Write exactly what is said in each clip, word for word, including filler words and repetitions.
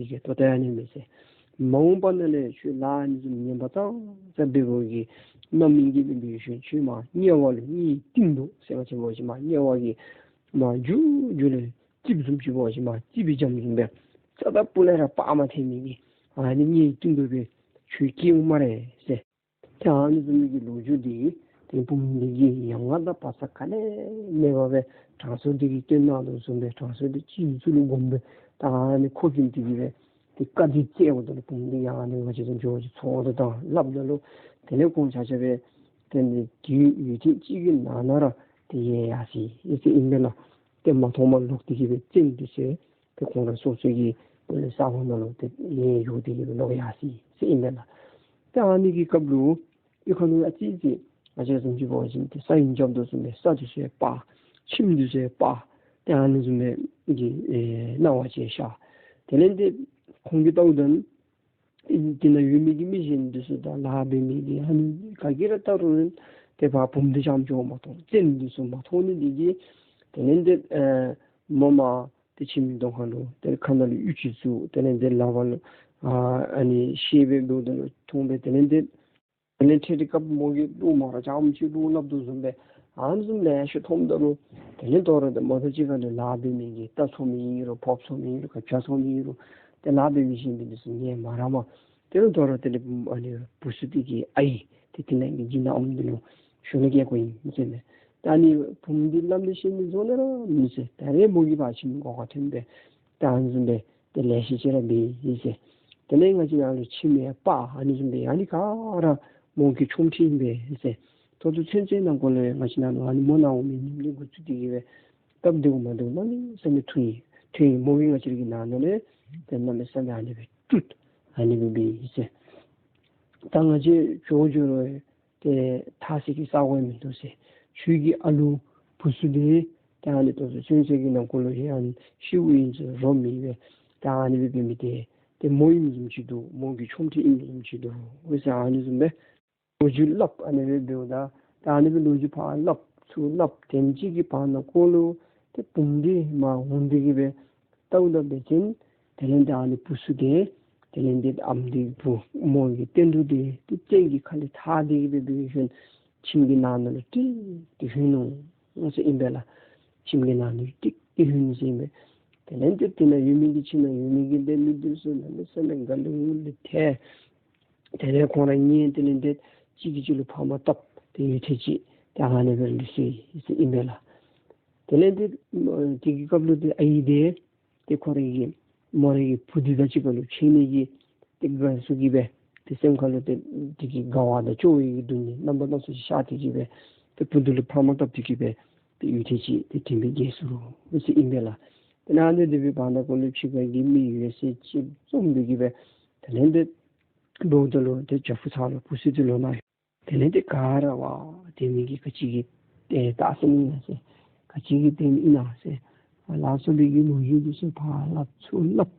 ཡི་གེ་ཏོ་ཏ་ཡ་ནི་མེད་ཟེར། མ་འོངས་པ་ནང་ལས་ཁྱོད་ལཱ་ཨ་ནི་བཟུམ་ངན་པ་ཙང་ཙང་འབད་བའི་གི་རྣམ་སྨིན་གྱིས་འབད་བའི་ཤུལ་ཁྱོད་མར་དམྱལ་བ་ལུ་དམྱལ་གཏིང་རྡོ་ཟེར་བ་ཅིན་འབད་བ་ཅིན་མར་དམྱལ་བ་གི་མར་རྒྱུ་རྒྱུ་ལས་རྩིགཔ་བཟུམ་ཅིག་འབད་བ་ཅིན་མར་རྩིགཔ་སྦེ་འཇམ་བཟུམ་སྦེ་རྩ་དང་སྤུ་ལས་ར་སྤར་མ་ཐེག་མི་གི་ཨ་ནི་དམྱལ་གཏིང་རྡོ་སྦེ་ཁྱོད་སྐྱེ་འོང་སྨ་རེ་ཟེར། ཏེ་ཨ་ནི་བཟུམ་མའི་གི་ལོ་རྒྱུས་འདི་ཏེ་བུམོ་འདི་གིས་ཡང་ང་དང་བག་ཚ་ག་ནི་མེད་པར་སྦེ་དྲང་སྲོང་འདི་གིས་སྟོན་གནང་དོ་བཟུམ་སྦེ་དྲང་སྲོང་འདི་སྤྱི་གཙུག་ལུ་བསྒོམ་སྦེ་ད་ཨ་ནི་ཁོ་གིས་འདི་གིས་སྦེ་ཏེ་བཀའ་འདི་སྩལཝ་ད་ལུ་བུམོ་འདི་ཡང་ཨ་ནི་ང་བཅས་ཚུ་འགྱོ་བ་ཅིན་ཚོགས་འདུ་དང་སླབ་ད་ལུ་དེ་ལས་ཁོང་ཆ་ཁྱབ་སྦེ་ཏེ་འདི་དུས་ཡུན་ཐུང་ཅིག་གི་ནང་ན་ར་ཏེ་ཡལ་ཡར་སོ་ཡི་ཟེར་ཨིན་པས་ལགས། ཏེ་མ་མཐོངམ་ལོག་སྟེ་གི་སྦེ་བཙན་འདི་ཚུ་ཏེ་ཁོང་ར་སོ་སོ་གི་ས་གོ་ནང་ལུ་ཏེ་ཡལ་འགྱོ་སྟེ་གི་སྦེ་ལོག་ཡར་སོ་ཡི་ཟེར་ཨིན་པས་ལགས། ཏེ་ཨ་ནི་གི་སྐབས་ལུ་ཨེ་ཁོང་ལུ་ཨ་ཙི་ཙི་ང་བཅས་བཟུམ་ཅིག་འབད་བ་ཅིན་ཏེ་ས་ཡོམ་རྐྱབ་དོ་བཟུམ་སྦེ་ས་འདི་ཚུ་ཡང་སྤར། ཁྱིམ་འདི་ཚུ་ཡང་སྤར། ཏེ་ཨ་ནི་བཟུམ་སྦེ་གི་ཨེ་སྣང་བ་ཅིག་ཤར། དེ་ལས་ཏེ་ཁོང་གིས་བལྟཝ་ད་ཨེ་དེ་ནང་ཡོད་མི་གི་མི་གཞན་འདི་ཚུ་དང་ལཱ་འབད་མི་གི་ཨ་ནི་ག་གིས་ར་བལྟ་རུང་ཏེ་ཕར་བུམོ་འདི་རྐྱངམ་ཅིག་མ་མཐོང་། བཙན་འདི་ཚུ་མ་མཐོང་ནི་འདི་གིས་དེ་ལས་ཏེ་ཨེ་མོ་མར་ཏེ་ཁྱིམ་གྱི་གདོང་ཁ་ལུ་ཏེ་ཁ་ནང་ལུ་གཡུ་ཅིག་བཙུགས། དེ་ལས་ཏེ་ལག་པ་ལུ་ཨ་ཨ་ནི་ཤེལ་སྦེ་འབདཝ་ད་ལུ་མཐོང་སྦེ་དེ་ལས་ཏེ་དེ་ལས་ཏེ་དེ་སྐབས་མོ་གིས་གླུ་མོ་ར་རྐྱངམ་ཅིག་གླུ་སླབ་དོ་བཟུམ་སྦེ་ཨ་ནི་བཟུམ་ལེ་ཤ་མཐོངམ་ད་ལུ་དེ་ལས་དོ་རུང་ཏེ་མོ་དང་གཅིག་ཁར་ལུ་ལཱ་འབད་མི་གི་རྟ་འཚོ་མི་ཨིན་རུང་ཕགཔ་འཚོ་མི་ཨིན་རུང་ག་ཅི་འཚོ་མི་ཨིན་རུང་ཏེ་ལཱ་འབད་མི་གཞན་པའི་འདི་ཚུ་ངལ་མ་རངསམ། དེ་ལས་དོ་རུང་དེ་ལས་ཨ་ནི་བུ་ཚུ་འདི་གི་ཨའི་ཏེ་དེ་ནང་གི་སྦྱིན་བདག་ཨོམ་འདི་ལུ་ཞུ་ནི་སྐྱེལ་དགོ་ཨིན་ཟེར་མས། ད་ཨ་ནི་བུམོ་འདི་ལམ་འདི་ཤེས་ནི་བཟོ་ནི་ར་མི་ཚེ་ད་རེས་མོ་གིས་ཕར་ཁྱིམ་གྱི་སྒོ་ཁར་ཐོན་སྦེ་ད་ཨ་ནི་བཟུམ་སྦེ་ཏེ་ལེ་ཤ་ཅིག་ར་འབད་ཡི་ཟེར། དེ་ལས་ང་བཅས་ནང་ལུ་ཁྱིམ་ཡང་སྤར། ཨ་ནི་བཟུམ་སྦེ་ཨ་ནི་ག་ར་མོ་གི་ཆོ་འཕྲུལ་ཨིན་པས་ཟེར། ད་ལྟོ་ཚུན་ཚོད་ནང་འཁོད་ལུ་ཡང་ང་བཅས་ནང་ལུ་ཨ་ནི་མོ་ནཱ་འོང་མི་ཉིནམ་ལས་འགོ་བཙུགས་ཏེ་གི་སྦེ་སྟབས་བདེཝ་མ་བདེཝ་གནམ་མེད་ས་མེད་ཐོན་ཡི། ཐོན་ཡི། མོ་གིས་ང་བཅས་ར་གི་ནང་ན་ལས་ཏེ་གནམ་མེད་ས་མེད་ཨ་ནི་སྦེ་སྤྲུལ་ཨ་ནི་སྦེ་འབད་ཡི་ཟེར། ད་ང་བཅས་འགྱོ་འགྱོ་རུང་ཏེ་ཐར་སའི་གི་ས་གོ་ཡང་མིན་འདུག་ཟེར། ཁྱོད་ཀྱི་ཨ་ལུ་བུ་ཚུ་འདི་ད་ཨ་ནི་ད་ལྟོ་ཚུན་ཚོད་ཀྱི་ནང་འཁོད་ལུ་ཡང་ཤིཝ་ཨིན་ཟེར་རོ་མི་འབད། ད་ཨ་ནི་སྦེ་འབད་མི་འདི་ཏེ་མོ་ཨིནམ་བཟུམ་ཅིག་འདུག། མོ་གི་ཆོ་འཕྲུལ་ཨིནམ་བཟུམ་ཅིག་འདུག་ཟེར། ཨ་ནི་བཟུམ་སྦེ་ལོ་རྒྱུས་སླབ། ཨ་ནི་སྦེ་འབདཝ་ད་ད་ཨ་ནི་སྦེ་ལོ་རྒྱུས་ཕར་སླབ་ཚུར་སླབ་དེམ་ཅིག་གི་བར་ན་འཁོད་ལུ་ཏེ་བུམོ་འདི་མར་འོང་སྟེ་གི་སྦེ་བལྟཝ་ད་འབད་བ་ཅིན་དེ་ལས་ཏེ་ཨ་ནི་བུ་ཚུ་འདི་དེ་ལས་ཏེ་ཨམ་འདི་བུ་མོ་གི་བསྟན་འགྲོ་འདི་ཏེ་བཙན་གྱི་ཁ་ལས་ཐར་ཏེ་གི་སྦེ་འབད་བའི་ཤུལ་ཁྱིམ་གྱི་ནང་ན་ལུ་ཀྲིག་ཏེ་ལྷོད་ནུག་ཟེར་ཨིན་པས་ལགས། ཁྱིམ་གྱི་ནང་ན་ལུ་ཀྲིག་ཏེ་ལྷོད་ནུག་ཟེར་ཨིན་པས། དེ་ལས་ཏེ་དེ་ནང་ཡོད་མི་གི་ཁྱིམ་ནང་ཡོད་མི་གི་ཏེ་མི་འདི་ཚུ་གནམ་མེད་ས་མེད་དགའ་ལུ་ངུ་ལུ་ཐལ། དེ་ལས་ཁོང་ར་གཉིས་དེ་ལས་ཏེ་གཅིག་གིས་གཅིག་ལུ་ཕ་མ་བཏབ་སྟེ་ཡུན་ཐུང་ཅིག་ཏེ་ཨ་ནི་སྦེ་ལུས་སོ་ཡི་ཟེར་ཨིན་པས་ལགས། དེ་ལས་ཏེ་དེ་གི་སྐབས་ལུ་ཏེ་ཨའི་འདི་ཏེ་ཁོ་རའི་གི་མོ་རའི་གི་བུ་འདི་དང་གཅིག་ཁར་ལུ་འཕྱད་ནི་གི་ཏེ་དགའ་བསུ་གི་སྦེ་ཏེ་སེམས་ཁར་ལུ་ཏེ་དེ་གི་དགའ་བ་དང་སྐྱོ་བའི་གི་སྡུག་བསྔལ་རྣམ་པ་སྣ་ཚོགས་ཤར་ཏེ་གི་སྦེ་ཏེ་བུ་འདི་ལུ་ཕ་མ་བཏབ་སྟེ་གི་སྦེ་ཏེ་ཡུན་ཐུང་ཅིག་ཏེ་དྲན་པས་རྒས་སོ་ཡི་ཟེར་ཨིན་པས་ལགས། ཏེ་ཨ་ནི་དེ་སྦེ་བར་ན་འཁོད་ལུ་ཕྱི་ཁ་གི་མི་ཡོད་ཚད་ཅིག་འཛོམས་ཏེ་གི་སྦེ་དེ་ལས་ཏེ་འབདཝ་ད་ལུ་ཏེ་རྒྱ་ཕུ་ཚང་ལུ་བུ་ཚུ་འདི་ལོག་ནུག། དེ་ལས་ཏེ་ག་ར་བ་དེ་མི་གིས་ག་ཅི་གི་ཏེ་ད་ཨ་ཙི་ཨིན་ན་ཟེར། ག་ཅི་གི་ཏེ་ཨིན་ན་ཟེར། ལ་སོགས་པའི་གི་ལོ་རྒྱུས་འདི་ཚུ་ཕར་སླབ་ཚུར་སླབ།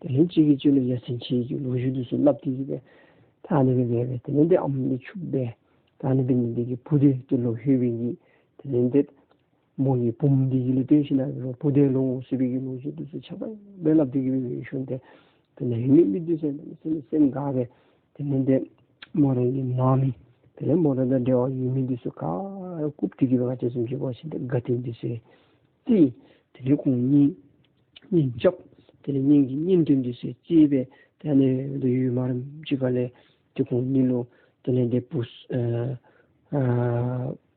དེ་ལས་གཅིག་གིས་གཅིག་ལུ་ཡ་མཚན་ཆེ་གི་ལོ་རྒྱུས་འདི་ཚུ་སླབ་སྟེ་གི་སྦེ་ད་ཨ་ནི་སྦེ་སྦེ་སྦེ་དེ་ལས་ཏེ་ཨམ་འདི་ཕྱུགཔ་སྦེ་ད་ཨ་ནི་སྦེ་ནི་དེ་གི་བུ་འདི་ཏེ་ལོག་ལྷོད་པའི་གི་དེ་ལས་ཏེ་མོ་གིས་བུམོ་འདི་གི་ལུ་སྟོན་ཞིན་ན་རོགས་བུ་འདི་ལོག་འོང་ཟེར་བའི་གི་ལོ་རྒྱུས་འདི་ཚུ་ཆ་ཚང་སྦེ་སླབ་སྟེ་གི་སྦེ་ཡོད་ཤུལ་ཏེ་དེ་ལས་ཡོད་མི་མི་འདི་ཚུ་སེམས་སེམས་དགའ་སྦེ་དེ་ལས་ཏེ་མོ་རའི་གི་ནང་མི་དེ་ལས་མོ་ར་དང་འབྲེལ་བ་ཡོད་མི་འདི་ཚུ་ག་ར་བཀུག་སྟེ་གི་སྦེ་ང་བཅས་བཟུམ་ཅིག་འབད་བ་ཅིན་ཏེ་དགའ་སྟོན་འདི་ཚུ་རྩེ། དེ་ལས་ཁོང་གཉིས་གཉེན་རྐྱབ། དེ་ལས་གཉེན་གྱི་གཉེན་སྟོན་འདི་ཚུ་རྩེ་སྦེ་ཏེ་ཨ་ནི་སྦེ་ཡོད་མ་རནམ་ཅིག་ཁ་ལས་ཏེ་ཁོང་གཉིས་ལུ་དེ་ལས་ཏེ་བུ་ཨ་ཨ་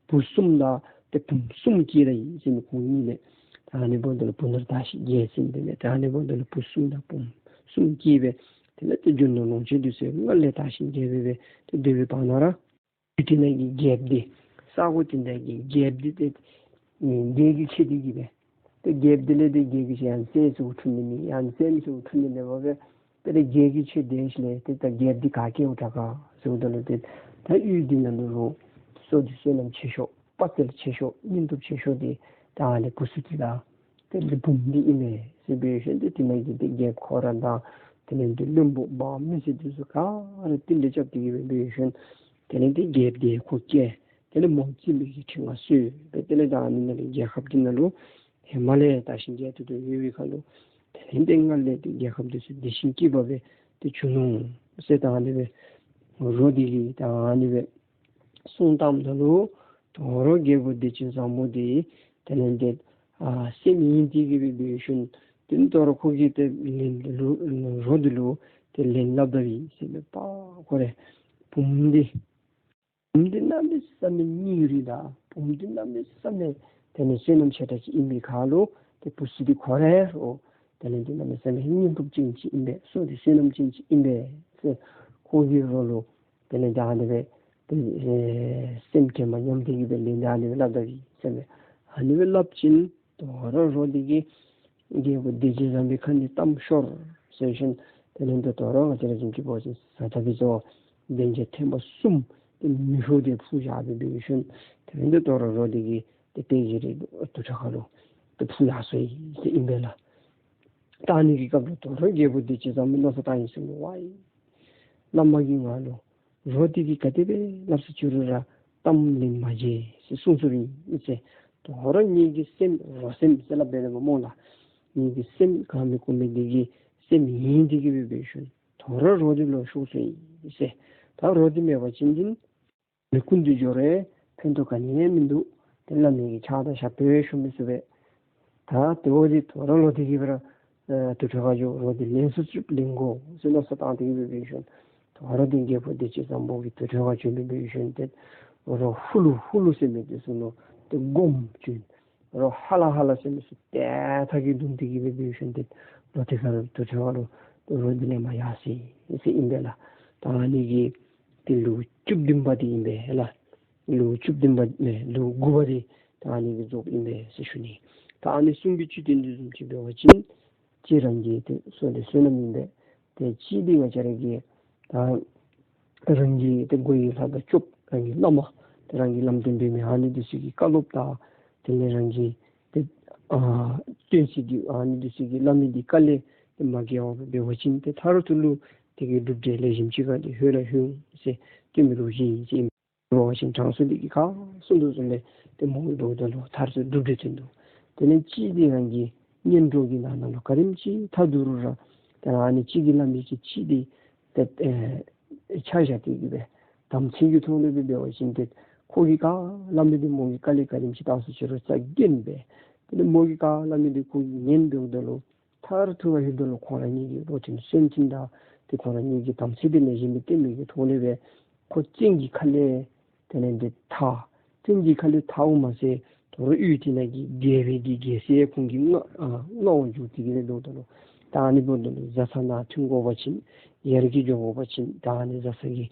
བུ་གསུམ་དང་ཏེ་བུམོ་གསུམ་སྐྱེས་ད་ཡི་ཟེར་མི་ཁོང་གཉིས་ལས། ད་ཨ་ནི་འབདཝ་ད་ལུ་བུ་ནོར་དར་ཞིང་རྒྱས་ཟེར་མི་འདི་ལས་ད་ཨ་ནི་འབདཝ་ད་ལུ་བུ་གསུམ་དང་བུམོ་གསུམ་སྐྱེས་སྦེ་དེ་ལས་ཏེ་རྒྱུ་ནོར་ལོངས་སྤྱོད་འདི་ཚུ་སྔར་ལས་དར་ཞིང་རྒྱས་སྦེ་སྦེ་ཏེ་སྡོད་པའི་བར་ན་ར་དེ་ནང་གི་རྒྱལཔོ་འདི་ས་གོ་དེ་ནང་གི་རྒྱལཔོ་འདི་ཏེ་ཨེ་རྒྱལ་གྱིས་ཆེ་སྟེ་གི་སྦེ་ཏེ་རྒྱལཔོ་འདི་ལས་ཏེ་རྒྱལ་གྱིས་ཆེ་ཡང་སྲས་ཚུ་འཁྲུངས་ནི་མེད། ཡང་སྲས་མོ་ཚུ་འཁྲུངས་ནི་མེད་པར་སྦེ་ཏེ་རྒྱལ་གྱིས་ཆེ་སྟེ་ཞིནམ་ལས་ཏེ་ད་རྒྱལཔོ་འདི་ག་སྐྱེ་བ་དྲག་ག་ཟེརཝ་ད་ལུ་ཏེ་ད་ཡུལ་འདི་ནང་ལུ་རོགས་བསོད་བདེ་བསོད་ནམས་ཆེ་ཤོས་དཔའ་རྩལ་ཆེ་ཤོས་སྙིང་སྟོབས་ཆེ་ཤོས་འདི་ད་ཨ་ནི་བུ་ཚུ་འདི་དང་ཏེ་འདི་བུམོ་འདི་ཨིན་མས་ཟེར་འབད་ཞིནམ་ཏེ་དེ་ནང་གི་ཏེ་རྒྱལཔོ་ཁོ་ར་དང་དེ་ལས་ཏེ་བློན་པོ་འབངས་མི་སེར་འདི་ཚུ་ག་ར་རྟེན་འབྲེལ་རྐྱབ་སྟེ་གི་སྦེ་འབད་ཞིནམ་དེ་ལས་ཏེ་རྒྱལཔོ་འདི་ཁོ་སྐྱེས། དེ་ལས་མོ་བཙུན་མོའི་གི་ཁྲི་མངའ་གསོལ་སྦེ་དེ་ལས་ད་ཨ་ནི་ནང་ལས་རྒྱལ་ཁབ་འདི་ནང་ལུ་ཧེ་མ་ལས་དར་ཞིང་རྒྱས་ཏེ་ཡོད་པའི་ཁར་ལུ་ དེ་ལས་ཏེ་སྔར་ལས་ཏེ་རྒྱལ་ཁབ་འདི་ཚུ་བདེ་ཞིང་སྐྱིད་པ་སྦེ་ཏེ་བྱུང་ནུག་ཟེར་ད་ཨ་ནི་སྦེ་རོ་འདི་གིས་ད་ཨ་ནི་སྦེ་གསུངས་བཏངམ་ད་ལུ་དོ་རུང་རྒྱལ་པོ་བདེ་སྤྱོད་བཟང་པོ་འདི་དེ་ལས་ཏེ་ཨ་སེམས་ཡེངས་ཏེ་གི་སྦེ་འབད་ཞིནམ་ཏེ་དོ་རུང་ཁོ་གིས་ཏེ་ལན་ལུ་རོ་འདི་ལུ་ཏེ་ལན་སླབ་ད་ཡི་ཟེར་མས་པ། ཁོ་རེ་བུམོ་འདི་བུམོ་འདི་གནམ་མེད་ས་མེད་སྙིང་རུས་དང་བུམོ་འདི་གནམ་མེད་ས་མེད་དེ་ལས་བསོད་ནམས་ཆེ་དྲགས་ཅིག་ཨིན་པའི་ཁར་ལུ་ཏེ་བུ་ཚུ་འདི་ཁོ་རེ་རོ་དེ་ལས་ཏེ་གནམ་མེད་ས་མེད་སྙིང་སྟོབས་ཅན་ཅིག་ཨིན་པས། སོ་འདི་བསོད་ནམས་ཅན་ཅིག་ཨིན་པས་ཟེར་ཁོ་གིས་རོ་ལུ་དེ་ལས་ཏེ་ཨ་ནི་སྦེ་ཏེ་ཨེ་སེམས་ཁྱད་མ་མཉམ་སྟེ་གི་སྦེ་ལན་ཏེ་ཨ་ནི་སྦེ་སླབ་ད་ཡི་ཟེར་མས། ཨ་ནི་སྦེ་སླབ་ཅིན་དོ་རུང་རོ་འདི་གིས་རྒྱལ་པོ་བདེ་སྤྱོད་བཟང་པོའི་ཁ་ནས་གཏམ་ཤོར་ཟེར་ཞིནམ་དེ་ལས་ཏེ་དོ་རུང་ང་བཅས་ར་བཟུམ་ཅིག་འབད་བ་ཅིན་བཟའ་ཟླ་འདི་ཚུ་དེ་ཅིག་ཐེངས་མ་གསུམ་ཏེ་མི་ཤོར་ཏེ་འཕུར་བཞག་སྦེ་འབད་ཞིནམ་དེ་ལས་ཏེ་དོ་རུང་རོ་འདི་གིས་ཏེ་དཔེ་གི་རི་དུར་ཁྲོད་ཁ་ལུ་ཏེ་འཕུར་ཡར་སོ་ཡི་ཟེར་ཨིན་པས་ལགས། ད་ཨ་ནི་གི་སྐབས་ལུ་དོ་རུང་རྒྱལ་པོ་བདེ་སྤྱོད་བཟང་པོ་མནོ་བསམ་བཏང་ཡི་ཟེར་མས། ཝའི་བླ་མ་གིས་ང་ལུ་རོ་འདི་གིས་ག་དེ་སྦེ་སླབ་ས་ཅི་རུང་ར་གཏམ་ལན་མ་འཇལ་ཟེར་གསུངས་སོ་ཡི་ཟེར། དོ་རུང་ངེ་གི་སེམས་རོ་སེམས་ཟེར་སླབ་པས་ལགས་སྨོ་ལགས། ངེ་གི་སེམས་ག་མི་དགོ་མི་འདི་གིས་སེམས་ཡེངས་ཏེ་གི་སྦེ་འབད་ཞིནམ་དོ་རུང་རོ་འདི་ལོག་ཤོར་སོ་ཡི་ཟེར། ད་རོ་འདི་མེད་པ་ཅིན་འདི་མི་རྐུ་འདི་འགྱོ་རུང་ཕན་ཐོགས་ག་ནི་ཡང་མིན་འདུག། ཏེ་བླ་མའི་གི་ཕྱག་དང་ཞབས་པད་ཤོར་མི་ཚུགས་པས། ད་དེ་འབདཝ་ད་དོ་རུང་རོ་འདི་གིས་སྦེ་ར་ཨེ་དུར་ཁྲོད་ཁར་འགྱོ་རོ་འདི་ལེན་ཚུགས་ཚུགས་ལེན་དགོ་ཟེར་མནོ་བསམ་བཏང་སྟེ་གི་སྦེ་འབད་ཞིནམ་དོ་རུང་ཏེ་རྒྱལ་པོ་བདེ་སྤྱོད་བཟང་པོ་གིས་དུར་ཁྲོད་ཁར་བྱོན་ཏེ་འབད་ཞིནམ་ཏེ་རོ་ཧུ་ལུ་ཧུ་ལུ་ཟེར་མི་འདི་ཚུ་ལུ་ཏེ་སྒོམ་བྱོན། རོ་ཧ་ལ་ཧ་ལ་ཟེར་མི་ཚུ་ཏེ་ཐག་གིས་བརྡུང་སྟེ་གི་སྦེ་འབད་ཞིནམ་ཏེ་རོ་ཏེ་ག་ར་དུར་ཁྲོད་ཁར་ལུ་རོ་འདི་ལེན་པར་ཡར་སོ་ཡི་ཟེར་ཨིན་པས་ལགས། ད་ཨ་ནི་གི་ཏེ་ལེའུ་བཅུ་བདུན་པ་འདི་ཨིན་པས་ལགས། ལེའུ་བཅུ་བདུན་པ་ཨེ་ལེའུ་དགུ་པ་འདི་ད་ཨ་ནི་གིས་རྫོགསཔ་ཨིན་པས་ཟེར་ཞུ་ནི། ད་ཨ་ནི་གསུང་གི་བཅུད་དེ་འདི་བཟུམ་ཅིག་འབད་བ་ཅིན་གཅིག་རང་གི་ཏེ་བསོད་བདེ་བསོད་ནམས་ཨིན་པས། ཏེ་གཅིག་འདི་ང་བཅས་ར་གི་ད་རང་གི་ཏེ་གོ་ཡི་ལྷ་དང་སྐྱོབ་རང་གི་བླ་མ་ཏེ་རང་གི་ལམ་སྟོན་འབད་མི་ཨ་ནི་འདི་ཚུ་གི་བཀའ་སློབ་དང་དེ་ལས་རང་གི་ཏེ་ཨ་སྟོན་ས་གི་ཨ་ནི་འདི་ཚུ་གི་བླ་མའི་འདི་བཀའ་ལས་ཏེ་མ་འགལ་བར་འབད་བ་ཅིན་ཏེ་མཐར་ཐུག་ལུ་དེ་གི་གྲུབ་འབྲས་ལེགས་ཤོམ་ཅིག་ག་ཏེ་ལྷོད་ར་ལྷོད་འོང་ཟེར་སྟོན་མི་ལོ་རྒྱུས་ཨིན་ཟེར་ཨིན། འབད་བ་ཅིན་དྲང་སྲོང་འདི་གིས་ག་གསུངས་དོ་བཟུམ་སྦེ་ཏེ་མོ་གིས་འབདཝ་ད་ལུ་མཐར་ཐུག་གྲུབ་འབྲས་ཐོན་འདུག། དེ་ལས་གཅིག་འདི་རང་གི་གཉེན་གྲོགས་ཀྱི་ནང་ན་ལུ་ག་དེམ་ཅིག་ཐལ་འདུག་རུང་ར་ཏེ་ཨ་ནི་གཅིག་གིས་སླབ་མི་གི་གཅིག་འདི་ཏེ་ཨེ་ཆ་བཞག་སྟེ་གི་སྦེ་དམ་ཚིག་གི་ཐོག་ལས་སྦེ་འབད་བ་ཅིན་ཏེ་ཁོ་གིས་ག་སླབ་མི་འདི་མོ་གིས་དཀའ་ལས་ག་དེམ་ཅིག་བཏང་སོ་ཅི་རུང་རྩ་འགེངས་སྦེ་དེ་ལས་མོ་གིས་ག་སླབ་མི་འདི་ཁོ་གིས་ཉན་འབདཝ་ད་ལུ་མཐར་ཐུག་པ་ལྷོདཔ་ད་ལུ་ཁོང་ར་གཉིས་ཀྱི་བློ་མཐུན་སེམས་མཐུན་དང་ཏེ་ཁོང་ར་གཉིས་ཀྱི་དམ་ཚིག་འདི་ལེགས་ཤོམ་སྦེ་བསྟེན་མི་གི་ཐོག་ལས་སྦེ་ཁོ་བཙན་གྱི་ཁ་ལས་དེ་ལས་ཏེ་ཐར། བཙན་གྱི་ཁ་ལས་ཐརཝ་མ་ཚད་དོ་རུང་ཡུལ་དེ་ནང་གི་རྒྱལ་པོའི་གི་རྒྱལ་སྲིད་ཁོང་གིས་མངའ་ཨ་མངའ་བར་འགྱུར་ཏེ་གི་སྦེ་འབདཝ་ད་ལུ་ད་ཨ་ནི་འབདཝ་ད་ལུ་བཟའ་ཚང་ནང་མཐུན་དགོ་པ་ཅིན་ཡར་རྒྱས་འགྱོ་དགོ་པ་ཅིན་ད་ཨ་ནི་བཟའ་ཚང་གི་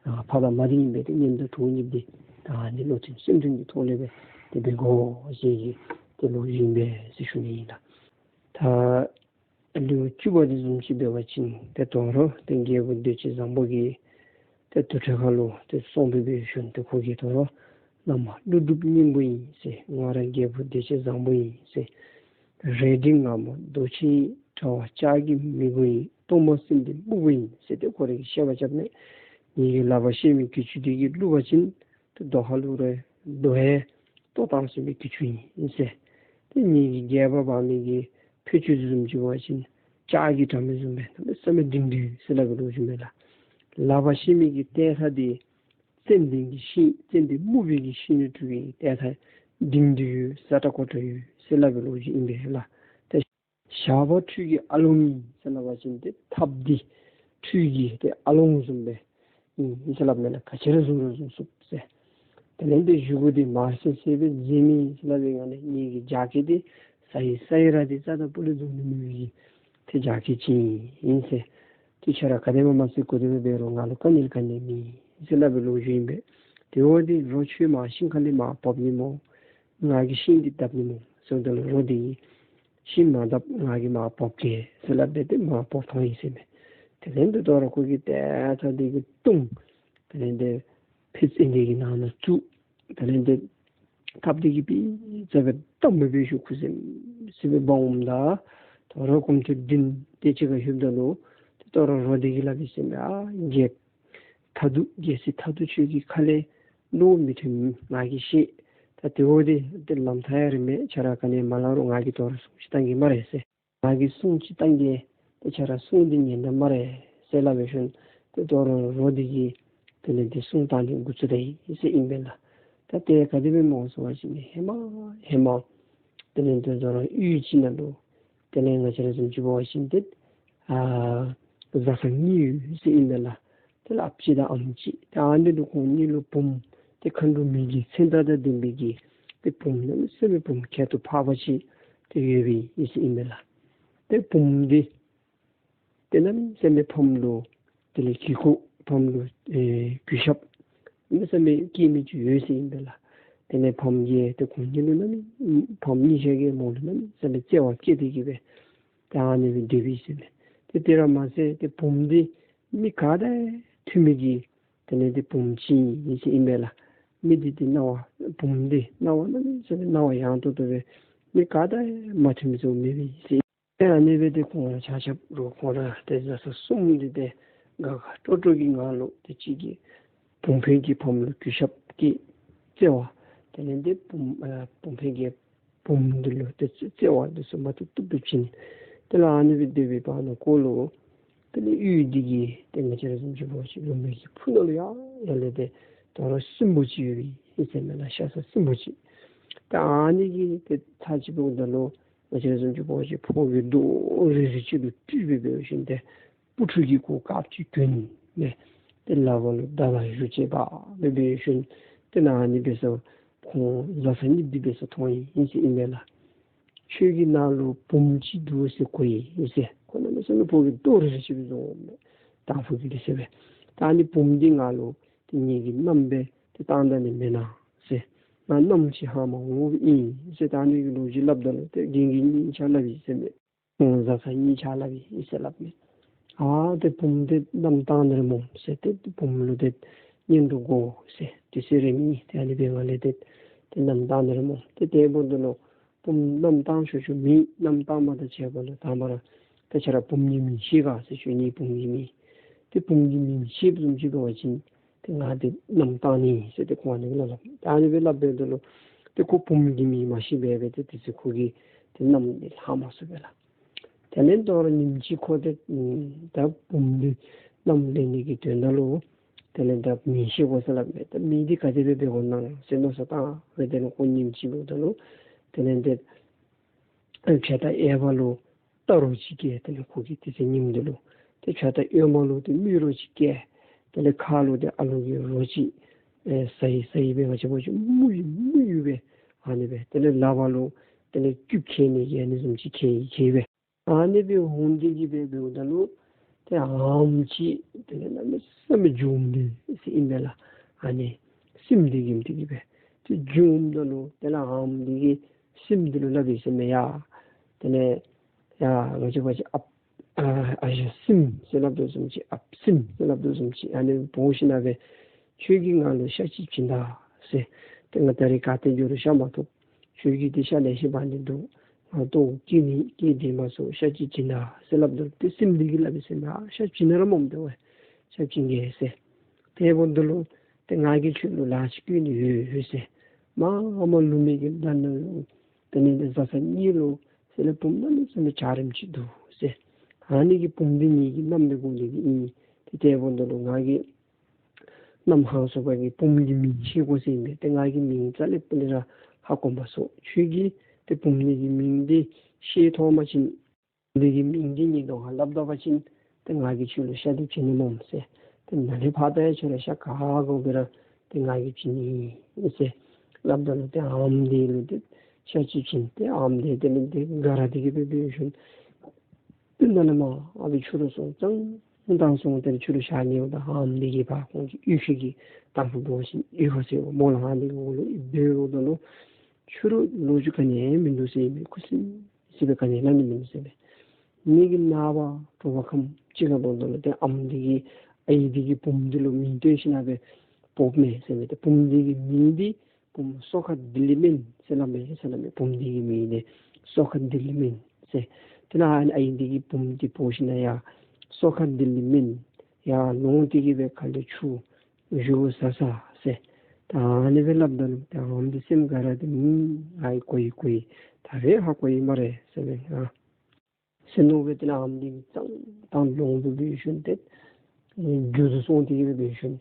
ཨ་ཕ་དང་མ་འདི་ཨིན་པས། ཏེ་གཉེན་དང་གྲོགས་གཉིས་འདི་ད་ཨ་ནི་བློ་མཐུན་སེམས་མཐུན་གྱི་ཐོག་ལས་སྦེ་ཏེ་འབད་དགོ་ཟེར་གྱི་ཏེ་ལོ་རྒྱུས་ཨིན་པས་ཟེར་ཞུ་ནི་ཨིན་ལགས། ད་ལེའུ་བཅུ་པ་འདི་བཟུམ་ཅིག་འབད་བ་ཅིན་ཏེ་དོ་རུང་ཏེ་རྒྱལ་པོ་བདེ་སྤྱོད་བཟང་པོ་གིས་ཏེ་དུར་ཁྲོད་ཁ་ལུ་ཏེ་སོང་སྟེ་འབད་ཞིནམ་ཏེ་ཁོ་གིས་དོ་རུང་བླ་མ་ཀླུ་སྒྲུབ་སྙིང་པོ་ཨིན་ཟེར། ང་ར་རྒྱལ་པོ་བདེ་སྤྱོད་བཟང་པོ་ཨིན་ཟེར། རལ་གྲི་རྔ་མོང་རྡོ་རྗེ་དྲ་བ་ལྕགས་ཀྱི་མི་བུ་ཨིན། གདོང་པ་སེམས་ལྡན་སྨུག་པོ་ཨིན་ཟེར་ཏེ་ཁོ་ར་གིས་བཤད་པ་རྐྱབ་ནི། ངེ་གི་ལག་པར་བཤེད་མི་གྱི་ཅུང་འདི་གིས་བླུག་པ་ཅིན་ཏེ་རྡོ་ཁ་ལུ་ར་རྡོ་ཡང་གཏོར་བཏང་ཚུགས་པའི་གྱི་ཅུང་ཨིན་ཟེར། ཏེ་ངེ་གི་སྒལ་པར་འབག་མི་གི་ཕོ་ཅུང་བཟུམ་ཅིག་འབད་བ་ཅིན་ལྕགས་ཀྱི་དྲ་མིག་བཟུམ་སྦེ་གནམ་མེད་ས་མེད་སྒྲིང་སྒྲི་ཟེར་སླབ་པའི་ལོ་རྒྱུས་ཨིན་པས་ལགས། ལག་པར་བཤེད་མི་གི་ཏེ་ཐག་འདི་ཙན་དན་གྱི་ཤིང་ཙན་དན་སྨུག་པོའི་གི་ཤིང་ལས་གྲུབ་པའི་ཏེ་ཐག་སྒྲིང་སྒྲི་ཡོད་ཟེར་ཏེ་ཁོ་ཏེ་ཡོད་ཟེར་སླབ་པའི་ལོ་རྒྱུས་ཨིན་པས་ལགས། ཏེ་ཞགས་པ་ཁྲུས་ཀྱི་ཨ་ལོང་ཨིན་ཟེར་སླབ་པ་ཅིན་ཏེ་ཐགཔ་འདི་ཁྲུས་ཀྱི་ཏེ་ཨ་ལོང་བཟུམ་སྦེ་ཨིན་ཟེར་སླབ་མས་ལགས། ག་ཅི་ར་བཟུང་རུང་བཟུང་ཚུགས་ཟེར། དེ་ལས་ཏེ་བཞེས་སྒོ་འདི་མར་སེར་སེར་སྦེ་མཛེས་མི་ཟེར་སླབ་པའི་ངང་ལས་ངེ་གི་རྒྱགས་ཁེ་འདི་ས་ཡི་ས་ཡི་ར་འདི་རྩ་དང་སྤུ་ལས་བཟུང་ནི་མེད་པའི་གི་ཏེ་རྒྱགས་ཁེ་ཅིག་ཨིན་ཟེར། ཏེ་ཁྱོད་ར་ག་དེ་མ་མ་ཚད་ག་དེ་སྦེ་འབད་རུང་ང་ལུ་དཀའ་ངལ་ག་ནི་ཡང་མེད་ཟེར་སླབ་པའི་ལོ་རྒྱུས་ཨིན་པས། དེ་འབདཝ་ད་རོ་ཁྱོད་མར་ཤིང་ཁ་ལས་མར་བབས་ནི་སྨོ། ང་གིས་ཤིང་འདི་བརྡབ་ནི་སྨོ་ཟེརཝ་ད་ལུ་རོ་འདི་གིས་ཤིང་མ་བརྡབ། ང་གིས་མར་བབས་གེ་ཟེར་སླབ་སྦེ་ཏེ་མར་བབས་བཏང་ཡི་ཟེར་མས། དེ་ལས་ཏེ་དོ་རུང་ཁོ་གིས་ཏེ་ཐགཔ་འདི་གིས་བརྡུང་། དེ་ལས་ཏེ་ཕྱེད་ཙན་དན་གྱི་ནང་ན་བཙུགས། དེ་ལས་ཏེ་ཐགཔ་འདི་གིས་ཕྱེད་ཙམ་སྦེ་བརྡུངམ་སྦེ་ཞིནམ་ཁུ་སིམ་སིམ་སྦེ་འབག་འོངམ་ད་དོ་རུང་གོམ་ཐེངས་བདུན་དེ་ཅིག་ཁར་ལྷོདཔ་ད་ལུ་ཏེ་དོ་རུང་རོ་འདི་གིས་སླབ་ཡི་ཟེར་མས། ཨ་རྒྱལཔོ་མཐའ་སྡུག་རྒྱལ་སྲིད་མཐའ་སྡུག་ཁྱོད་ཀྱི་ཁ་ལས་བློ་མི་ཐོན་ང་གིས་ཤེས། ད་དེ་འབདཝ་ད་ཏེ་ལམ་ཐག་ཡང་རིངམ་མས། ཁྱོད་ར་ག་ནི་མ་སླབ་རུང་ང་གིས་དོ་རུང་གསུང་ཅིག་བཏང་གེ་སྨ་རེ་ཟེར། ང་གིས་སྲུང་ཅིག་བཏང་གེ། ཏེ་ཁྱོད་ར་སྲུང་འདི་ཉན་ད་སྨ་རེ་ཟེར་སླབ་སྦེ་ཞིནམ་ཏེ་དོ་རུང་རོ་འདི་གིས་དེ་ལས་ཏེ་སྲུང་བཏང་ནི་འགོ་བཙུགས་ད་ཡི་ཟེར་ཨིན་པས་ལགས། ད་ཏེ་ག་དེ་སྦེ་སྨོ་ཟེར་བ་ཅིན་ཧེ་མ་ཧེ་མ་དེ་ལས་ཏེ་དོ་རུང་གཡུས་ཅིག་ནང་ལུ་དེ་ལས་ང་བཅས་ར་བཟུམ་ཅིག་འབད་བ་ཅིན་ཏེ་ཨ་བཟའ་ཚང་གཉིས་ཡོད་ཟེར་ཨིན་པས་ལགས། དེ་ལས་ཨ་ཅེ་དང་ཨམ་ཅེ། ཏེ་ཨ་ནི་ལུ་ཁོང་གཉིས་ལུ་བུམོ་ཏེ་མཁའ་འགྲོ་མའི་གི་མཚན་རྟགས་དང་ལྡན་པའི་གི་ཏེ་བུམོ་གནམ་མེད་ས་མེད་བུམོ་ཁྱད་དུ་འཕགས་པ་ཅིག་ཏེ་ཡོདཔ་ཨིན་ཟེར་ཨིན་པས་ལགས། ཏེ་བུམོ་འདི་ཏེ་གནམ་མེད་ས་མེད་ཕམ་ལུ་དེ་ལས་གི་ཁུག་ཕམ་ལུ་ཨེ་གུས་ཞབས་གནམ་མེད་ས་མེད་བསྐྱེད་མི་ཅིག་ཡོད་ཟེར་ཨིན་པས་ལགས། དེ་ལས་ཕམ་གྱིས་ཏེ་ཁོང་གཉིས་ལུ་གནམ་མེད་ཕམ་གཉིས་ཆ་གིས་མོ་ལུ་གནམ་མེད་ས་མེད་བརྩེ་བ་བསྐྱེད་དེ་གི་སྦེ་ཏེ་ཨ་ནི་སྦེ་སྡོདཔ་ཨིན་ཟེར་མས། ཏེ་དེ་ར་མ་ཚད་ཏེ་བུམོ་འདི་མི་ག་དང་མཐུན་མི་གི་དེ་ལས་ཏེ་བུམོ་ཅིག་ཨིན་ཟེར་ཨིན་པས་ལགས། མི་འདི་ཏེ་སྣང་བ་བུམོ་འདི་སྣང་བ་གནམ་མེད་ས་མེད་སྣང་བ་ཡང་ཏོག་ཏོ་སྦེ་མི་ག་དང་མ་མཐུན་མི་ཚུ་མེད་པའི་ཟེར། ཏེ་ཨ་ནི་སྦེ་ཏེ་ཁོང་ཆ་ཁྱབ་ར་ཁོང་ར་ཏེ་བཟའ་ཚང་གསུམ་འདི་ཏེ་དགའ་དགའ་སྤྲོ་སྤྲོ་གི་ངང་ལུ་ཏེ་གཅིག་གིས་བུམོ་ཕོ་གི་ཕམ་ལུ་གུས་ཞབས་ཀྱི་བརྩེ་བ། དེ་ལས་ཏེ་བུམོ་ཨ་བུམོ་ཕོ་གིས་བུམོ་འདི་ལུ་ཏེ་བརྩེ་བ་འདི་ཚུ་མ་བཏུབ་བཏུབ་སྦེ་བྱིན། དེ་ལས་ཨ་ནི་སྦེ་སྡོད་པའི་བར་ན་ཁོ་ལུ་དེ་ལས་གཡུས་འདི་གི་ཏེ་ང་བཅས་ར་བཟུམ་ཅིག་འབད་བ་ཅིན་ལུང་པའི་གི་ཕུ་ནང་ལུ་ཡར་ཡར་ལས་ཏེ་དོ་རུང་སྲིན་པོ་ཅིག་ཡོདཔ་ཨིན་ཟེར་མས་ལགས། ཤ་ཟ་སྲིན་པོ་ཅིག། ཏེ་ཨ་ནི་གིས་ཏེ་ཚར་གཅིག་འབདཝ་ད་ལུ་ང་བཅས་ར་བཟུམ་ཅིག་འབད་བ་ཅིན་ཕོ་གི་རྡོག་རིལ་རི་ཅིག་ལུ་སྤྲུལ་སྦེ་འབད་ཞིནམ་ཏེ་སྤུ་གྲི་གི་གོ་དཀརཔོ་ཅིག་གྱོན་ནི་ཏེ་ལག་པ་ལུ་མདའ་དང་གཞུ་བཅས་པ་སྦེ་འབད་ཞིནམ་ཏེ་ཨ་ནི་སྦེ་ཟེར་ཁོང་བཟའ་ཚང་གཉིས་འདི་སྦེ་ཟེར་མཐོང་ཡི་ཨིན་ཟེར་ཨིན་མས་ལགས། ཁྱོད་ཀྱི་ནང་ལུ་བུམོ་ཅིག་འདུག་ཟེར་གོ་ཡི་ཨིན་ཟེར། ཁོ་གནམ་མེད་ས་མེད་ཕོ་གི་རྡོག་རིལ་རི་ཅིག་སྦེ་བཟོ་མས། དང་ཕུ་གི་འདི་ཟེར་སྦེ། ད་ཨ་ནི་བུམོ་འདི་ང་ལུ་ཏེ་ངེ་གི་མནའམ་སྦེ་ཏེ་བཏང་ད་ནི་མེན་ན་ཟེར། ང་མནའམ་ཅིག་ཧ་མ་འོང་ཨིན་ཟེར། ད་ཨ་ནི་གི་ལོ་རྒྱུས་སླབ་ད་ལུ་ཏེ་རྒན་གྱིས་གཉིས་ཆ་སླབ་ཡི་ཟེར་མས། ཁོང་བཟའ་ཚང་གཉིས་ཆ་སླབ་ཡི་ཟེར་སླབ་མས། ཨ་ཏེ་བུམོ་འདི་མནའམ་བཏང་ནི་ར་སྨོ་ཟེར། ཏེ་བུམོ་ལུ་ཏེ་གཉེན་དུ་དགོ་ཟེར། དུས་ཚོད་རན་ནི་ཏེ་ཨ་ནི་སྦེ་ང་ལས་ཏེ་ཏེ་མནའམ་བཏང་ནི་ར་སྨོ། ཏེ་དེ་འབདཝ་ད་ལུ་བུམོ་མནའམ་བཏང་ཞུ་ཞུཝ་མེད། མནའམ་བཏངམ་དང་བཅསཔ་ལུ་དང་པ་ར་ཏེ་ཁྱོད་ར་བུམོ་གི་མིང་བཤད་ག་ཟེར་ཞུ་ནི། བུམོ་གི་མིང་། ཏེ་བུམོ་གི་མིང་བཤདཔ་བཟུམ་ཅིག་འབད་བ་ཅིན་ཏེ་ང་ཏེ་མནའམ་བཏང་ནི་ཟེར་ཏེ་ཁོང་ཨ་ནི་སྦེ་སླབ་སླབ། ད་ཨ་ནི་སྦེ་སླབ་སྦེ་འབདཝ་ད་ལུ་ཏེ་ཁོ་བུམོ་གི་མིང་མ་ཤེས་པས་སྦེ་ཏེ་དེ་ཚེ་ཁོ་གིས་ཏེ་མནའམ་འདི་ལྷག་མ་ཚུགས་པས་ལགས། དེ་ལས་དོ་རུང་ཉིནམ་ཅིག་ཁོ་ཏེ་ད་བུམོ་འདི་མནའམ་ལེན་ནི་གི་དོན་དག་ལུ་དེ་ལས་ད་མིང་བཤད་དགོ་ཟེར་སླབ་མས། ད་མིང་འདི་ག་དེ་སྦེ་འབད་དགོ་ནང་ཟེར་མནོ་བསམ་བཏང་སྦེ་དེ་ལས་ཁོ་ཉིནམ་ཅིག་འབདཝ་ད་ལུ་དེ་ལས་ཏེ་ཕྱག་དང་གཡས་པ་ལུ་རྟ་རོ་ཅིག་བཀལ། དེ་ལས་ཁོ་གིས་དེ་ཚེ་ཉིནམ་འདི་ལུ་ཏེ་ཕྱག་དང་གཡོན་མ་ལུ་ཏེ་མི་རོ་ཅིག་བཀལ། དེ་ལས་ཁ་ལུ་ཏེ་ཨ་ལུ་གི་རོ་ཅིག་ཨེ་ཟ་ཡི་ཟ་ཡི་སྦེ་ང་བཅས་འབད་བ་ཅིན་མུར་ཡི་མུར་ཡི་སྦེ་ཨ་ནི་སྦེ། དེ་ལས་ལག་པ་ལུ་དེ་ལས་སྐུདཔ་འཁྱེར་ནི་གི་ཨ་ནི་བཟུམ་ཅིག་འཁྱེར་ཡི་འཁྱེར་སྦེ། ཨ་ནི་སྦེ་འོང་སྟེ་གི་སྦེ་འབདཝ་ད་ལུ་ཏེ་ཨམ་ཅིག་དེ་ལས་གནམ་མེད་ས་མེད་འཇུངམ་འདི་ཟེར་ཨིན་པས་ལགས། ཨ་ནི་སྲིནམ་འདི་གིས་དེ་གིས་སྦེ་ཏེ་འཇུངམ་ད་ལུ་དེ་ལས་ཨམ་འདི་གིས་སྲིནམ་འདི་ལུ་སླབ་ཡི་ཟེར་མས། ཡ་དེ་ལས་ཡ་ང་བཅས་འབད་བ་ཅིན་ཨཔ་ཨ་ཨ་ཞང་སྲིནམ་ཟེར་སླབ་དོ་བཟུམ་ཅིག། ཨཔ་སྲིནམ་ཟེར་སླབ་དོ་བཟུམ་ཅིག། ཨ་ནི་འབོ་ཞིན་ན་སྦེ་ཁྱོད་ཀྱིས་ང་ལུ་ཤ་ཅིག་བྱིན་ད་ཟེར། ཏེ་ང་ད་རིས་ག་ཏེ་འགྱོ་རུང་ཤ་མ་ཐོབ། ཁྱོད་ཀྱིས་ཏེ་ཤ་ལེ་ཤ་འབག་ནི་འདུག། ང་ལྟོཝ་བཀྱེས་ནི་བཀྱེས་ཏེ་མ་ཚུགས། ཤ་ཅིག་བྱིན་ད་ཟེར་སླབ་ད་ལུ་ཏེ་སྲིནམ་འདི་གིས་སླབ་ཡི་ཟེར་མས། ཤ་བྱིན་ན་ར་སྨོ་ཏེ་ཝའི་ཤ་བྱིན་གེ་ཟེར། དེ་འབདཝ་ད་ལུ་ཏེ་ང་གིས་ཁྱོད་ལུ་ལཱ་ཅིག་བཀོད་ནི་ཡོད་ཟེར། མ་ཧ་མ་ལུ་མི་གི་ད་ནི་ལུ་དེ་ལས་ཏེ་བཟའ་ཚང་གཉིས་ལུ་དེ་ལས་བུམོ་གནམ་མེད་ས་མེད་འཇའ་རིསམོ་ཅིག་འདུག་ཟེར། ཨ་ནི་གི་བུམོ་འདི་ངེ་གི་མནའམ་སྦེ་དགོ་ནི་གི་ཨིན། ཏེ་དེ་འབདཝ་ད་ལུ་ང་གིས་མནའམ་ཧང་སངས་པ་གི་བུམོ་གི་མིང་བཤད་དགོ་ཟེར་ཨིན་པས། ཏེ་ང་གིས་མིང་རྩ་ལས་སྤུ་ལས་ར་ཧ་གོ་མ་སོང་། ཁྱོད་ཀྱིས་ཏེ་བུམོ་འདི་གི་མིང་འདི་བཤད་ཐོབ་པ་ཅིན་འདི་གི་མིང་འདི་ངེའི་གདོང་ཁར་སླབ་ད་པ་ཅིན་ཏེ་ང་གིས་ཁྱོད་ལུ་ཤ་འདི་བྱིན་ནི་སྨོ་ཟེར། ཏེ་ནཱ་ལས་ཕར་ད་ཡང་ཁྱོད་ར་ཤ་ག་དགོ་པས་ར་ཏེ་ང་གིས་བྱིན་ནི་ཨིན་ཟེར་སླབ་ད་ལུ་ཏེ་ཨམ་འདི་ལུ་ཏེ་ཤ་ཅིག་བྱིན། ཏེ་ཨམ་འདི་དེ་ལས་ཏེ་དགའ་ར་འདི་གིས་སྦེ་འབད་ཞིནམ་ཏེ་ནཱ་ལས་མར་ཨ་ཕི་ཕྱི་རུ་སོང་ཙང་ད་སོང་སྟེ་ཕྱི་རུ་ཤ་ཉལཝ་ད་ཨམ་འདི་གིས་ཕར་ཁོང་གི་གཡུས་ཤིག་གི་དང་ཕུ་འབད་བ་ཅིན་གཡུས་ཁ་ཟེར་མོ་ལགས་ཨ་ནི་གི་འོག་ལུ་སྡོད་འོངམ་ད་ལུ་ཕྱི་རུ་ལོ་རྒྱུས་ག་ནི་ཡང་མིན་འདུག་ཟེར་ཨིན་མས། ཁུ་སིམ་སི་སྦེ་ག་ནི་ཡང་སླབ་ནི་མིན་འདུག་ཟེར་མས། ངེ་གི་ནངས་པ་དྲོ་པ་ཁམས་ཅིག་ཁར་འབདཝ་ད་ལུ་ཏེ་ཨམ་འདི་གིས་ཨའི་འདི་གི་བུམོ་འདི་ལུ་མིང་བཏོན་ཞིན་ན་སྦེ་འབོཝ་མས་ཟེར་མས། ཏེ་བུམོ་འདི་གི་མིང་འདི་བུམོ་སོ་ཁ་ལྡི་ལི་སྨན་ཟེར་སླབ་མས་ཟེར་སླབ་མས། བུམོ་འདི་གི་མིང་འདི་སོ་ཁ་ལྡི་ལི་སྨན་ཟེར། དེ་ལས་ཨ་ནི་ཨའི་འདི་གིས་བུམོ་འདི་འབོ་ཞིན་ན་ཡར་སོ་ཁ་ལྡི་ལི་སྨན་ཡར་ལོང་སྟེ་གི་སྦེ་ཁ་ལས་ཆུ་བཞུར་ས་ས་ཟེར། ད་ཨ་ནི་སྦེ་སླབ་ད་ལུ་ཏེ་ཨམ་འདི་སེམས་དགའ་ར་ཏེ་ཨུམ་ཨའི་གོ་ཡི་གོ་ཡི། ད་རེས་ཧ་གོ་ཡི་སྨ་རེ་ཟེར་སྦེ་ཨ་ ཟེར་མནོ་སྦེ་དེ་ལས་ཨམ་འདི་གིས་ཙང་ཙང་ལོང་སྦེ་འབད་ཞིནམ་ཏེ་རྒྱུ་དུ་སོང་སྟེ་གི་སྦེ་འབད་ཞིནམ་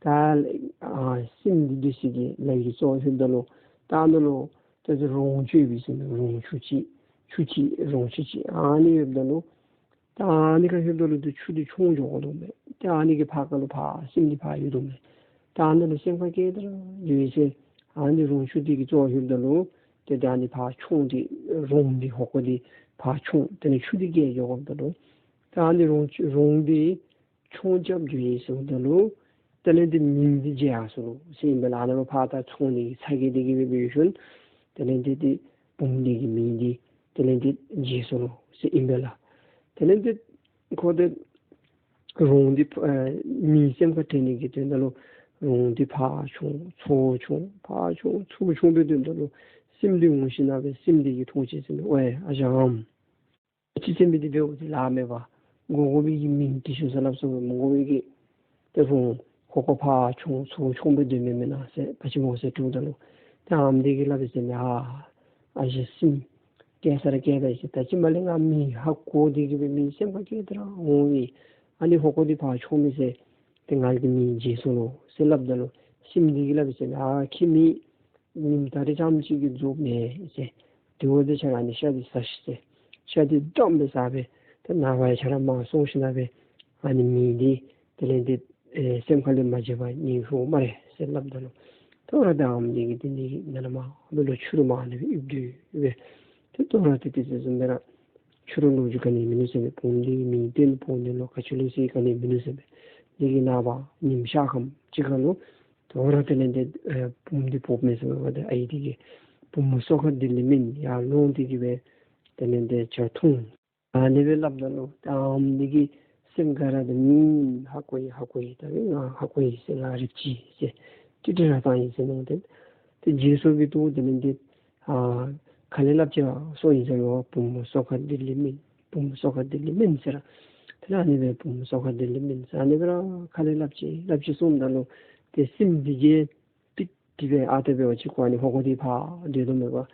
ད་ཨ་སྲིནམོ་འདི་སྡོད་ས་གི་ལ་གི་རྩ་བར་ལྷོདཔ་ད་ལུ་ད་ཨ་ནཱ་ལུ་ཏེ་རོང་ཆུ་ཡོདཔ་ཟེར་མས། རོང་ཆུ་ཅིག་ཆུ་ཅིག་རོང་ཆུ་ཅིག་ཨ་ནི་ཡོདཔ་ད་ལུ་ད་ཨ་ནི་ཁར་ལྷོདཔ་ད་ལུ་ཏེ་ཆུ་འདི་མཆོང་འགྱོ་དོ་མས། ཏེ་ཨ་ནི་གི་ཕར་ཁ་ལུ་ཕར་སྲིནམོ་འདི་ཕར་ཡོད་དོ་མས། ད་ཨ་ནི་ལུ་སེམས་ཁར་བསྐྱེད་དེ་ར་འགྱོ་ཡི་ཟེར། ཨ་ནི་རོང་ཆུ་འདི་གི་རྩ་བར་ལྷོདཔ་ད་ལུ་ཏེ་ད་ཨ་ནི་ཕར་མཆོང་སྟེ་རོང་འདི་ཧོ་ཀ་འདི་ཕར་མཆོང་དེ་ལས་ཆུ་འདི་བརྒལ་འགྱོཝ་ད་ལུ་ད་ཨ་ནི་རོང་ཆུ་རོང་འདི་མཆོང་རྐྱབ་འགྱོ་ཡི་ཟེརཝ་ད་ལུ་དེ་ལས་ཏེ་མིང་འདི་བརྗེ་ཡར་སོ་ལོ་ཟེར་ཨིན་པས་ལགས། ཨ་ནཱ་ལུ་ཕར་ད་མཆོང་ནི་གི་ཚ་གྱང་འདི་གིས་སྦེ་འབད་ཞིནམ་དེ་ལས་ཏེ་ཏེ་བུམོ་འདི་གི་མིང་འདི་དེ་ལས་ཏེ་བརྗེ་སོ་ལོ་ཟེར་ཨིན་པས་ལགས། དེ་ལས་ཏེ་ཁོ་ཏེ་རོང་འདི་ཨེ་མིང་སེམས་ཁར་དྲན་ནི་གི་དོན་དག་ལུ་རོང་འདི་ཕར་མཆོང་ཚུར་མཆོང་ཕར་མཆོང་ཚུར་མཆོང་སྦེ་སྡོདཔ་ད་ལུ་སྲིནམོ་འདི་འོང་ཞིནམ་ལས་སྲིནམོ་འདི་གིས་མཐོང་ཅི་ཟེར་མས། ཝའེ་ཨ་ཞང་ཨམ་ཨ་ཙི་ཙི་མི་འདི་འབདཝ་འདི་ལཱ་མེད་པར་དགོ་དགོ་པའི་གི་མིང་འདི་ཞུ་ཟེར་སླབ་སོང་མས། མི་དགོ་པའི་གི་ཏེ་ཧོ་ཧོ་ཀ་ཕར་མཆོང་ཚུར་མཆོང་སྦེ་སྡོད་མི་མེན་ན་ཟེར་ག་ཅི་སྨོ་ཟེར་དྲིཝ་ད་ལུ་ཏེ་ཨམ་འདི་གིས་སླབ་ཡི་ཟེར་མས། ཨ་ཨ་ཞང་སྲིནམོ་སྐྱེ་ས་ར་སྐྱེ་ད་ཡི་ཟེར། ད་ཅི་མ་ལས་ང་མིང་ཧ་གོ་སྟེ་གི་སྦེ་མིང་སེམས་ཁར་བསྐྱེད་དེ་ར་འོང་ཡི། ཨ་ནི་ཧོ་ཀ་འདི་ཕར་མཆོང་མི་ཟེར་ཏེ་ང་གི་མིང་བརྗེ་སོ་ལོ་ཟེར་སླབ་ད་ལུ་སྲིནམོ་འདི་གིས་སླབ་ཡི་ཟེར་མས། ཨ་ཁྱོད་མི་ཉིནམ་ད་རིས་ཙམ་ཅིག་གིས་རྫོགས་མས་ཟེར། དེ་འབདཝ་ད་ཁྱོད་ར་ཨ་ནི་ཤ་འདི་ཟ་ཤིག་ཟེར། ཤ་འདི་འགྲངམ་སྦེ་ཟ་སྦེ་ཏེ་ནངས་པ་ཡང་ཁྱོད་ར་མར་སོང་ཞིནམ་ལས་ཨ་ནི་མིང་འདི་དེ་ལས་ཏེ་ཨེ་སེམས་ཁ་ལས་མ་བརྗེད་པར་ཉན་ཤོག་སྨ་རེ་ཟེར་སླབ་ད་ལུ་དོ་རུང་ཏེ་ཨམ་འདི་གིས་དེ་ནི་ནཱ་ལས་མར་སྦེ་ལོག་ཕྱི་རུ་མར་ཨ་ནི་སྦེ་ཡིབ་སྡོད་སྦེ་ཏེ་དོ་རུང་ཏེ་དེ་ཚེ་བཟུམ་སྦེ་ར་ཕྱི་རུ་ལོག་རྒྱུ་ག་ནི་མིན་ནུག་ཟེར་མས། བུམོ་འདི་གི་མིང་སྟོན་འབོ་ནི་ལུ་ག་ཅི་ལུ་ཟེར་ག་ནི་མིན་ནུག་ཟེར་མས། འདི་གིས་ནངས་པ་ཉིམ་ཤར་ཁམས་ཅིག་ཁར་ལུ་དོ་རུང་དེ་ལས་ཏེ་ཨེ་བུམོ་འདི་འབོཝ་མས་ཟེར་མས། ཨ་ནི་ཨའི་འདི་གིས་བུམོ་སོ་ཁ་ལྡིར་ལི་མེན་ཡར་ལོང་སྟེ་གི་སྦེ་དེ་ལས་ཏེ་ཇ་འཐུང་ཨ་ནི་སྦེ་སླབ་ད་ལུ་ཏེ་ཨམ་འདི་གི་སེམས་ཁར་ར་ཏེ་ཨུམ་ཧ་གོ་ཡི་ཧ་གོ་ཡི། ད་འབདན་ང་ཧ་གོ་ཡི་ཟེར། ང་རིག་ཅི་ཟེར་ཏིག་ཏིག་ར་བཏང་ཡི་ཟེར་མནོ་སྟེ་ཏེ་བརྗེད་སོང་གི་འདུག། དེ་ལས་ཏེ་ཨ་ཁ་ལས་སླབ་ཅི་ར་སོང་ཡི་ཟེར་མས། བུམོ་སོ་ཁ་ལྡིར་ལི་མེན་བུམོ་སོ་ཁ་ལྡིར་ལི་མེན་ཟེར་ར་དེ་ལས་ཨ་ནི་སྦེ་བུམོ་སོ་ཁ་ལྡིར་ལི་མེན་ཟེར་ཨ་ནི་སྦེ་ར་ཁ་ལས་སླབ་ཅི་སླབ་ཅི་སོངམ་ད་ལུ་ཏེ་སྲིནམོ་འདི་གིས་ཏིག་ཏིག་སྦེ་ཨ་ཏེ་འབད་བ་ཅིན་ཁོ་ཨ་ནི་ཧོ་ཀ་འདི་ཕར་སྡོད་དོ་མས་པ།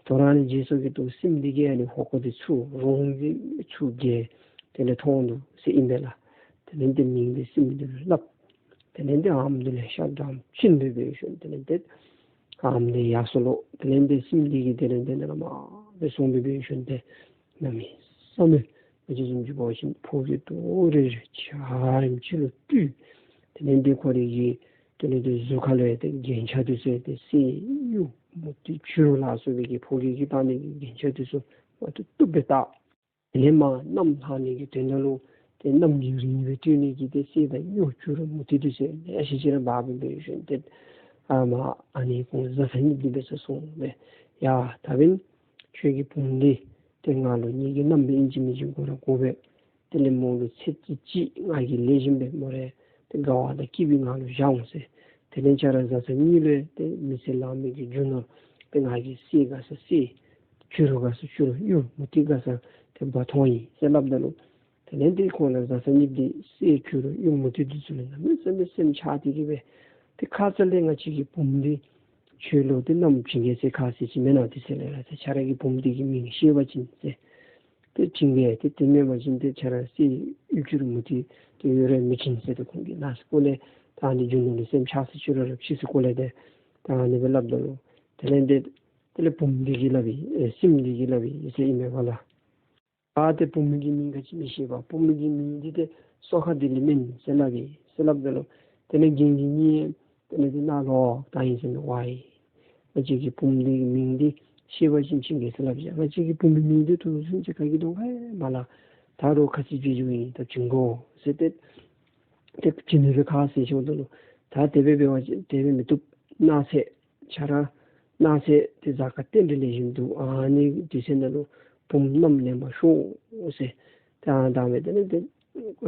དོ་རུང་ཨ་ནི་བརྗེད་སོང་གི་འདུག། སྲིནམོ་འདི་གིས་ཨ་ནི་ཧོ་ཀ་འདི་ཚུར་རོང་འདི་ཚུར་བརྒལ་དེ་ལས་མཐོང་ནུག་ཟེར་ཨིན་པས་ལགས། དེ་ལས་ཏེ་མིང་འདི་སྲིནམོ་འདི་ལུ་སླབ། དེ་ལས་ཏེ་ཨམ་འདི་ལས་ཤ་འགྲངམ་ཅིག་འབད་འབད་ཞིནམ་དེ་ལས་ཏེ་ཨམ་འདི་ཡར་སོ་ལོ། དེ་ལས་ཏེ་སྲིནམོ་འདི་གིས་དེ་ལས་ཏེ་ནཱ་ལས་མར་སྦེ་སོང་སྦེ་འབད་ཞིནམ་ཏེ་གནམ་མེད་ས་མེད་ང་བཅས་བཟུམ་ཅིག་འབད་བ་ཅིན་ཕོ་སྐྱེས་ཏོ་རེ་རེ་འཇའ་རིསམོ་ཅིག་ལུ་སྤྲུལ། དེ་ལས་ཏེ་ཁོ་རའི་གི་དེ་ལས་ཏེ་གཟུགས་ཁ་ལུ་ཡང་ཏེ་རྒྱན་ཆ་འདི་ཚུ་ཡང་ཏེ་གསེར་གཡུ་མུ་ཏིག་བྱུ་རུ་ལ་སོགས་པའི་གི་ཕོ་སྐྱེས་ཀྱིས་བཏགས་ནི་གི་རྒྱན་ཆ་འདི་ཚུ་མ་བཏུབ་བཏུབ་སྦེ་བཏགས། དེ་ལས་མར་གནམ་ལྷག་ནི་གི་དོན་དག་ལུ་ཏེ་གནམ་གྱི་རིགས་སྦེ་སྤྲུལ་ནི་གི་ཏེ་གསེར་དང་གཡུ་བྱུ་རུ་མུ་ཏིག་འདི་ཚུ་ལེ་ཤ་ཅིག་ར་འབག་སྦེ་འབད་ཞིནམ་ཏེ་ཨ་མར་ཨ་ནི་ཁོང་བཟའ་ཚང་གཉིས་འདི་འབད་སར་སོང་སྦེ་ཡ་ད་འབདན་ཁྱོད་ཀྱི་བུམོ་འདི་ཏེ་ང་ལུ་ངེ་གི་མནའམ་སྦེ་ཨིན་ཅི་མིན་ཅི་དགོ་ར་དགོ་པས། དེ་ལས་མོ་ལུ་ཚེ་གཅིག་གཅིག་ང་གིས་ལེགས་ཤོམ་སྦེ་མོ་ར་ཏེ་དགའ་བ་དང་སྐྱིད་པའི་ངང་ལུ་བཞག་འོང་ཟེར། དེ་ལས་ཁྱེད་ར་བཟའ་ཚང་གཉིས་ལུ་ཏེ་མི་ཚེ་ལང་མི་གི་རྒྱུ་ནོར་ཏེ་ང་གིས་གསེར་དགའ་ས་གསེར་བྱུ་རུ་དགའ་ས་བྱུ་རུ་གཡུ་མུ་ཏིག་དགའ་ས་ཏེ་འབག་འཐོན་ཡི་ཟེར་སླབ་ད་ལུ་དེ་ལས་ཏེ་ཁོང་ར་བཟའ་ཚང་གཉིས་འདི་གསེར་བྱུ་རུ་གཡུ་མུ་ཏིག་འདི་ཚུ་ལུ་གནམ་མེད་ས་མེད་སེམས་ཆགས་ཏེ་གི་སྦེ་ཏེ་ཁ་ཙ་ལས་ང་བཅས་ཀྱི་བུམོ་འདི་ཁྱོད་ལུ་ཏེ་མནའམ་བྱིན་གེ་ཟེར་ཁ་བཟེད་ཅི་མེན་ན། དེ་ཚེ་ལས་ར་ཏེ་ཁྱེད་ར་གི་བུམོ་འདི་གི་མིང་ཤེས་པ་ཅིན་ཟེར། ཏེ་བྱིན་གེ་ཏེ་དེ་མེན་པ་ཅིན་ཏེ་ཁྱེད་ར་གསེར་གཡུ་བྱུ་རུ་མུ་ཏིག་ཏེ་ཡོད་ར་མི་བྱིན་ཟེར་ཏེ་ཁོང་གིས་མནའ་ཟེར་སྐོར་ལས་ད་ཨ་ནི་རྒྱུ་ནོར་ལུ་སེམས་ཆགས་ས་ཅིག་ར་ར་ཕྱིས་ཟེར་སྐོར་ལས་ཏེ་ད་ཨ་ནི་སྦེ་སླབ་ད་ལུ་དེ་ལས་ཏེ་དེ་ལས་བུམོ་འདི་གིས་སླབ་ཡི་ཨེ་སྲིནམོ་འདི་གིས་སླབ་ཡི་ཟེར་ཨིན་མས་པ་ལགས། ཨ་ཏེ་བུམོ་གི་མིང་ག་ཅི་མི་ཤེས་པར་བུམོ་གི་མིང་འདི་ཏེ་སོ་ཁ་ལྡིར་ལི་མེན་ཟེར་སླབ་ཡི་ཟེར་སླབ་ད་ལུ་དེ་ལས་རྒན་གྱི་གཉིས་དེ་ལས་ཏེ་མནའ་ལོག་བཏང་ཡི་ཟེར་མས། ཝའི་ང་བཅས་ཀྱི་བུམོ་འདི་གི་མིང་འདི་ཤེས་པ་ཅིན་བྱིན་གེ་ཟེར་སླབ་ཅི། ང་བཅས་ཀྱི་བུམོའི་མིང་འདི་ཐུགས་སུན་ཅིག་ག་གི་གཏོང་ག་ཡང་མ་ལང་། ད་རུང་ཁ་ཚིག་བརྗེད་འགྱོ་ཡི། ད་བྱིན་དགོ་ཟེར་ཏེ་ཏེ་བྱིན་ནི་སྦེ་ཁ་བཟེད་ཞིནམ་ད་ལུ་ད་དེ་སྦེ་འབད་བ་ཅིན་དེ་སྦེ་མི་བཏུབ། མནའ་ཚད་ཁྱེད་ར་མནའ་ཚད་ཏེ་གཟའ་སྐར་རྟེན་འབྲེལ་ལེགས་ཤོམ་འདུག། ཨ་ནི་དུས་ཚོད་ནང་ལུ་བུམོ་མནའམ་ལེན་པར་ཤོག་ཟེར། ད་ཨ་ནི་དེ་ལས་ཏེ་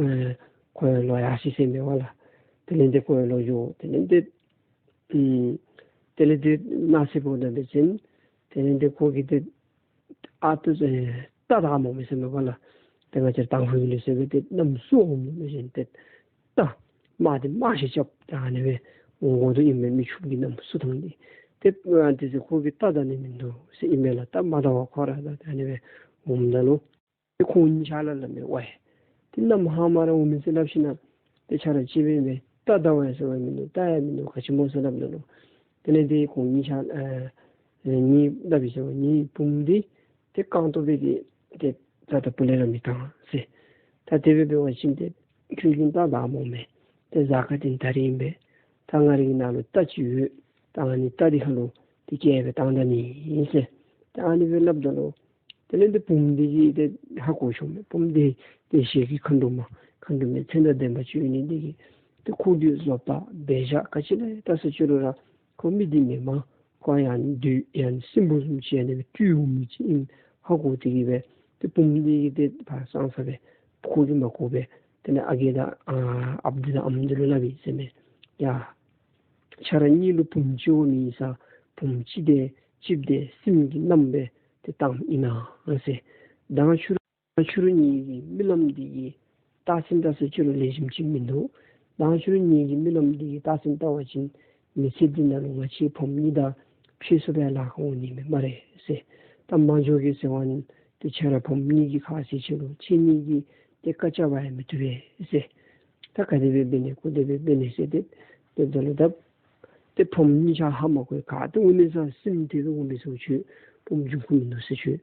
ཨེ་ཁོ་ཡང་ལོག་ཡར་སི་ཟེར་མས་པ་ལགས། དེ་ལས་ཏེ་ཁོ་ཡང་ལོག་འགྱོ། དེ་ལས་ཏེ་ཨུམ་དེ་ལས་ཏེ་མནའ་ཚད་འབདཝ་ད་འབད་བ་ཅིན་དེ་ལས་ཏེ་ཁོ་གིས་ཏེ་ཨ་ཏི་ཨེ་རྟ་དང་མོ་མི་ཟེར་མས་པ་ལགས། ཏེ་ང་བཅས་ར་དང་ཕུ་གི་ལུགས་སྲོལ་སྦེ་ཏེ་མནའམ་སྲུ་འོང་མི་བཞིན་ཏེ་རྟ་དམག་འདི་དམག་ཞིག་རྐྱབ་ད་ཨ་ནི་སྦེ་འོང་དགོ་དོ་ཨིན་མས། མི་ཕྱུགཔོ་གི་མནའམ་སྲུ་ཐངས་འདི་ཏེ་ཨ་དེ་ཚེ་ཁོ་གིས་རྟ་དང་ནི་མིན་འདུག་ཟེར་ཨིན་མས་ལགས། རྟ་མ་དང་བ་ཁོ་ར་ད་ཨ་ནི་སྦེ་འོངམ་ད་ལུ་ ཏེ་ཁོང་གཉིས་ཆ་ལུ་སླབ་མས། ཝའེ་ཏེ་གནམ་ཧ་མ་ར་འོང་མི་ཟེར་སླབ་ཞིན་ན་ཏེ་ཆ་ར་གཅིག་སྦེ་ཨིན་པས། རྟ་དར་བ་ཡང་ཟེར་བ་མིན་འདུག། རྟ་ཡང་མིན་འདུག། ག་ཅི་སྨོ་ཟེར་སླབ་ད་ལུ་དེ་ལས་ཏེ་ཁོང་གཉིས་ཆ་ཨ་ཨ་གཉིས་སླབ་ཨིན་ཟེར་བ། ངེའི་བུམོ་འདི་ཏེ་རྐང་སྟོང་སྦེ་ཏེ་ཏེ་རྟ་དང་ཕུ་ལས་ར་མི་བཏང་ཟེར། ད་དེ་སྦེ་འབད་བ་ཅིན་ཏེ་ཁྱོད་ཀྱིས་རྟ་དར་སྨོ་མས། ཏེ་གཟའ་སྐར་འདི་ད་རིས་ཨིན་པས། ད་ང་རའི་ནང་ལུ་རྟ་ཅིག་ཡོད། ད་ཨ་ནི་རྟ་འདི་ཁ་ལུ་ཏེ་བཀལ་སྦེ་བཏང་ད་ནི་ཨིན་ཟེར། ད་ཨ་ནི་སྦེ་སླབ་ད་ལུ་དེ་ལས་ཏེ་བུམོ་འདི་གིས་ཏེ་ཧ་གོ་བྱུང་མས། བུམོ་འདི་ཏེ་ཞལ་གྱི་མཁའ་འགྲོ་མ་མཁའ་འགྲོ་མའི་མཚན་དང་ལྡན་པ་ཅིག་ཡོད་ནི་འདི་གིས་ཏེ་ཁོ་འདི་བཟོ་ལྟ་འབད་བཞག་ག་ཅི་ལས་བལྟ་ས་ཅི་རུང་ར་ཁོ་མི་འདི་མེན་མས། ཁོ་ཡང་བདུད་ཡང་སྲིན་པོ་བཟུམ་ཅིག་ཨ་ནི་སྦེ་སྤྲུལ་འོང་མི་ཅིག་ཨིནམ་ཧ་གོ་སྟེ་གིས་སྦེ་ཏེ་བུམོ་འདི་གིས་ཏེ་ཕར་སང་ས་སྦེ་ཁོ་གིས་མ་གོ་སྦེ་དེ་ལས་ཨ་རྒས་དང་ཨ་ཨཔ་འདི་དང་ཨམ་འདི་ལུ་སླབ་ཨིན་ཟེར་མས། ཡ་ཁྱེད་ར་གཉིས་ལུ་བུམོ་ཅིག་འོང་མི་ཨིན་ས། བུམོ་ཅིག་དེ་ཅིག་དེ་སྲིནམོ་གི་མནའམ་སྦེ་ཏེ་བཏངམ་ཨིན་ན་ཟེར། མདང་ཕྱི་རུ་མདང་ཕྱི་རུ་ངེ་གི་རྨི་ལམ་འདི་གི་རྟགས་མཚན་བལྟ་ས་ཅི་རུང་ལེགས་ཤོམ་ཅིག་མིན་འདུག། མདང་ཕྱི་རུ་ངེ་གི་རྨི་ལམ་འདི་གི་རྟགས་མཚན་བལྟ་བ་ཅིན་མི་ཚེ་འདི་ནང་ལུ་ང་བཅས་བུམོ་གཉིས་དང་ཕྱད་སོ་སྦེ་ལཱ་ཁག་འོང་ནི་མས་སྨ་རེ་ཟེར། ད་མ་འགྱོ་གེ་ཟེར་བ་ནི་ཏེ་ཁྱེད་ར་བུམོ་གཉིས་ཀྱི་ཁ་ཟེར་ཅི་རུང་ཁྱེད་གཉིས་ཀྱིས་ཏེ་བཀའ་རྐྱབ་པར་ཡང་མི་བཏུབ་པས་ཟེར། ད་ག་དེ་སྦེ་འབད་ནི་གོ་དེ་སྦེ་འབད་ནི་ཟེར་ཏེ་ཏེ་ད་ལུ་ད་ཏེ་བུམོ་གཉིས་ཆ་ཧ་མ་གོ། ག་ཏེ་འོང་ནི་ཟེར་སྲིནམོ་དེ་སྦེ་འོང་མི་ཟེར་ཁྱོད་བུམོ་འབྱུང་ཁུངས་མིན་འདུག་ཟེར། ཁྱོད་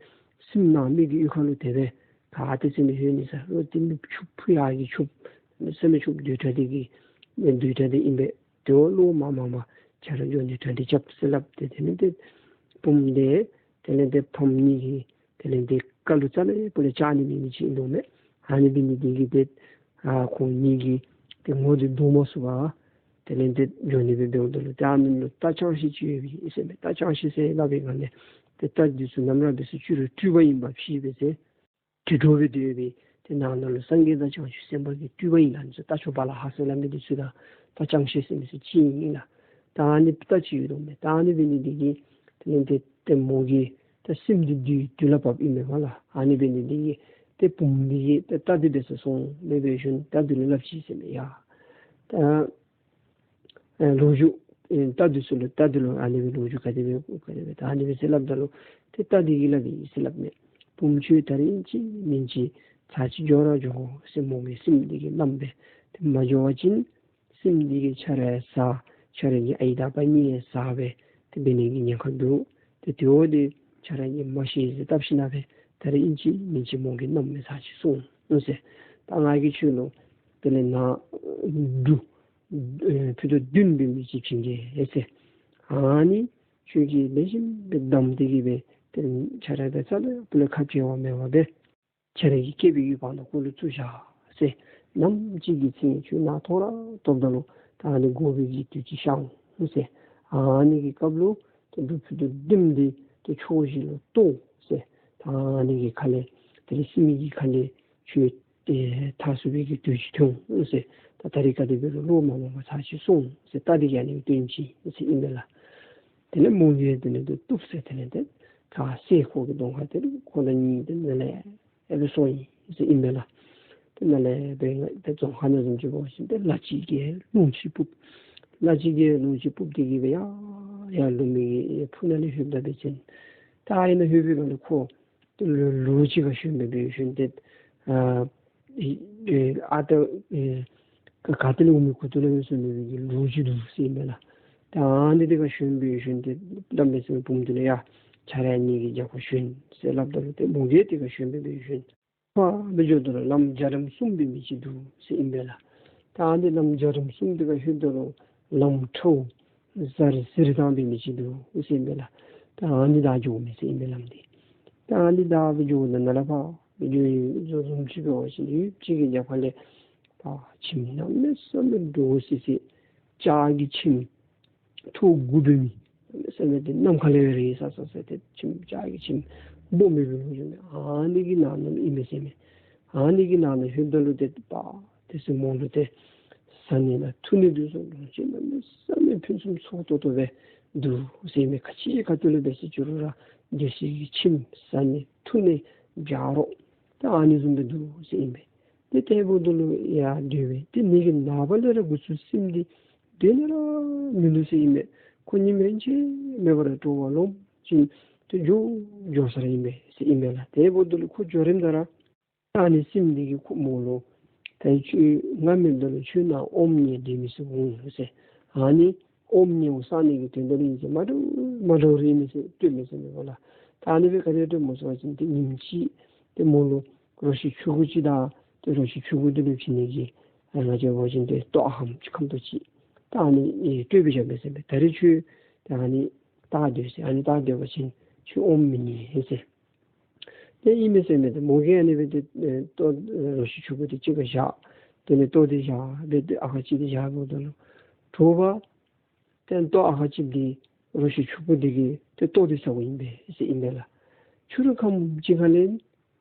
སྲིནམོ་ནང་མི་གི་གཡུས་ཁ་ལུ་དེ་སྦེ་ག་ཏེ་ཟེར་མི་ལྷོད་ནི་ཟེར། ལོ་དེ་མི་ཕྱུགཔོ་ཕུ་ཡ་གི་ཕྱུགཔོ་ཟེར་མི་ཕྱུགཔོ་དུས་ཐ་དེ་གི་དུས་ཐ་དེ་ཨིན་པས། དེ་བ་ལོ་མ་མ་མ་ཁྱེད་ར་འགྱོ་ནི་དྲན་ཏེ་རྐྱབ་ཟེར་སླབ་སྟེ་དེ་ལས་ཏེ་བུམོ་དེ་དེ་ལས་ཏེ་བུམོ་གཉིས་ཀྱི་དེ་ལས་ཏེ་བཀའ་ལུ་རྩ་ལས་སྤུ་ལས་བཅག་ནི་མེད་མི་ཅིག་ཨིན་དོ་མས། ཨ་ནི་འབད་ནི་དེ་གིས་ཏེ་ཨ་ཁོང་གཉིས་ཀྱི་ཏེ་ངོ་འདི་བཟློག་མ་ཚུགས་པར་དེ་ལས་ཏེ་འགྱོ་ནི་སྦེ་འབདཝ་ད་ལུ་ཏེ་ཨ་ནི་ལུ་རྟ་ཅང་ཤེས་ཅིག་ཡོད་པས་ཟེར་མས། རྟ་ཅང་ཤེས་ཟེར་སླབ་པའི་སྒང་ལས་ཏེ་རྟ་འདི་ཚུ་ནམ་ར་འབད་ས་ཅི་རུང་སྤྲུལ་པ་ཨིན་པ་ཕྱེ་སྦེ་ཟེར་དྲི་དྲོ་སྦེ་སྡོད་པའི་ཏེ་ནང་ན་ལུ་སངས་རྒྱས་དང་བྱང་ཆུབ་སེམས་དཔའ་གི་སྤྲུལ་པ་ཨིན་ལགས། ཨ་ནི་ཚུ་རྟ་མཆོག་བ་ལ་ཧ་ཟེར་སླབ་མི་འདི་ཚུ་དང་རྟ་ཅང་ཤེས་ཟེར་མི་ཚུ་གཅིག་ཨིན་ལགས། ད་ཨ་ནི་རྟ་ཅིག་ཡོད་དོ་མས། ད་ཨ་ནི་འབད་ནི་དེ་གིས་དེ་ལས་ཏེ་ཏེ་མོ་གིས་ད་སྲིནམོ་འདི་བདུད་བདུད་ལ་བབ་ཨིན་མས་སྨོ་ལགས། ཨ་ནི་འབད་ནི་དེ་གིས་ཏེ་བུམོ་འདི་གིས་ཏེ་རྟ་འདི་འབད་སར་སོང་སྦེ་འབད་ཞིནམ་རྟ་འདི་ལུ་སླབ་ཅི་ཟེར་མས། ཡ་ད་ཨེ་ལོ་རྒྱུས་ཨེ་རྟ་འདི་ཚུ་ལུ་རྟ་འདི་ལུ་ཨ་ནི་སྦེ་ལོ་རྒྱུས་ག་དེ་སྦེ་ག་དེ་སྦེ་ད་ཨ་ནི་སྦེ་ཟེར་སླབ་ད་ལུ་ཏེ་རྟ་འདི་གིས་སླབ་ཨིན་ཟེར་སླབ་མས། བུམོ་ཁྱོད་ད་རིས་ཨིན་ཅི་མིན་ཅི་ཚར་གཅིག་འགྱོ་ར་འགྱོ་དགོ་ཟེར། མོ་གིས་སྲིནམོ་འདི་གི་མནའམ་སྦེ་ཏེ་མ་འགྱོ་བ་ཅིན་སྲིནམོ་འདི་གིས་ཁྱེད་རའི་བཟའ་ཁྱེད་རའི་ཨའི་དང་ཨ་པ་གཉིས་ཀྱི་བཟའ་སྦེ་ཏེ་འབད་ནི་གི་ཉེན་ཁ་འདུག། ཏེ་དེ་འོ་དེ་ཁྱེད་ར་གཉིས་མ་ཤེས་ཟེར་བཏབ་ཞིན་ན་སྦེ་ད་རིས་ཨིན་ཅི་མིན་ཅི་མོ་གི་མནའམ་སྦེ་ཚར་གཅིག་སོང་ཟེར། ད་ང་གིས་ཁྱོད་ལུ་དེ་ལས་ནཱ་འབྲུ་ཨེ་ཕུད་རྡོག་བདུན་འབད་མི་ཅིག་བྱིན་གེ་ཟེར། ཨ་ནི་ཁྱོད་ཀྱིས་ལེགས་ཤོམ་སྦེ་བསྡམས་ཏེ་གིས་སྦེ་ཏེ་ཁྱེད་ར་སྦེ་རྩ་ལས་སྤུ་ལས་ཁ་བྱལ་བ་མེད་པར་སྦེ་ཁྱེད་ར་གི་སྐེད་པའི་ཡུལ་བར་ན་ཁོ་ལུ་བཙུགས་བཞག་ཟེར། ནམ་ཅིག་གི་ཚེ་ཁྱོད་ནཱ་ཐོ་རངས་ཐོབ་ད་ལུ་ད་ཨ་ནི་དགོ་པའི་གི་དུས་ཅིག་ཤར་འོང་ཟེར། ཨ་ནི་གི་སྐབས་ལུ་ཏེ་འབྲུ་ཕུད་རྡོག་བདུན་འདི་ཏེ་ཕྱོགས་བཞི་ལུ་གཏོར་ཟེར། ད་ཨ་ནི་གི་ཁ་ལས་དེ་ལས་སྲིན་མོ་གི་ཁ་ལས་ཁྱོད་ཏེ་ཐར་ཚུགས་པའི་གི་དུས་ཅིག་ཐོན་འོང་ཟེར། ད་ད་རིས་ག་དེ་འབད་རུང་ལོ་མ་མ་མ་ཚར་གཅིག་སོང་ཟེར། རྟ་འདི་གིས་ཨ་ནི་སྟོན་ཅི་ཟེར་ཨིན་པས་ལགས། དེ་ལས་མོ་གིས་དེ་ལས་ཏེ་བཏུབ་ཟེར། དེ་ལས་ཏེ་ཁ་ཟས་ཁོ་གི་གདོང་ཁར་ཏེ་ཁོ་ར་གཉིས་ཏེ་ནཱ་ལས་ཨེ་སྦེ་སོང་ཡི་ཟེར་ཨིན་པས་ལགས། ཏེ་ནཱ་ལས་སྦེ་ཏེ་རྫོང་ཁ་ནང་བཟུམ་ཅིག་འབད་བ་ཅིན་ཏེ་ལ་ཅིག་གིས་རླུང་ཅིག་སྤུབ། ལ་ཅིག་གིས་རླུང་ཅིག་སྤུབ་སྟེ་གིས་སྦེ་ཡར་ཡར་ལུ་མི་ཕུ་ནང་ལས་ལྷོདཔ་ད་འབད་བ་ཅིན་ད་ཨ་ནི་ལྷོད་པའི་སྒང་ལས་ཁོ་ཏེ་ལུ་ལུག་ཅིག་ག་ཞོན་སྦེ་འབད་ཞིནམ་ཏེ་ཨ་ཨེ་ཨ་ད་ཨེ་ག་ག་ཏེ་ལས་འོང་མི་གུ་ཏེ་ལས་འོང་མི་གི་ལུག་ཅིག་འདུག་ཟེར་ཨིན་པས་ལགས། ད་ཨ་ནི་དེ་ག་ཞོན་སྦེ་ཞིནམ་ཏེ་གནམ་མེད་ས་མེད་བུམོ་འདི་ལུ་ཡ་ཁྱེད་ར་གཉིས་ཀྱིས་རྒྱབ་ཁར་ཞོན་ཟེར་སླབ་ད་ལུ་ཏེ་མོ་གིས་དེ་ག་ཞོན་སྦེ་འབད་ཞིནམ་ཕར་སྦེ་འགྱོཝ་ད་ལུ་ལམ་འཇའ་རིསམོ་གསུམ་འབད་མི་ཅིག་འདུག་ཟེར་ཨིན་པས་ལགས། ད་ཨ་ནི་ལམ་འཇའ་རིསམོ་གསུམ་དེ་ག་ལྷོདཔ་ད་ལུ་ལམ་ཁྲོ་བོ་ཟེར་ཟེར་དང་འབད་མི་ཅིག་འདུག་ཟེར་ཨིན་པས་ལགས། ད་ཨ་ནི་བདའ་འགྱོ་མི་ཟེར་ཨིན་པས་ལམ་འདི། ད་ཨ་ནི་བདའ་སྦེ་འགྱོཝ་ད་ནཱ་ལས་ཕར་འགྱོ་ཡི་བཟུམ་ཅིག་འབད་བ་ཅིན་ཡུདཔ་ཅིག་གི་རྒྱབ་ཁ་ལས་ཕར་ཁྱིམ་གནམ་མེད་ས་མེད་འདྲོག་སི་སི་ལྕགས་ཀྱི་ཁྱིམ་ཐོག་དགུ་འབད་མི་གནམ་མེད་ས་མེད་ཏེ་ནམ་མཁའ་ལས་རེག་ས་ས་ས་ཏེ་ཁྱིམ་ལྕགས་ཀྱི་ཁྱིམ་སྦོམ་སྦེ་འབད་མི་ཨ་ནི་གི་ནང་ན་ལུ་ཨིན་མས་ཟེར་མས། ཨ་ནི་གི་ནང་ན་ལྷོདཔ་ད་ལུ་ཏེ་པ་ཏེ་ཟེར་མོ་ལུ་ཏེ་བཟའ་ནི་དང་འཐུང་ནི་འདི་ཚུ་ལོངས་སྤྱོད་གནམ་མེད་ས་མེད་ཕུན་སུམ་ཚོགས་ཏོག་ཏོ་སྦེ་འདུག་ཟེར་མས། ག་ཅི་ག་ཏེ་ལུ་འབད་ས་ཅི་རུང་ར་སྡོད་སའི་གི་ཁྱིམ་བཟའ་ནི་འཐུང་ནི་བྱ་རོག་ད་ཨ་ནི་བཟུམ་སྦེ་འདུག་ཟེར་ཨིན་པས། ཏེ་དེ་འབདཝ་ད་ལུ་ཡ་འདི་སྦེ་ཏེ་ངེ་གི་ནངས་པ་ལས་ར་འགོ་བཙུགས་སྲིནམོ་འདི་སྡོད་ནི་ར་མིན་འདུག་ཟེར་ཨིན་པས། ཁོ་ཉིནམ་རེ་ཆད་མེད་པར་སྤྲོ་བ་ལོངམ་ཅིག་ཏེ་འགྱོ་འགྱོ་ས་ར་ཨིན་པས་ཟེར་ཨིན་པས་ལགས། དེ་འབདཝ་ད་ལུ་ཁོ་འགྱོ་རནམ་ད་ར་ ད་ཨ་ནི་སྲིནམ་འདི་གིས་ཁོ་མོ་ལུ་ད་ཁྱོད་ང་མེདཔ་ད་ལུ་ཁྱོད་ནཱ་ཨོམ་ཉལ་སྡོད་མི་ཟེར་འོང་ཟེར། ཨ་ནི་ཨོམ་ཉལཝ་བསག་ནི་གི་དོན་དག་ལུ་ཨིན་ཟེར། མ་འདྲཝ་མ་འདྲཝ་རེ་ཨིན་མས་ཟེར་སྤྲོད་མས་ཟེར་མས་པ་ལགས། ད་ཨ་ནི་སྦེ་ག་དེ་སྤྲོདཔ་སྨོ་ཟེར་བ་ཅིན་ཏེ་ཉིནམ་ཅིག་ཏེ་མོ་ལུ་རོ་ཁྱི་ཕྱུ་གུ་ཅིག་དང་ཏེ་རོ་ཁྱི་ཕྱུ་གུ་འདི་ལུ་བྱིན་ནི་གི་ཨ་ང་བཅས་འབད་བ་ཅིན་ཏེ་ལྟོ་ཨ་ཧམ་ཅིག་ཁམ་ཏོག་ཅིག་ད་ཨ་ནི་ཨེ་སྤྲོད་སྦེ་བཞག་མས་ཟེར་མས། ད་རེས་ཁྱོད་ད་ཨ་ནི་བཏགས་སྡོད་ཟེར། ཨ་ནི་བཏགས་སྡོད་པ་ཅིན་ཁྱོད་ཨོམ་མི་ཉལ་ཟེར། ཏེ་ཨིན་མས་ཟེར་མས། ཏེ་མོ་གིས་ཨ་ནི་སྦེ་ཏེ་ཨེ་ལྟོ་རོ་ཁྱི་ཕྱུ་གུ་འདི་གཅིག་ཁར་བཞག། དེ་ལས་ལྟོ་འདི་བཞག་སྦེ་ཏེ་ཨ་ཁར་ཅིག་འདི་བཞགཔ་ད་ལུ་དྲོ་པ་ཏེ་ལྟོ་ཨ་ཁར་ཅིག་འདི་རོ་ཁྱི་ཕྱུ་གུ་འདི་གིས་ཏེ་ལྟོ་འདི་ཟཝ་ཨིན་པས་ཟེར་ཨིན་པས་ལགས། ཕྱི་རུ་ཁམས་ཅིག་ཁར་ལས་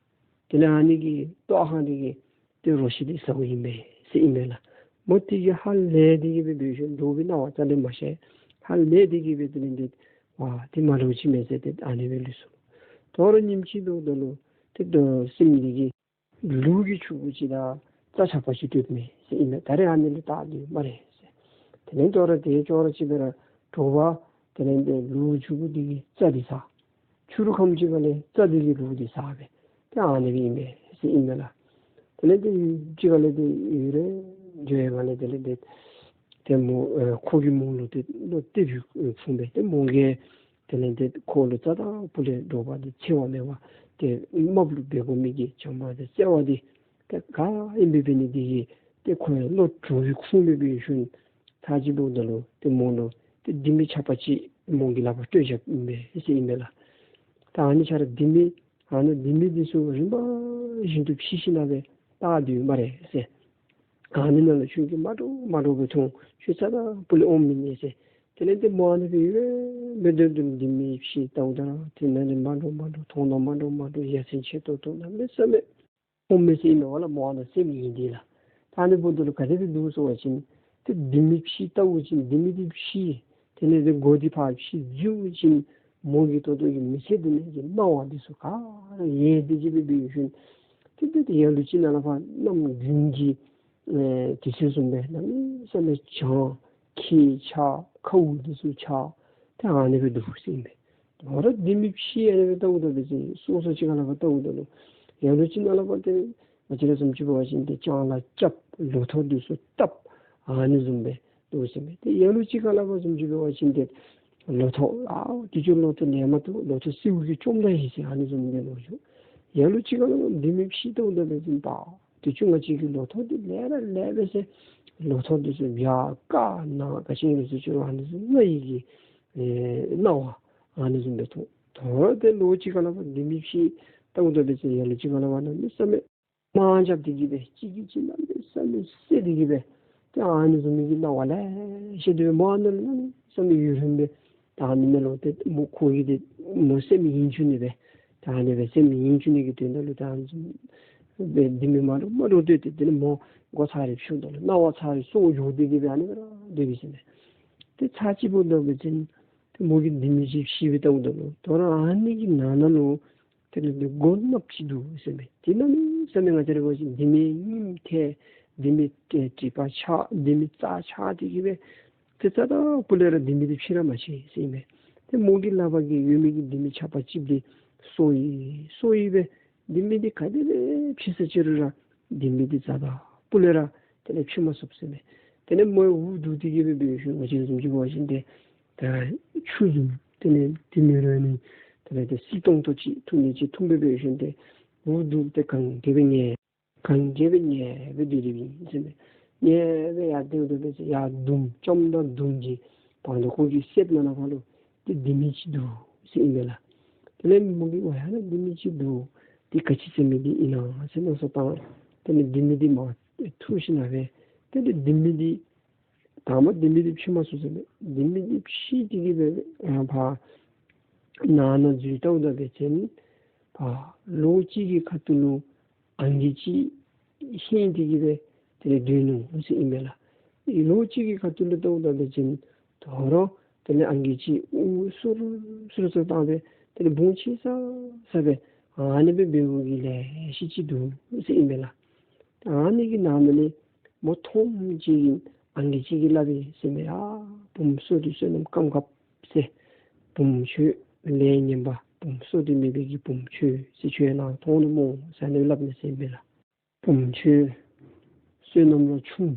དེ་ལས་ཨ་ནི་གི་ལྟོ་ཨ་ཁར་འདི་གིས་ཏེ་རོ་ཁྱི་འདི་ཟཝ་ཨིན་པས་ཟེར་ཨིན་པས་ལགས། མོ་འདི་གིས་ཧ་ལས་འདི་གིས་སྦེ་འབད་ཞིནམ་འདྲོག་པའི་སྣང་བ་རྩ་ལས་མ་ཤར། ཧ་ལས་འདི་གིས་སྦེ་དེ་ལས་འདི་ཝ་འདི་མ་འདྲཝ་ཅིག་མས་ཟེར་ཏེ་ཨ་ནི་སྦེ་ལུས་སོ། དོ་རུང་ཉིནམ་ཅིག་འབདཝ་ད་ལུ་ཏེ་ད་སྲིནམ་འདི་གིས་ལུག་གི་ཕྱུ་གུ་ཅིག་དང་རྩྭ་ཆག་པ་ཅིག་སྤྲོད་མས་ཟེར་ཨིན་མས། ད་རེས་ཨ་ནི་ལུ་བཏགས་སྡོད་སྨ་རེ་ཟེར། དེ་ལས་དོ་རུང་དེ་ཅོག་ར་ཅིག་སྦེ་ར་དྲོ་པ་དེ་ལས་འདི་ལུག་ཕྱུ་གུ་འདི་གིས་རྩྭ་འདི་ཟ། ཕྱི་རུ་ཁམས་ཅིག་ཁར་ལས་རྩྭ་འདི་གིས་ལུག་འདི་ཟ་སྦེ་ཏེ་ཨ་ནི་སྦེ་ཨིན་པས་ཟེར་ཨིན་མས་ལགས། དེ་ལས་ཏེ་ཡུན་ཅིག་ཁར་ལས་ཏེ་ཡུན་རིང་འགྱོ་བའི་སྒང་ལས་དེ་ལས་ཏེ་ཏེ་མོ་ཨེ་ཁོ་གིས་མོ་ལུ་ཏེ་བློ་གཏད་ཕུལ་ཕུལཝ་མས། ཏེ་མོ་གིས་དེ་ལས་ཏེ་ཁོ་ལུ་རྩ་དང་ཕུ་ལས་འདྲོག་པ་འདི་འཚེར་བ་མེད་པར་ཏེ་རྨགཔ་ལུ་འབད་དགོ་མི་གི་བྱམས་པ་དང་བརྩེ་བ་འདི་ཏེ་ག་ཨིནམ་སྦེ་འབད་ནི་འདི་གིས་ཏེ་ཁོ་ཡང་བློ་དྲོ་བའི་ཁུངས་སྦེ་འབད་ཞིནམ་ཚར་ཅིག་འབདཝ་ད་ལུ་ཏེ་མོ་ལུ་ཏེ་ལྡེ་མིག་ཆག་པ་ཅིག་མོ་གི་ལག་པར་སྤྲོད་བཞགཔ་ཨིན་པས་ཟེར་ཨིན་མས་ལགས། ད་ཨ་ནི་ཆ་ར་ལྡེ་མིག་ཨ་ནི་ལྡེ་མིག་འདི་ཚུ་རིམ་པ་བཞིན་དུ་ཕྱེ་ཞིནམ་ལས་བཏགས་སྡོད་སྨ་རེ་ཟེར། ཨ་ནི་ནང་ལུ་ཁྱོད་ཀྱིས་མ་འདྲཝ་མ་འདྲཝ་སྦེ་མཐོང་། ཁྱོད་རྩ་དང་ཕུ་ལས་འོང་མི་ཉན་ཟེར། དེ་ལས་ཏེ་མོ་ཨ་ནི་སྦེ་ཡོད་མི་དོན་དུ་ལྡེ་མིག་ཕྱེ་བལྟཝ་ད་ར་དེ་ནང་ལས་མ་འདྲཝ་མ་འདྲཝ་མཐོང་དང་མ་འདྲཝ་མ་འདྲཝ་ཡ་མཚན་ཆེ་ཏོག་ཏོ་གནམ་མེད་ས་མེད་འོང་མི་ཟེར་ཨིན་མས་པ་ལགས། མོ་ཨ་ནི་སེམས་ཡེངས་ཏེ་ལགས། ད་ཨ་ནི་འབདཝ་ད་ལུ་ག་དེ་སྦེ་འདུག་ཟེར་བ་ཅིན་ཏེ་ལྡེ་མིག་ཕྱེ་བལྟཝ་ཅིག་ལྡེ་མིག་འདི་ཕྱེ་དེ་ལས་ཏེ་མགུ་འདི་ཕར་ཕྱེ་འཛུལཝ་ཅིག་མོ་གི་ད་ལྟོ་གི་མི་ཚེ་འདི་ནང་གི་སྣང་བ་འདི་ཚུ་ག་ར་ཡལ་ཏེ་གི་སྦེ་འབད་ཞིནམ་ཏེ་ཏེ་ཏེ་ལ་ལུ་ཅིག་ནང་ལས་ཕར་གནམ་དགུན་གྱི་ཨེ་དུས་ཚོད་བཟུམ་སྦེ་གནམ་མེད་ས་མེད་གྱང་ཁྱི་ཆགས་ཁཝ་འདི་ཚུ་ཆགས་ཏེ་ཨ་ནི་སྦེ་འདུག་ཟེར་ཨིན་པས། ད་རུང་ལྡེ་མིག་ཕྱེ་ཨ་ནི་སྦེ་བལྟཝ་ད་འབད་བ་ཅིན་སོ་སོ་ཅིག་ཁ་ལས་ཕར་བལྟཝ་ད་ལུ་ལ་ལུ་ཅིག་ནང་ལས་ཕར་ཏེ་ང་བཅས་ར་བཟུམ་ཅིག་འབད་བ་ཅིན་ཏེ་ལྕང་ལཱ་རྐྱབ་ལོ་ཐོག་འདི་ཚུ་བཏབ་ཨ་ནི་བཟུམ་སྦེ་འདུག་ཟེར་ཨིན་པས། ཏེ་ལ་ལུ་ཅིག་ཁ་ལས་ཕར་བཟུམ་ཅིག་འབད་བ་ཅིན་ཏེ་ལོ་ཐོག་ཨའོ་དུས་ཅི་ལོ་ཐོག་ལེགས་མ་བཏུབ་ལོ་ཐོག་སེརཝ་གིས་བཅོམ་ད་ཡི་ཟེར་ཨ་ནི་བཟུམ་སྦེ་ལོ་ཅིག་ལ་ལུ་ཅིག་ཁ་ལས་ལྡེ་མིག་ཕྱེ་བལྟཝ་ད་འབད་བ་ཅིན་པ་དུས་ཅི་ང་བཅས་ཀྱི་ལོ་ཐོག་འདི་ལེགས་ར་ལེགས་པས་ཟེར་ལོ་ཐོག་འདི་ཚུ་བྱ་ཀ་ནག་ག་ཅི་ཨིན་རུང་ཚུ་ཅིག་ཨ་ནི་ཚུ་ལྔ་ཡི་གི་ཨེ་སྣང་བ་ཨ་ནི་བཟུམ་སྦེ་མཐོང་། ད་རུང་ཏེ་ལོ་ཅིག་ཁ་ལས་ཕར་ལྡེ་མིག་ཕྱེ་བལྟཝ་ད་འབད་བ་ཅིན་ལ་ལུ་ཅིག་ཁ་ལས་ཕར་གནམ་མེད་ས་མེད་དམར་འཇབ་སྟེ་གི་སྦེ་གཅིག་གིས་གཅིག་གནམ་མེད་ས་མེད་བསད་དེ་གི་སྦེ་ཏེ་ཨ་ནི་བཟུམ་མའི་གི་སྣང་བ་ལེ་ཤ་འདུག་པས། མོ་ཨ་ནཱ་ལུ་གནམ་མེད་ས་མེད་ཡུན་རིངམོ་སྦེ་ད་ཨ་ནི་ནང་ལུ་ཏེ་མོ་ཁོ་གིས་ཏེ་མོ་སེམས་ཡེངས་བཅུག་ནི་སྦེ་ད་ཨ་ནི་སྦེ་སེམས་ཡེངས་བཅུག་ནི་གི་དོན་དག་ལུ་ད་ཨ་ནི་བཟུམ་སྦེ་ལྡེ་མིག་མ་འདྲཝ་མ་འདྲཝ་བལྟ་སྟེ་དེ་ལས་མོ་མགུ་ཚར་རེ་ཕྱེཝ་ད་ལུ་སྣང་བ་ཚར་རེ་སོར་འགྱོ་སྟེ་གི་སྦེ་ཨ་ནི་སྦེ་ར་སྡོད་པས་ཟེར་མས། ཏེ་ཚར་ཅིག་འབདཝ་ད་འབད་བ་ཅིན་ཏེ་མོ་གིས་ལྡེ་མིག་ཅིག་ཕྱེ་སྦེ་བལྟཝ་ད་ལུ་ད་རུང་ཨ་ནི་གི་ནང་ན་ལུ་དེ་ལས་ཏེ་སྒོ་གནགཔོ་ཅིག་འདུག་ཟེར་མས། ཏེ་གནམ་མེད་ས་མེད་ང་བཅས་ར་འབད་བ་ཅིན་ལྡེ་མིག་རྙིངམ་ཐལ་ལྡེ་མིག་ཨེ་དྲེག་པ་ཆགས་ལྡེ་མིག་རྩ་ཆགས་ཏེ་གི་སྦེ་ཏེ་རྩ་དང་ཕུ་ལས་ར་ལྡེ་མིག་འདི་ཕྱེ་ར་མ་ཕྱེ་ཟེར་མས། ཏེ་མོ་གི་ལག་པར་གྱི་ཡོད་མི་གི་ལྡེ་མིག་ཆག་པ་ཅིག་འདི་སོར་ཡི་སོར་ཡི་སྦེ་ལྡེ་མིག་འདི་ག་དེ་སྦེ་ཕྱེ་ས་ཅི་རུང་ར་ལྡེ་མིག་འདི་རྩ་དང་ཕུ་ལས་ར་དེ་ལས་ཕྱེ་མ་ཚུགས་ཟེར་མས། དེ་ལས་མོ་འུ་སྡུག་སྟེ་གི་སྦེ་འབད་ཞིནམ་ང་བཅས་བཟུམ་ཅིག་འབད་བ་ཅིན་ཏེ་ད་ཆུ་བཟུམ་དེ་ལས་ཏེ་མི་རོ་ནི་དེ་ལས་ཏེ་སིལ་ཏོང་ཏོ་ཅིག་འཐུང་ནི་ཅིག་འཐུང་སྦེ་འབད་ཞིནམ་ཏེ་འུ་སྡུག་སྟེ་གན་རྐྱལ་སྦེ་ཉལ་གན་རྐྱལ་སྦེ་ཉལ་སྦེ་སྡོད་དེ་སྦེ་ཨིན་ཟེར་མས། ཉལ་སྦེ་ཡར་སྡོད་སྡོདཔ་སྦེ་ཡར་དུམ་ལྕངམ་དང་དུམ་གྱི་བར་ན་ཁོ་གི་གསེབ་ནང་ན་ཕར་ལུ་ཏེ་ལྡེ་མིག་ཅིག་འདུག་ཟེར་ཨིན་མས་ལགས། དེ་ལས་མོ་གིས་ཝའི་ཡར་ན་ལྡེ་མིག་ཅིག་འདུག། འདི་ག་ཅི་ཟེར་མི་འདི་ཨིན་ན་ཟེར་མནོ་བསམ་བཏང་། དེ་ལས་ལྡེ་མིག་འདི་མར་འཐུ་ཞིནམ་སྦེ་དེ་ལས་ལྡེ་མིག་འདི་དང་པ་ལྡེ་མིག་འདི་ཕྱེ་མ་ཚུགས་ཟེར་མས། ལྡེ་མིག་འདི་ཕྱེ་སྟེ་གི་སྦེ་ཨ་ཕར་ནང་ན་འཛུལ་བལྟཝ་ད་འབད་བ་ཅིན་ཕར་ལོགས་གཅིག་གི་ཁ་ཐུག་ལུ་ཨང་རྒས་ཅིག་ཧིང་སྟེ་གི་སྦེ་དེ་ལས་སྡོད་ནུག་ཟེར་ཨིན་མས་ལགས། ལོགས་གཅིག་གི་ཁ་ཐུག་ལུ་བལྟཝ་ད་འབད་བ་ཅིན་དོ་རུང་དེ་ལས་ཨང་རྒས་ཅིག་དབུགས་སུར་སུར་སུར་བཏང་སྦེ་དེ་ལས་བུང་ཆེ་ས་ས་སྦེ་ཨ་ནི་སྦེ་འབདཝ་གི་ལས་ཤིག་ཅིག་འདུག་ཟེར་ཨིན་མས་ལགས། ཨ་ནི་གི་ནང་ན་ལས་མོ་མཐོངམ་ཅིག་གིས་ཨང་རྒས་ཅིག་གིས་སླབ་པས་ཟེར་མས། ཨ་བུམོ་བསོད་སྡེ་བསོད་ནམས་སྐམ་སྐམཔ་ཟེར། བུམོ་ཁྱོད་ལས་ངན་པ་ བུམོ་བསོད་བདེ་མེད་པའི་གི་བུམོ་ཁྱོད་ཟེར་ཁྱོད་ནཱ་མཐོང་དོ་སྨོ་ཟེར་ཨ་ནི་སླབ་ནི་ཟེར་ཨིན་པས་ལགས། བུམོ་ཁྱོད་བསོད་ནམས་ར་ཆུང་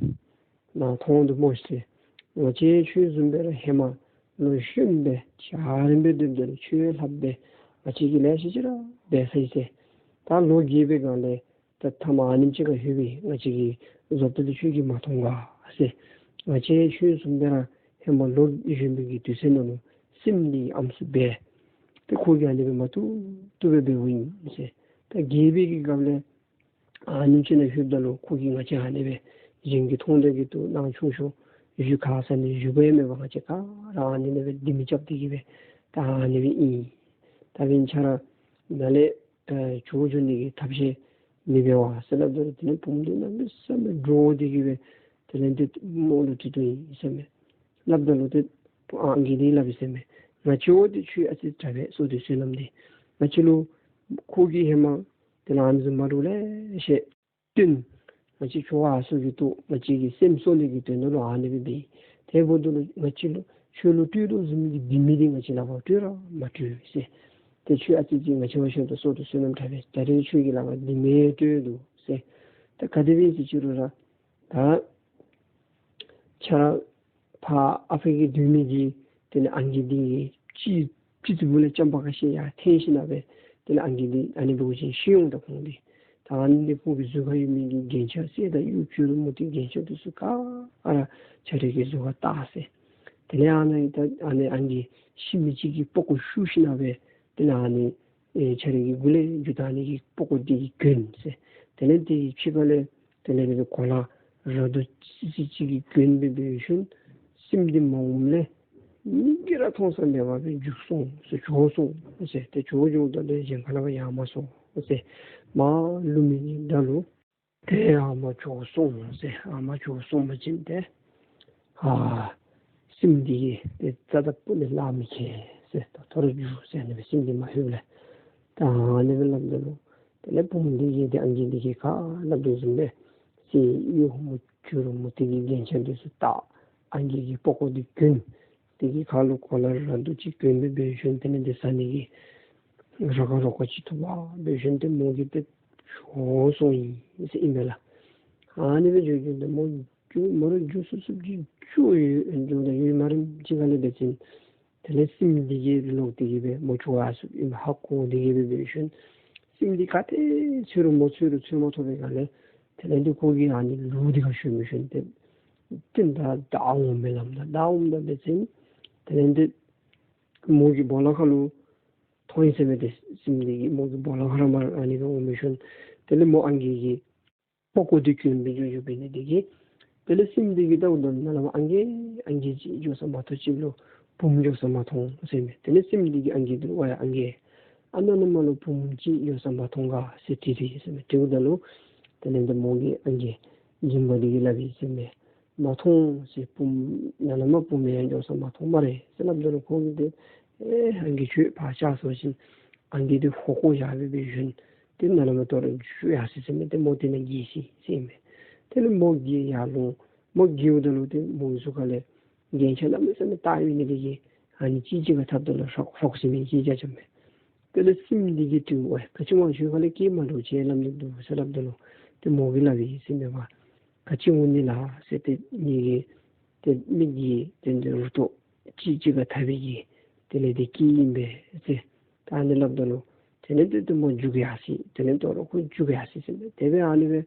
ནཱ་མཐོང་དོ་སྨོ་ཟེར། ང་བཅས་ཁྱོད་བཟུམ་སྦེ་ར་ཧེ་མ་ལོ་གཞོནམ་སྦེ་འཇའ་རིསམོ་སྦེ་སྡོདཔ་ད་ལུ་ཁྱོད་ལྷགཔ་སྦེ་ང་བཅས་ཀྱིས་ལེ་ཤ་ཅིག་ར་འབད་ཚར་ཡི་ཟེར། ད་ལོ་རྒས་པའི་སྒང་ལས་ད་མཐའ་མ་ཨ་ནེམ་ཅིག་ཁར་ལྷོད་པའི་ང་བཅས་ཀྱི་བཟོ་ལྟ་འདི་ཁྱོད་ཀྱིས་མ་མཐོང་ག་ཟེར། ང་བཅས་ཁྱོད་བཟུམ་སྦེ་ར་ཧེ་མ་ལོ་གཞོན་པའི་གི་དུས་ཚོད་ནང་ལུ་སྲིངམོ་འདི་ཨམ་སྲུ་འབད། ཏེ་ཁོ་གིས་ཨ་ནི་སྦེ་མ་བཏུབ་བཏུབ་སྦེ་འབདཝ་ཨིན་ཟེར། ད་རྒས་པའི་གི་སྐབས་ལས་ཨ་ནེམ་ཅིག་ནང་ལྷོདཔ་ད་ལུ་ཁོ་གིས་ང་བཅས་ཨ་ནི་སྦེ་གཞན་གྱིས་མཐོང་དོ་གི་འདུག། ནང་ཆུང་ཤོས་གཞུ་ག་ས་ནི་གཞུ་གུ་ཡང་མེད་པར་ང་བཅས་ག་ར་ཨ་ནི་སྦེ་ལྡེ་མིག་རྐྱབ་སྟེ་གི་སྦེ་ད་ཨ་ནི་སྦེ་ཨིན། ད་འབདན་ཁྱོད་ར་ནཱ་ལས་ཨེ་བྱོག་འགྱོ་ནི་གི་ཐབས་ཤེས་མི་འབད་བ་ཟེར་སླབ་ད་ལུ་དེ་ལས་བུམོ་འདི་གནམ་མེད་ས་མེད་འདྲོག་སྟེ་གི་སྦེ་དེ་ལས་ཏེ་རྨོ་ལུ་དྲི་དོ་ཨིན་ཟེར་མས། སླབ་ད་ལུ་ཏེ་ཨང་རྒས་འདི་སླབ་ཡི་ཟེར་མས། ང་བཅས་འོ་ཏེ་ཁྱོད་ཨ་ཙི་དྲག་པས་བསོད་བདེ་བསོད་ནམས་འདི་ང་བཅས་ལུ་ཁོ་གིས་ཧེ་མ་དེ་ལས་ཨ་ནི་བཟུམ་མ་འདྲཝ་ལེ་ཤ་སྟོན། ང་བཅས་བྱོག་ཡར་སོང་གི་འདུག། ང་བཅས་ཀྱི་སེམས་གསོ་ནི་གི་དོན་དག་ལུ་ཨ་ནི་སྦེ་འབད། དེ་འབདཝ་ད་ལུ་ང་བཅས་ལུ་ཁྱོད་ལུ་སྤྲོད་དོ་བཟུམ་གྱི་ལྡེ་མིག་འདི་ང་བཅས་ལག་པར་སྤྲོད་ར་མ་སྤྲོད་ཟེར། ཏེ་ཁྱོད་ཨ་ཙི་ཅིག་ང་བཅས་བ་ཤོར་དོ་བསོད་བདེ་བསོད་ནམས་དྲག་པས། ད་རིས་ཁྱོད་ཀྱི་ལག་པར་ལྡེ་མིག་སྤྲོད་དོ་ཟེར། ད་ག་དེ་སྦེ་ཟེར་ཅི་རུང་ར་ད་ཁྱོད་ར་ཕར་ཨ་ཕི་གི་སྡོད་མི་གི་དེ་ལས་ཨང་རྒས་འདི་གིས་ཅིག་ཕྱི་རྩིག་པ་ལས་རྐྱངམ་ཁ་ཤས་ཡར་འཐེན་ཞིནམ་ལས་དེ་ལས་ཨང་རྒས་འདི་ཨ་ནི་འབད་བ་ཅིན་ཤི་འོང་ད་ཁོང་འདི། ད་ཨ་ནི་འདི་ཁོ་གི་གཟུགས་ཁར་ཡོད་མི་གི་རྒྱན་ཆ་གསེར་དང་གཡུ་བྱུ་རུ་མུ་ཏིག་རྒྱན་ཆ་འདི་ཚུ་ག་ར་ཁྱོད་རའི་གི་གཟུགས་ཁར་བཏགས་ཟེར། དེ་ལས་ཨ་ནི་ད་ཨ་ནི་ཨང་རྒས་ཤི་མི་ཅིག་གི་པགས་ཀོ་བཤུ་ཞིནམ་ལས་དེ་ལས་ཨ་ནི་ཨེ་ཁྱོད་རའི་གི་མགུ་ལས་རྒྱུ་བཏགས་ནི་གི་པགས་ཀོ་འདི་གིས་གྱོན་ཟེར། དེ་ལས་དེ་གི་ཕྱི་ཁ་ལས་དེ་ལས་དེ་གོ་ལ་ར་རྡོ་ཙི་ཙི་ཅིག་གིས་གྱོན་སྦེ་འབད་ཞིནམ་སྲིངམོ་འདི་མ་འོངམ་ལས་མི་གིས་ར་མཐོང་ས་མེད་པར་སྦེ་རྒྱུག་སོང་ཟེར། བྱོག་སོང་ཟེར། ཏེ་བྱོག་འགྱོཝ་ད་ལུ་གཞན་ཁ་ལས་ཕར་ཡར་མ་སོང་ཟེར། མར་ལུས་མི་གི་བརྡ་ལུ་ཏེ་ཨ་མ་བྱོག་སོང་ཟེར། ཨ་མ་བྱོག་སོང་པ་ཅིན་ཏེ་ཨ་སྲིངམོ་འདི་གིས་ཏེ་རྩ་དང་སྤུ་ལས་ལཱ་མི་ཁེལ་ཟེར། ད་ཐོ་རངས་རྒྱུག་ཟེར་ཨ་ནི་སྦེ་སྲིངམོ་འདི་མ་ལྷོདཔ་ལས། ད་ཨ་ནི་སྦེ་སླབ་ད་ལུ་དེ་ལས་བུམོ་འདི་གིས་ཏེ་ཨང་རྒས་འདི་གིས་ག་སླབ་དོ་བཟུམ་སྦེ་གསེར་གཡུ་མུ་བྱུ་རུ་མུ་ཏིག་གི་རྒྱན་ཆ་འདི་ཚུ་བཏགས། ཨང་རྒས་ཀྱི་པགས་ཀོ་འདི་གྱོན། དེ་གི་ཁ་ལུ་གོ་ལ་ར་རྡོ་ཅིག་གྱོན་སྦེ་འབད་ཞིནམ་དེ་ལས་དེ་ཟ་ནི་གི་རོགས་ཀྱིས་རོགས་ཀྱིས་ཅིག་ཐུབ་པ་འབད་ཞིནམ་ཏེ་མོ་གིས་ཏེ་བྱོག་སོང་ཡི་ཟེར་ཨིན་པས་ལགས། ཨ་ནི་སྦེ་བྱོག་བྱོགཔ་ད་མོ་རྒྱུག་མོ་ར་རྒྱུག་སུབ་སུབ་ཅིག་རྒྱུག་ཡོད་རྒྱུག་ད་ཡུན་མ་རིངམ་ཅིག་ཁ་ལས་འབད་བ་ཅིན་དེ་ལས་སྲིངམོ་འདི་གིས་ལོག་སྟེ་གི་སྦེ་མོ་བྱོག་ཡར་སོངམ་ཨིནམ་ཧ་གོ་སྟེ་གི་སྦེ་འབད་ཞིནམ་སྲིངམོ་འདི་ག་ཏེ་འཚོལ་རུང་མོ་འཚོལ་རུང་འཚོལ་མ་ཐོབ་པའི་སྒང་ལས་དེ་ལས་ཏེ་ཁོ་གིས་ཨ་ནི་ལུག་འདི་ཁར་ཞོན་འབད་ཞིནམ་ཏེ་ཏེ་ད་བདའ་འོང་མས་ལགས། ད་བདའ་འོངམ་ད་འབད་བ་ཅིན་དེ་ལས་ཏེ་མོ་གི་སྦོ་ལོགས་ཁ་ལུ་མཐོང་ཡི་ཟེར་མས། ཏེ་སྲིངམོ་འདི་གིས་མོ་གི་སྦོ་ལོགས་ཁར་མར་ཨ་ནི་སྦེ་འོང་འབད་ཞིནམ་དེ་ལས་མོ་ཨང་རྒས་ཀྱི་པགས་ཀོ་འདི་གྱོན་སྦེ་འགྱོ་འགྱོཝ་འབད་ནི་དེ་གིས་དེ་ལས་སྲིངམོ་འདི་གིས་བལྟཝ་ད་ནཱ་ལས་མར་ཨང་རྒས་ཨང་རྒས་ཅིག་འགྱོ་ས་མ་མཐོང་། ཅིག་ལུ་བུམོ་འགྱོ་ས་མ་མཐོང་ཟེར་མས། དེ་ལས་སྲིངམོ་འདི་གིས་ཨང་རྒས་འདི་ལུ་ཝའི་ཨང་རྒས་ཨ་ནཱ་ནཱ་མར་ལུ་བུམོ་ཅིག་འགྱོ་ས་མ་མཐོང་ག་ཟེར་དྲིས་ཏེ་ཟེར་མས། དྲིཝ་ད་ལུ་དེ་ལས་ཏེ་མོ་གི་ཨང་རྒས་རྫུན་པ་འདི་གིས་སླབ་ཡི་ཟེར་མས། མ་མཐོང་ཟེར། བུམོ་ནཱ་ལས་མར་བུམོ་ཡང་འགྱོ་ས་མ་མཐོང་སྨ་རེ་ཟེར་སླབ་ད་ལུ་ཁོ་གིས་ཏེ་ཨེ་ཨང་རྒས་ཁྱོད་ཕར་བཅར་སོང་ཞིནམ་ཨང་རྒས་འདི་ཧོ་ཀོ་བཞག་སྦེ་འབད་ཞིནམ་ཏེ་ནཱ་ལས་མར་དོ་རུང་རྒྱུག་ཡར་སོ་ཟེར་མས། ཏེ་མོ་དེ་ནང་འགྱེལ་སོ་ཟེར་མས། དེ་ལས་མོ་འགྱེལ་ཡར་ལོང་། མོ་འགྱེལཝ་ད་ལུ་ཏེ་མོ་གི་གཟུགས་ཁ་ལས་རྒྱན་ཆ་གནམ་མེད་ས་མེད་བཏགས་ཡོད་ནི་དེ་གིས་ཨ་ནི་གཅིག་གཅིག་ཁར་འཐབ་ད་ལུ་ཧྲོག་ཧྲོག་ཟེར་མི་གཅིག་རྐྱབ་རྐྱབ་མས། དེ་ལས་སྲིངམོ་འདི་གིས་དྲིཝ་ཨེ་ག་ཅི་འོང་ཁྱོད་ཁ་ལས་སྐད་མ་འདྲཝ་ཅིག་སླབ་ནི་འདུག་ཟེར་སླབ་ད་ལུ་ཏེ་མོ་གིས་སླབ་ཡི་ཟེར་མས་པ། ག་ཅི་འོང་ནི་ལགས་ཟེར། ཏེ་ངེ་གི་ཏེ་མི་གི་ཏེ་འདི་རུ་ཏོ་གཅིག་གཅིག་ཁར་འཐབ་པའི་གི་དེ་ལས་ཏེ་སྐད་ཨིན་པས་ཟེར། ད་ཨ་ནི་སླབ་ད་ལུ་དེ་ལས་ཏེ་ཏེ་མོ་རྒྱུག་ཡར་སོ། དེ་ལས་དོ་རུང་ཁོ་རྒྱུག་ཡར་སོ་ཟེར་མས། དེ་སྦེ་ཨ་ནི་སྦེ་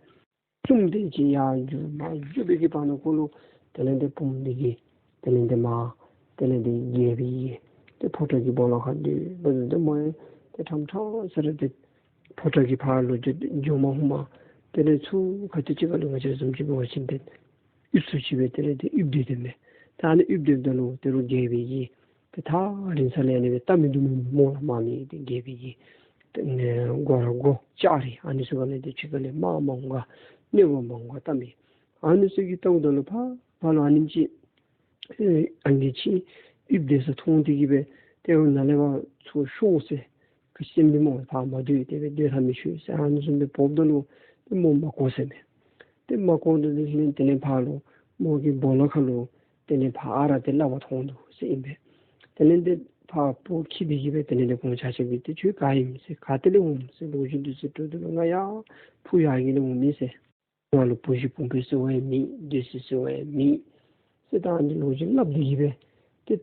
བཅོམ་ལྡན་འདས་ཡར་རྒྱུག་མར་རྒྱུག་པའི་གི་བར་ན་ཁོ་ལུ་དེ་ལས་ཏེ་བུམོ་འདི་གིས་དེ་ལས་ཏེ་མར་དེ་ལས་ཏེ་རྒྱལ་པོའི་གི་ཏེ་ཕོ་བྲང་གི་སྦོ་ལོགས་ཁར་སྡོད་པ་ད་ཏེ་མོ་ཡང་ཏེ་ཕྲང་ཕྲང་ས་ར་ཏེ་ཕོ་བྲང་གི་ཕར་ལུ་ཏེ་འགྱོ་མ་ནུམ་དེ་ལས་ཚུར་ཁ་ཐུག་ཅིག་ཁ་ལུ་ང་བཅས་བཟུམ་ཅིག་འབད་བ་ཅིན་ཏེ་ཡུདཔ་ཐེངས་ཅིག་སྦེ་དེ་ལས་ཏེ་ཡུདཔ་སྡོད་དེ་མས། ད་ཨ་ནི་ཡུདཔ་སྡོདཔ་ད་ལུ་ཏེ་རུང་རྒྱལ་པོའི་གི་ཏེ་ཐག་རིང་ས་ལས་ཨ་ནི་སྦེ་བལྟ་མི་བཏུབ་མི་རྨོངས་ལ་མ་མི་ཏེ་རྒྱལ་པོའི་གི་ཏེ་ཨ་ནི་སྒོ་ར་སྒོ་ལྕགས་རི་ཨ་ནི་ཚུ་ག་ལས་ཏེ་ཕྱི་ཁ་ལས་དམག་མང་པོ་ག་གནོད་པ་མང་པོ་ག་བཏང་མི་ཨ་ནི་ཚུ་གིས་བལྟཝ་ད་ལུ་ཕར་ཕར་ལུ་ཨ་ནེམ་ཅིག་ཨེ་ཨང་རྒས་ཅིག་ཡུདཔ་སྡོད་ས་མཐོང་སྟེ་གི་སྦེ་ཏེ་ནཱ་ལས་ཕར་ཚུར་ཤོག་ཟེར། ག་ཅི་སེམས་འདི་མོ་ཕར་མ་སྡོད། དེ་སྦེ་སྡོད་ཐབས་མི་ཆོག་ཟེར་ཨ་ནི་བཟུམ་སྦེ་འབོཝ་ད་ལུ་ཏེ་མོ་མ་གོ་ཟེར་མས། ཏེ་མ་གོ་ད་དེ་ལས་དེ་ལས་ཕར་ལུ་མོ་གི་སྦོ་ལོགས་ཁ་ལུ་དེ་ལས་ཕར་ཨ་ར་ཏེ་ལག་པ་མཐོང་འདུག་ཟེར་ཨིན་པས། དེ་ལས་ཏེ་ ཕར་བུ་འཁྱིད་དེ་གིས་སྦེ་དེ་ལས་དེ་ཁོང་ཆ་ཁྱབ་ཀྱིས་ཏེ་ཁྱོད་ག་ཨིནམ་ཟེར། ག་ཏེ་ལས་འོངམ་ཟེར། ལོ་རྒྱུས་འདི་ཚུ་དྲིཝ་ད་ལུ་ང་ཡར་ཕུ་ཡར་གྱི་ལས་འོངམ་ཨིན་ཟེར། ང་ལུ་བུ་གཞི་བུམོ་སྦེ་ཟེར་བ་ཡང་མེད། སྡོད་ས་ཟེར་བ་ཡང་མེད་ཟེར། ད་ཨ་ནི་ལོ་རྒྱུས་སླབ་སྟེ་གིས་སྦེ་ཏེ་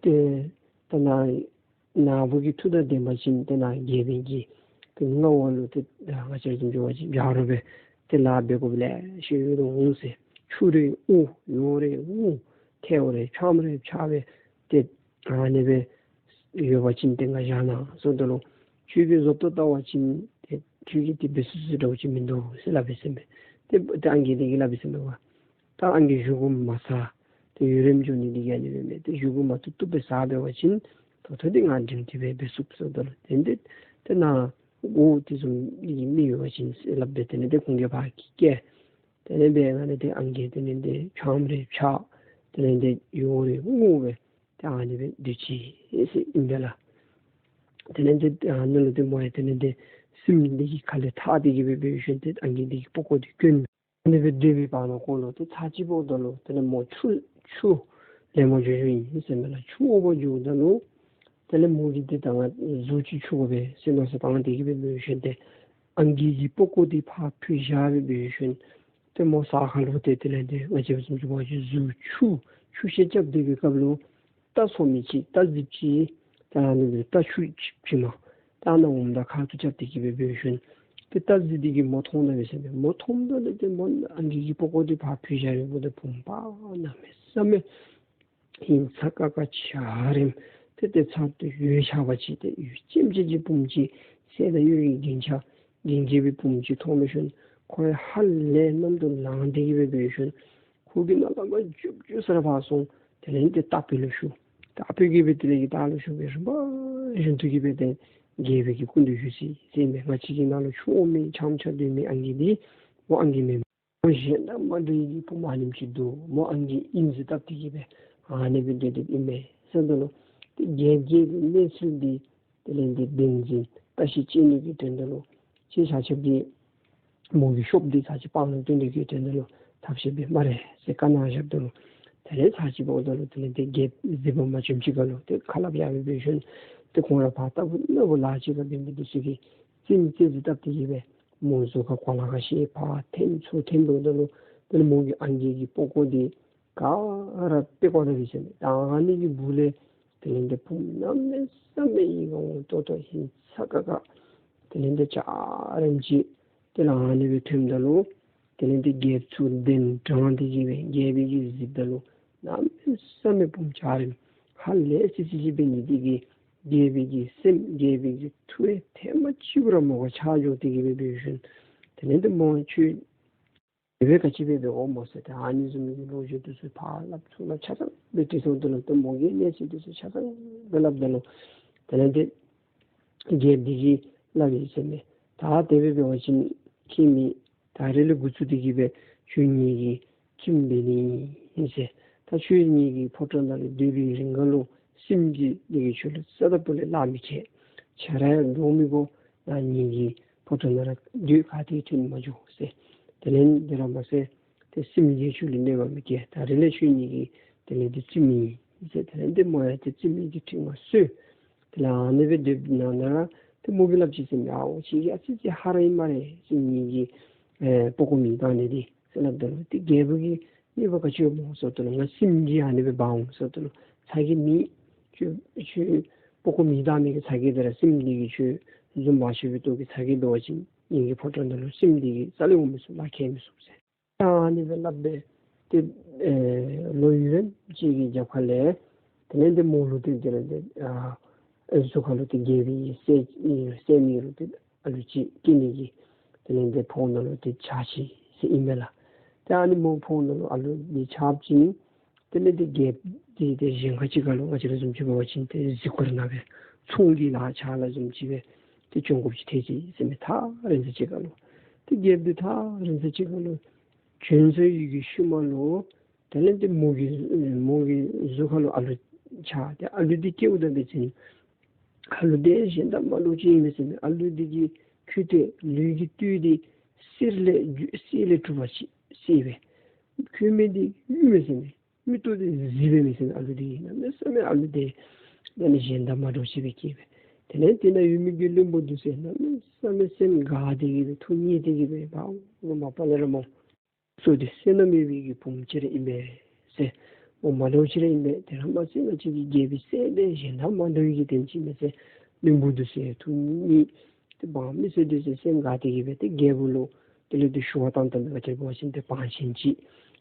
ཏེ་ད་ནཱ་ནཱ་བུ་གི་མཐུ་དང་ལྡན་པ་ཅིན་ཏེ་ནཱ་རྒྱལ་པོའི་གི་ཏེ་མངའ་འོག་ལུ་ཏེ་ང་བཅས་ར་བཟུམ་ཅིག་འབད་བ་ཅིན་ཡ་རོགས་སྦེ་ཏེ་ལཱ་འབད་དགོཔ་ལེ་ཤ་ཡོད་དོ་འོང་ཟེར། ཆུ་རེ་འུ་ཡོ་རེ་འུ་ཐལཝ་རེ་ཆམ་རེ་ཕྱགས་སྦེ་ཏེ་ཨ་ནི་སྦེ་ཡོད་པ་ཅིན་ཏེ་ང་བཞག་གནང་ཟེརཝ་ད་ལུ་ཁྱོད་ཀྱིས་བཟོ་ལྟ་བལྟ་བ་ཅིན་ཏེ་ཁྱོད་ཀྱིས་ཏེ་འབད་ཚུགས་ཚུགས་འདྲཝ་ཅིག་མིན་འདུག་ཟེར་སླབ་པས་ཟེར་མས། ཏེ་ཏེ་ཨང་རྒས་འདི་གིས་སླབ་པས་ཟེར་མས་པ། ད་ཨང་རྒས་བཞེས་སྒོ་མ་ཟ། ཏེ་ཡུན་རིངམོ་འགྱོ་ནི་འདི་གིས་ཨ་ནི་སྦེ་མས། ཏེ་བཞེས་སྒོ་མ་བཏུབ་བཏུབ་སྦེ་ཟ་འབད་བ་ཅིན་ད་ལྟོ་འདི་ང་སྒྲིང་སྒྲི་སྦེ་འབད་ཚུགས་ཟེརཝ་ད་ལུ་དེ་འདི་ཏེ་ནཱ་འོ་དེ་བཟུམ་གྱི་མི་ཡོད་པ་ཅིན་ཟེར་སླབ་སྦེ་དེ་ལས་དེ་ཁོང་གིས་ཕར་བསྐྱལ། དེ་ལས་འབད་ང་ནི་ཏེ་ཨང་རྒས་དེ་ལས་དེ་ཆམ་རེ་ཕྱགས། དེ་ལས་དེ་ཡོ་རེ་འུ་སྦེ་ཏེ་ཨ་ནི་སྦེ་སྡོད་ཅི་ཟེར་ཨིན་པས་ལགས། དེ་ལས་དེ་ཨ་ནི་ལུ་ཏེ་མོ་ཡང་དེ་ལས་དེ་སྲིནམོ་འདི་གི་ཁ་ལས་ཐག་སྟེ་གིས་སྦེ་འབད་ཞིནམ་ཏེ་ཨང་རྒས་འདི་གི་པགས་ཀོ་འདི་གྱོན། ཨ་ནི་སྦེ་སྡོད་པའི་བར་ན་ཁོ་ལུ་ཏེ་ཚར་གཅིག་འབདཝ་ད་ལུ་དེ་ལས་མོ་ཆུ་ཆུ་ལེན་པར་འགྱོ་འགྱོཝ་ཨིན་ཟེར་མས་ལགས། ཆུ་འོ་བར་འགྱོཝ་ད་ལུ་དེ་ལས་མོ་གིས་ཏེ་ད་ང་གཟུགས་ཅིག་འཁྱུ་དགོ་པས་ཟེར་མནོ་བསམ་བཏང་སྟེ་གིས་སྦེ་འབད་ཞིནམ་ཏེ་ཨང་རྒས་ཀྱི་པགས་ཀོ་འདི་ཕར་ཕུད་བཞག་སྦེ་འབད་ཞིནམ་ཏེ་མོ་ས་ཁར་ལུ་ཏེ་དེ་ལས་དེ་ང་བཅས་བཟུམ་ཅིག་འབད་བ་ཅིན་གཟུགས་འཁྱུ་འཁྱུ་བཤལ་རྐྱབ་སྡོད་པའི་སྐབས་ལུ་རྟ་འཚོ་མི་ཅིག་རྟ་རྫིཔ་ཅིག་ད་ཨ་ནི་སྦེ་རྟ་ཁྱུ་ཅིག་ཕྱི་མ་ད་ཨ་ནཱ་འོངམ་ད་ཁ་ཐུག་རྐྱབ་སྟེ་གིས་སྦེ་འབད་ཞིནམ་ཏེ་རྟ་རྫི་འདི་གིས་མོ་མཐོང་ད་པས་ཟེར་མས། མོ་མཐོངམ་ད་ལུ་ཏེ་མོ་ཨང་རྒས་ཀྱི་པགས་ཀོ་འདི་ཕར་ཕུད་བཞག་ཡོདཔ་ད་བུམོ་གནམ་མེད་ས་མེད་ཧིང་ཚ་ཀ་ཀ་འཆར་རནམ་ཏེ་ཏེ་ཚ་ཏོ་ཡོད་ཆགས་པ་ཅིག་ཏེ་ཡོད་ཅེམ་ཅེམ་ཅིག་བུམོ་ཅིག་སྲས་དང་གཡོག་གི་རྒྱན་ཆ་རྒྱན་རྒྱས་པའི་བུམོ་ཅིག་མཐོང་འབད་ཞིནམ་ཁོ་ཡང་ཧ་ལས་གནམ་དུ་ལངས་ཏེ་གིས་སྦེ་འབད་ཞིནམ་ཁོ་གི་ནང་ལས་མར་རྒྱུག་རྒྱུག་ས་ར་ཕར་སོང་། དེ་ལས་ཏེ་རྟ་ཕུད་ལུ་ཞུགས། རྟ་ཕུད་ཀྱིས་སྦེ་དེ་ལས་ཀྱི་རྟ་ལུ་ཞུགས་སྦེ་རིམ་པ་བཞིན་དུ་གིས་སྦེ་ཏེ་རྒྱལ་པོའི་གི་སྐུ་མདུན་ཞུ་ཅི་ཟེར་མས། ང་བཅས་ཀྱི་ནང་ལུ་ཆུ་འོང་མི་ཆམ་ཆ་སྡོད་མི་ཨང་རྒས་འདི་མོ་ཨང་རྒས་མེན། མོ་གཞན་དང་མ་འདྲ་བའི་གི་བུམོ་ཨ་ནེམ་ཅིག་འདུག། མོ་ཨང་རྒས་ཨིན་ཟེར་བཏབ་སྟེ་གིས་སྦེ་ཨ་ནི་སྦེ་སྡོད་སྡོདཔ་ཨིན་མས་ཟེརཝ་ད་ལུ་ཏེ་རྒྱལཔོ་གིས་གནས་ཚུལ་འདི་དེ་ལས་འདི་བདེན་འཛིན་བརྟག་ཞིབ་དཔྱད་ནི་གི་དོན་དག་ལུ་ཁྱེད་ཆ་ཁྱབ་ཀྱིས་མོ་གི་ཤོབ་འདི་ཚར་གཅིག་སྤང་ལུ་སྟོན་ནི་གི་དོན་དག་ལུ་ཐབས་ཤེས་འབད་སྨ་རེ་ཟེར་བཀའ་གནང་བཞགཔ་ད་ལུ་དེ་ལས་ཚར་གཅིག་འབདཝ་ད་ལུ་དེ་ལས་འདི་རྒྱལཔོ་གཟིགས་པ་མ་བྱུངམ་ཅིག་ཁར་ལུ་ཏེ་ཁ་སླབ་ཡར་སྦེ་འབད་ཞིནམ་ཏེ་ཁོང་ར་ཕར་རྟ་ཕུ་ནང་ལུ་ལཱ་ཅིག་ཁར་འབད་མི་འདི་ཚུ་གིས་རྩེདམོ་རྩེ་རྩེ་བཏབ་སྟེ་གིས་སྦེ་མོ་གཟུགས་ཁར་གོ་ལ་ཁ་ཤས་ཕར་འཐེན་ཚུར་འཐེན་འབདཝ་ད་ལུ་དེ་ལས་མོ་གི་ཨང་རྒས་ཀྱི་པགས་ཀོ་འདི་ག་ར་ཕུད་བཀོ་ད་པས་ཟེར་མས། ད་ཨ་ནི་གི་སྦུག་ལས་དེ་ལས་འདི་བུམོ་གནམ་མེད་ས་མེད་ཡིད་འོང་ཏོག་ཏོ་ཧིང་ཚ་ཀ་ཀ་དེ་ལས་འདི་འཆར་རནམ་ཅིག་དེ་ལས་ཨ་ནི་སྦེ་ཐོནམ་ད་ལུ་དེ་ལས་འདི་རྒྱལཔོ་ཚུར་གདན་དྲངས་ཏེ་གིས་སྦེ་རྒྱལ་པོའི་གི་གཟིགསཔ་ད་ལུ་གནམ་མེད་ས་མེད་བུམོ་འཆར་རནམ་ཧ་ལས་སི་སི་ཅིག་འབད་ནི་འདི་གིས་རྒྱལ་པོའི་གི་སེམས་རྒྱལ་པོའི་གི་ཐུགས་ཡང་ཐེངས་མ་གཅིག་ར་མོ་ཁར་ཆགས་འགྱོ་སྟེ་གིས་སྦེ་འབད་ཞིནམ་དེ་ལས་འདི་མོ་ཁྱོད་དེ་སྦེ་ག་ཅི་སྦེ་འབད་འོང་མོ་ཟེར། ཏེ་ཨ་ནི་བཟུམ་གྱི་ལོ་རྒྱུས་འདི་ཚུ་ཕར་སླབ་ཚུར་སླབ་ཆ་ཚང་སྦེ་དྲི་ཚརཝ་ད་ལུ་ཏེ་མོ་གིས་གནས་ཚུལ་འདི་ཚུ་ཆ་ཚང་སྦེ་སླབ་ད་ལུ་དེ་ལས་འདི་རྒྱལཔོ་འདི་གིས་སླབ་ཡི་ཟེར་མས། ད་དེ་སྦེ་འབད་བ་ཅིན་ཁྱད་མེད། ད་རེས་ལས་འགོ་བཙུགས་ཏེ་གིས་སྦེ་ཁྱོད་ངེ་གི་བཙུནམོ་འབད་ནི་ཨིན་ཟེར། ད་ཁྱོད་ངེ་གི་ཕོ་བྲང་ནང་ལུ་སྡོད་པའི་རིང་ཁར་ལུ་སྲིནམོ་འདི་ངེ་གི་ཁྱོད་ལུ་རྩ་དང་པོ་ལས་གླགས་མི་ཁེལ། ཆ་ར་ཡང་འདྲོག་མི་དགོ། ད་ངེ་གི་ཕོ་བྲང་ནང་ར་སྡོད། ག་ཏེ་ཐོན་མ་འགྱོ་ཟེར། དེ་ལས་དེ་ར་མ་ཚད་ཏེ་སྲིནམོ་འདི་ཁྱོད་ལུ་གནོད་པ་མི་བཀལ། ད་རེས་ལས་ཁྱོད་ངེ་གི་དེ་ལས་འདི་བཙུནམོ་ཨིན་ཟེར། དེ་ལས་འདི་མོ་ཡང་ཏེ་བཙུནམོ་གི་ཁྲི་མངའ་གསོལ། དེ་ལས་ཨ་ནི་སྦེ་སྡོདཔ་ད་ལུ་ཏེ་མོ་གིས་སླབ་ཅི་ཟེར་མས། ཨའོ་ཁྱོད་ཀྱིས་ཨ་ཙི་ཅིག་ཧ་ར་ཡི་སྨ་རེ་ཟེར། ངེ་གི་ཨེ་པགས་ཀོ་མེ་བཏང་ནི་འདི་ཟེར་སླབ་ད་ལུ་ཏེ་རྒྱལཔོ་གིས་གནོད་པ་ག་ཅི་ཡོདཔ་སྨོ་ཟེརཝ་ད་ལུ་ང་སྲིནམོ་གིས་ཨ་ནི་སྦེ་འབག་འོང་ཟེརཝ་ད་ལུ་ཚ་གྱང་མེད། ཁྱོད་ཁྱོད་པགས་ཀོ་མེ་བཏང་མི་གི་ཚ་གྱང་འདི་ར་སྲིནམོ་འདི་གིས་ཁྱོད་བཟུང་འབག་ཤེས་པའི་ཏོག་གི་ཚ་གྱང་འབད་བ་ཅིན་ངེ་གི་ཕོ་བྲང་ནང་ལུ་སྲིནམོ་འདི་གིས་རྩ་ལས་འོང་མི་ཚུགས། ལག་ཁྱེར་མི་ཚུགས་ཟེར། ད་ཨ་ནི་སྦེ་སླབ་སྦེ་ཏེ་ཨེ་ལོ་ཡུན་རིངམོ་ཅིག་གི་རྒྱབ་ཁ་ལས་དེ་ལས་འདི་མོ་ལུ་ཏེ་དེ་ལས་འདི་ཨ་ཨེ་གཟུགས་ཁར་ལུ་ཏེ་རྒྱལ་པོའི་སྲས་སྲས་མོ་ལུ་ཏེ་ཨ་ལུ་ཅིག་སྐྱེ་ནི་གི་དེ་ལས་འདི་ཕོཝ་ནང་ལུ་ཏེ་ཆགས་ཅི་ཟེར་ཨིན་མས་ལགས། ཏེ་ཨ་ནི་མོ་ཕོཝ་ནང་ལུ་ཨ་ལུ་འདི་ཆགསཔ་ཅིག་ནི་དེ་ལས་འདི་རྒྱལཔོ་འདི་ཏེ་གཞན་ཁ་ཅིག་ཁར་ལུ་ང་བཅས་ར་བཟུམ་ཅིག་འབད་བ་ཅིན་ཏེ་གཟིགས་སྐོར་ནང་སྦེ་ཚོང་གི་ལཱ་ཕྱག་ལཱ་བཟུམ་ཅིག་སྦེ་ཏེ་བྱོན་དགོཔ་ཅིག་ཐལ་ཅི་ཟེར་མས། ཐག་རིང་ས་ཅིག་ཁར་ལུ། ཏེ་རྒྱལཔོ་འདི་ཐག་རིང་ས་ཅིག་ཁར་ལུ་བྱོན་སོང་ཡི་གི་ཤུལ་མ་ལུ་དེ་ལས་ཏེ་མོ་གི་མོ་གི་གཟུགས་ཁར་ལུ་ཨ་ལུ་ཆགས། ཏེ་ཨ་ལུ་འདི་སྐྱེཝ་ད་འབད་བ་ཅིན་ཨ་ལུ་འདི་གཞན་དང་མ་འདྲཝ་ཅིག་ཨིན་མས་ཟེར་མས། ཨ་ལུ་འདི་གི་ཁྱུ་ཏོ་ལུས་ཀྱི་སྟོད་འདི་གསེར་ལས་གསེར་ལས་གྲུབ་པ་ཅིག་གསེར་སྦེ། ཁོག་སྨད་འདི་གཡུ་མས་ཟེར་མས། མིག་ཏོ་འདི་གཟི་སྦེ་མས་ཟེར་མས། ཨ་ལུ་འདི་གནམ་མེད་ས་མེད་ཨ་ལུ་འདི་ ད་ནི་གཞན་དང་མ་འདྲཝ་ཅིག་སྦེ་སྐྱེས་པས། དེ་ལས་དེ་ནང་ཡོད་མི་གི་བློན་པོ་འདི་ཚུ་གནམ་མེད་ས་མེད་སེམས་དགའ་སྟེ་གི་སྦེ་ཐུགས་མཉེས་ཏེ་གི་སྦེ་ཕར་མ་པ་ལས་ར་མོ་སོ་དེ་བསོད་ནམས་ཡོད་པའི་གི་བུམོ་ཅིག་ར་ཨིན་པས་ཟེར། མོ་མ་འདྲཝ་ཅིག་ར་ཨིན་པས། དེ་ར་མ་ཚད་ང་བཅས་ཀྱི་རྒྱལ་པོའི་སྲས་དེ་གཞན་དང་མ་འདྲ་བའི་གི་དེམ་ཅིག་ཨིན་པས་ཟེར། བློན་པོ་འདི་ཚུ་ཐུགས་མཉེས་ཏེ་འབངས་མི་སེར་འདི་ཚུ་སེམས་དགའ་སྟེ་གི་སྦེ་ཏེ་རྒྱལ་པོ་ལུ་དེ་ལས་ཏེ་ཞུ་བ་བཏང་བཏངམ་ད་ང་བཅས་ར་འབད་བ་ཅིན་ཏེ་བང་ཆེན་ཅིག་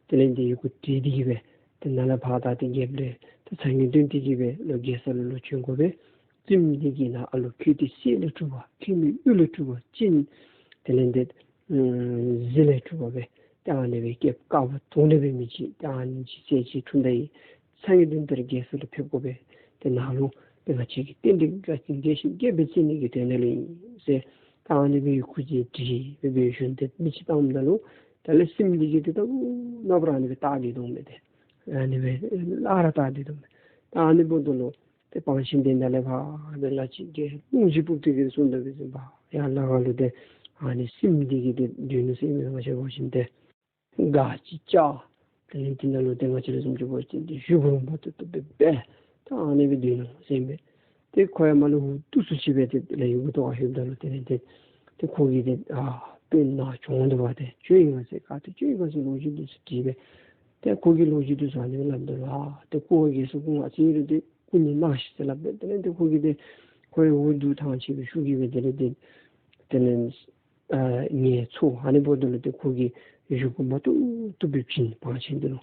དེ་ལས་ཏེ་ཡི་གུ་བྲིས་ཏེ་གི་སྦེ་ཏེ་ནཱ་ལས་ཕར་ད་ཏེ་རྒྱལཔོ་ལས་ཏེ་ཚ་གྱང་བཏོན་ཏེ་གི་སྦེ་ལོག་རྒྱལ་ས་ལུ་ལོག་བྱོན་དགོ་པས། བཙུནམོ་འདི་གིས་ནཱ་ཨ་ལོ་ཁྱོད་ཏེ་གསེར་ལས་གྲུབ་པ་ཁྱོད་མི་གཡུ་ལས་གྲུབ་པ་ཅན་དེ་ལས་ཏེ་གཟི་ལས་གྲུབ་པ་སྦེ་ཏེ་ཨ་ནི་སྦེ་སྐྱེས་དཀར་པོ་དོང་ལས་སྦེ་མི་ཅིག་ཏེ་ཨ་ནི་ཅིག་སྲས་ཅིག་འཁྲུངས་ད་ཡི། ཚ་གྱང་བཏོན་ཏེ་ར་རྒྱལ་ས་ལུ་ཕེབས་དགོ་པས། ཏེ་ནཱ་ལུ་ཏེ་ང་བཅས་ཀྱི་རྟེན་འབྲེལ་དགའ་ཞིང་རྒྱས་པ་བརྩི་ནི་གི་དོན་དག་ལུ་ཨིན་ཟེར་ཏེ་ཨ་ནི་སྦེ་ཡི་གུ་ཅིག་བྲིས་སྦེ་སྦེ་ཞུ་སྟེ་མི་ཅིག་བཏངམ་ད་ལུ་དེ་ལས་སྲིངམོ་འདི་གིས་ཏེ་ད་ནངས་པ་ར་ཨ་ནི་སྦེ་བལྟ་སྟེ་འདུག་མས་ཏེ། ཨ་ནི་སྦེ་སླར་བལྟ་སྟེ་འདུག་མས། ད་ཨ་ནི་འབདཝ་ད་ལུ་ཏེ་བང་ཆེན་འདི་ནཱ་ལས་ཕར་སྦེ་ལ་ཅིག་གིས་རླུང་ཅིག་སྤུབས་ཏེ་གི་སོང་ད་འབད་བ་ཅིན་ཡར་ལ་ཁ་ལུ་ཏེ་ཨ་ནི་སྲིངམོ་འདི་གིས་ཏེ་སྡོད་ནུག་ཟེར་ཨིན་མས། ང་བཅས་འབད་བ་ཅིན་ཏེ་སྒར་ཅིག་བཅགས། དེ་ལས་དེ་ནང་ལུ་ཏེ་ང་བཅས་ར་བཟུམ་ཅིག་འབད་བ་ཅིན་ཏེ་བཞེས་སྒོ་མ་ཐུབ་ཐུབ་སྦེ་འབད་ད་ཨ་ནི་སྦེ་སྡོད་ནུག་ཟེར་ཨིན་པས། ཏེ་ཁོ་ཡང་མར་ལུ་འུ་སྡུག་སུ་ཅིག་སྦེ་ཏེ་དེ་ལས་ཡི་གུ་འདི་ཧོངས་ད་ལུ་དེ་ལས་ཏེ་ཏེ་ཁོ་གིས་ཏེ་ཨ་དཔོན་ནཱ་བྱོན་དོ་བ་ཏེ་བྱོན་ཡི་ག་ཟེར་ག་ཏེ་བྱོན་ཡི་ག་ཟེར་ལོ་རྒྱུས་འདི་ཚུ་དྲིས་པས། ཏེ་ཁོ་གིས་ལོ་རྒྱུས་འདི་ཚུ་ཨ་ནི་སྦེ་སླབ་དོ་ལགས། ཏེ་སྐུ་ངོ་རྒྱལ་སྲས་སྐུ་ངོ་ཨ་ཙི་རེ་ཏེ་སྐུ་ཉིད་གནང་ཤིག་ཟེར་སླབ་པས། དེ་ལས་ཏེ་ཁོ་གིས་ཏེ་ཁོ་ཡང་འུ་སྡུག་ཐང་ཆད་སྦེ་ཤུགས་ཀྱིས་སྦེ་དེ་ལས་ཏེ་དེ་ལས་ཨ་ངལ་འཚོ། ཨ་ནི་འབདཝ་ད་ལུ་ཏེ་ཁོ་གིས་བཞེས་སྒོ་མ་ཐུབ་ཐུབ་སྦེ་བྱིན། བང་ཆེན་འདི་ལུ་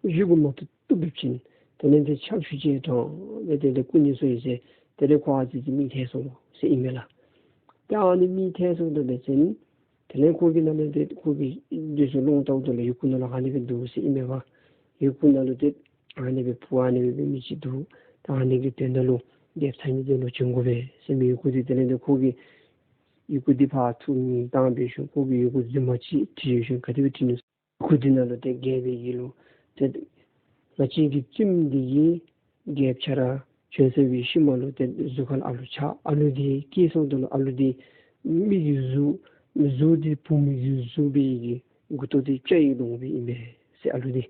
བཞེས་སྒོ་མ་ཐུབ་ཐུབ་སྦེ་བྱིན། དེ་ལས་ཏེ་ཕྱག་ཞུ་ཅིག་དྲངས་སྦེ་དེ་ལས་སྐུ་མཉེལ་སོང་ཡི་ཟེར། དེ་ལས་ཁོ་ཨ་ཙི་ཅིག་མིག་ཐལ་སོང་ཟེར་ཨིན་མས་ལགས། ཏེ་ཨ་ནི་མིག་ཐལ་སོངམ་ད་འབད་བ་ཅིན་དེ་ལས་ཁོ་གི་ནང་ལས་ཏེ་ཁོ་གི་འདི་ཚུ་ལོང་བལྟཝ་ད་ལུ་ཡི་གུ་ནང་ལུ་ཨ་ནི་སྦེ་འདུག་ཟེར་ཨིན་མས་པ། ཡི་གུ་ནང་ལུ་ཏེ་ཨ་ནི་སྦེ་བུ་ཨ་ནི་སྦེ་མི་ཅིག་འདུག། ད་ཨ་ནི་གི་དོན་དག་ལུ་རྒྱལཔོ་ཚ་གྱང་བཏོན་ལོག་བྱོན་དགོ་པས་ཟེར་མི་ཡི་གུ་འདི་དེ་ལས་ཏེ་ཁོ་གིས་ཡི་གུ་འདི་ཕར་འཐུ་ནི་བཏང་སྦེ་ཞིནམ་ཁོ་གིས་ཡི་གུ་རྫུན་མ་ཅིག་བྲིས་ཞིནམ་ག་དེ་སྦེ་བྲིས་ནུག། ཡི་གུ་འདི་ནང་ལུ་ཏེ་རྒྱལ་པོའི་ཡིད་ལུ་ཏེ་ང་བཅས་ཀྱི་བཙུནམོ་འདི་གིས་རྒྱལཔོ་ཁྱོད་ར་བྱོན་སོང་བའི་ཤུལ་མ་ལུ་ཏེ་གཟུགས་ཁ་ལུ་ཨ་ལུ་ཆགས། ཨ་ལུ་འདི་སྐྱེས་སོངམ་ད་ལུ་ཨ་ལུ་འདི་མི་གི་གཟུགས་གཟུགས་འདི་བུམོ་གི་གཟུགས་སྦེ་གི་མགུ་ཏོ་འདི་སྤྱ་ཡི་གདོང་སྦེ་ཨིན་པས་ཟེར། ཨ་ལུ་འདི་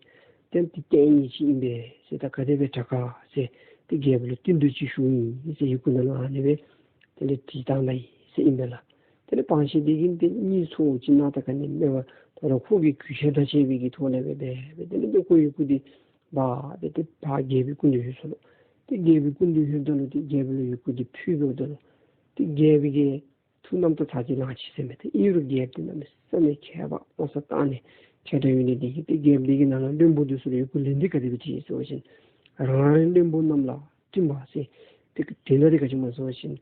ཏེ་འདི་གཏན་ཉིད་ཅིག་ཨིན་པས་ཟེར། ད་ག་དེ་སྦེ་དྲག་ག་ཟེར་ཏེ་རྒྱལཔོ་ལུ་བསྟུན་གྲོས་ཅིག་ཞུ་ཡི་ཟེར་ཡི་གུ་ནང་ལུ་ཨ་ནི་སྦེ་དེ་ལས་བྲིས་བཏང་ད་ཡི་ཟེར་ཨིན་པས་ལགས། དེ་ལས་བང་ཆེན་འདི་གིས་ཏེ་གཉིད་ཚོར་ཅིག་ནང་ད་ག་ནི་མེད་པར་ད་རུང་ཁོ་གི་གུས་ཞབས་དང་བཅས་པའི་གི་ཐོག་ལས་སྦེ་འབད་སྦེ་དེ་ལས་ཏེ་ཁོ་ཡི་གུ་འདི་འབག་སྦེ་ཏེ་ཕར་རྒྱལ་པོའི་སྐུ་མདུན་ལྷོད་སོ་ལོ། ཏེ་རྒྱལ་པོའི་སྐུ་མདུན་ལྷོདཔ་ད་ལུ་ཏེ་རྒྱལ་པོ་ལུ་ཡི་གུ་འདི་ཕུལ་བའི་ད་ལུ་ཏེ་རྒྱལ་པོ་གིས་ཐུགས་རྣམ་རྟོག་ཚར་གཅིག་ལངས་ཅི་ཟེར་མས། ཏེ་ཨིན་རུང་རྒྱལཔོ་འདི་གནམ་མེད་ས་མེད་མཁས་པ་མནོ་བསམ་བཏང་ནི་མཁས་དྲགས་ཡོད་ནི་འདི་གིས་ཏེ་རྒྱལཔོ་འདི་གིས་ནཱ་ལུ་བློན་པོ་འདི་ཚུ་ལུ་ཡི་གུ་ལན་འདི་ག་དེ་སྦེ་བྲིས་ཡི་ཟེར་བ་ཅིན་རང་རེའི་བློན་པོ་རྣམས་ལ་བསྟུན་པ་ཟེར། ཏེ་དོན་དག་འདི་ག་ཅི་སྨོ་ཟེར་བ་ཅིན་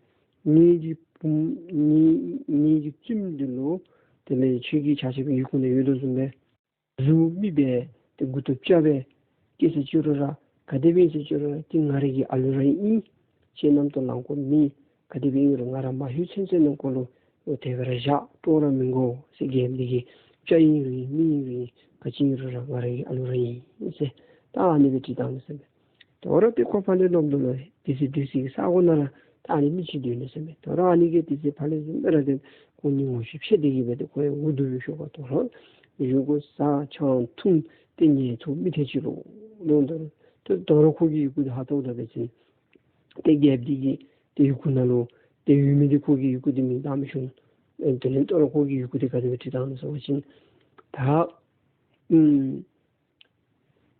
ངེ་གི་བུམོ་ངེ་ངེ་གི་བཙུནམོ་འདི་ལུ་དེ་ལས་ཁྱོད་ཀྱི་ཆ་ཁྱབ་ཡི་གུ་ནང་ཡོད་དོ་བཟུམ་སྦེ་གཟུགས་མི་སྦེ་ཏེ་མགུ་ཏོ་སྤྱ་སྦེ་སྐྱེས་ཟེར་ཅི་རུང་ར་ག་དེ་སྦེ་ཨིན་ཟེར་ཅི་རུང་ར་ཏེ་ང་རའི་གི་ཨ་ལུ་ར་ཨིན། ཁྱོད་རྣམ་རྟོག་ལང་དགོཔ་མེད། ག་དེ་སྦེ་ཨིན་རུང་ང་ར་མ་ལྷོད་ཚུན་ཚོད་ནང་འཁོད་ལུ་དེ་སྦེ་ར་བཞག། སྤྲོ་ར་མི་དགོ་ཟེར། རྒྱལཔོ་འདི་གིས་སྤྱ་ཨིན་རུང་ཨིན་མི་ཨིན་རུང་ཨིན་ག་ཅི་ཨིན་རུང་ར་ང་རའི་གི་ཨ་ལུ་ར་ཨིན་ཟེར་ད་ཨ་ནི་སྦེ་བྲིས་བཏང་ནུག་ཟེར་མས། དོ་རུང་ཏེ་ཁོ་ཕར་ལས་ལོག་ད་ལུ་དེ་ཚེ་དེ་ཚེ་གི་ས་གོ་ནང་ར་ད་ཨ་ནི་མི་ཅིག་སྡོད་ནུག་ཟེར་མས། དོ་རུང་ཨ་ནི་གིས་དེ་ཚེ་ཕར་ལས་ཟེར་ན་ར་ཏེ་ཁོ་གཉིད་ངོ་ཤེས་ཕྱད་དེ་གི་སྦེ་ཏེ་ཁོ་ཡང་འུ་སྡུག་སྦེ་ཤོར་བ། དོ་རུང་ཡི་གུ་ཟ་ཆང་འཐུང་ཏེ་ངལ་འཚོ་མི་ཐེག་ཅིག་ལུ་ལོང་ད་ལུ་ཏེ་དོ་རུང་ཁོ་གིས་ཡི་གུ་འདི་ཧ་ཐོབ་ད་འབད་བ་ཅིན་ཏེ་རྒྱལཔོ་འདི་གིས་ཏེ་ཡི་གུ་ནང་ལུ་ཏེ་ཡོད་མི་འདི་ཁོ་གིས་ཡི་གུ་འདི་མིང་བཏགས་མི་ཤེས། ཨེ་དེ་ལས་དོ་རུང་ཁོ་གིས་ཡི་གུ་འདི་ག་དེ་སྦེ་བྲིས་བཏང་ནུག་ཟེར་བ་ཅིན་ད་ཨམ་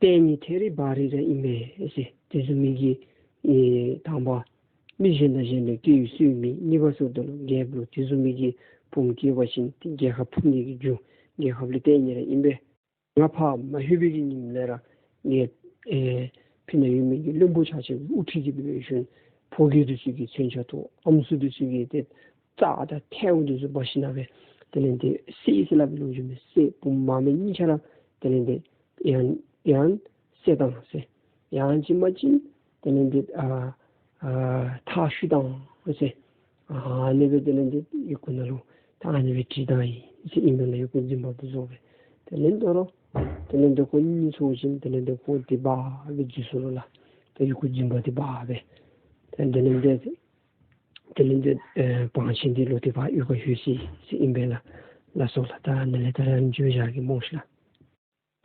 བསྟན་ཉིད་ཐད་རི་བ་རི་ར་ཨིན་མས་ཟེར། དེ་བཟུམ་མའི་གི་ཨེ་དང་པ་མི་གཞན་དང་གཞན་ལས་སྐྱེ་བའི་སྲོལ་མེད། གཉིས་པ་ཟེརཝ་ད་ལུ་རྒྱལཔོ་ལུ་དེ་བཟུམ་མའི་གི་བུམོ་སྐྱེས་པ་ཅིན་ཏེ་རྒྱལ་ཁ་ཕུབ་ནི་གི་རྒྱུ་རྒྱལ་ཁབ་ལུ་བསྟན་ཉིད་ར་ཨིན་པས། ང་ཕར་མ་ལྷོད་པའི་གི་ཉིནམ་ལས་ར་ངེ་ཨེ་ཕི་ན་ཡོད་མི་གི་བློན་པོ་ཆ་ཁྱབ་ཀྱིས་དབུ་ཁྲིད་ཀྱིས་སྦེ་ཞིནམ་ཕོ་རྒྱས་འདི་ཚུ་གིས་མཚོན་ཆ་ཐོགས། ཨམ་སྲུ་འདི་ཚུ་གིས་ཏེ་རྩྭ་དང་ཐལཝ་འདི་ཚུ་འབག་ཞིནམ་སྦེ་དེ་ལས་ཏེ་བསད་ཟེར་སླབ་པའི་ལོ་རྒྱུས་མས། བསད། བུམོ་མ་སྨད་གཉིས་ཆ་ར་དེ་ལས་ཏེ་ཡང་ཡང་བསད་བཏང་ཟེར། ཡང་ཅིན་མ་ཅིན་དེ་ལས་ཏེ་ཨ་ཨ་མཐའ་བཤུད་བཏང་ཟེར། ཨ་ཨ་ནི་སྦེ་དེ་ལས་ཏེ་ཡི་གུ་ནང་ལུ་ད་ཨ་ནི་སྦེ་བྲིས་བཏང་ཡི་ཟེར་ཨིན་པས་ལགས། ཡི་གུ་རྫུན་མ་འདི་བཟོ་སྦེ། དེ་ལས་དོ་རུང་དེ་ལས་ཏེ་ཁོ་གཉིད་ཚོར་ཞིནམ་དེ་ལས་ཏེ་ཁོ་འདི་འབག་སྦེ་འཛུལ་སོ་ལོ་ལགས། ད་ཡི་གུ་རྫུན་མ་འདི་འབག་སྦེ་ད་དེ་ལས་ཏེ་དེ་ལས་ཏེ་ཨེ་བང་ཆེན་འདི་ལོག་སྟེ་ཕར་གཡུས་ཁར་ལྷོད་ཅི་ཟེར་ཨིན་པས་ལགས། ལགས་སོ་ལགས། ད་ཨ་ནི་ལས་ད་རེས་མཇུག་བཞག་གེ་སྨོ་ཤིག་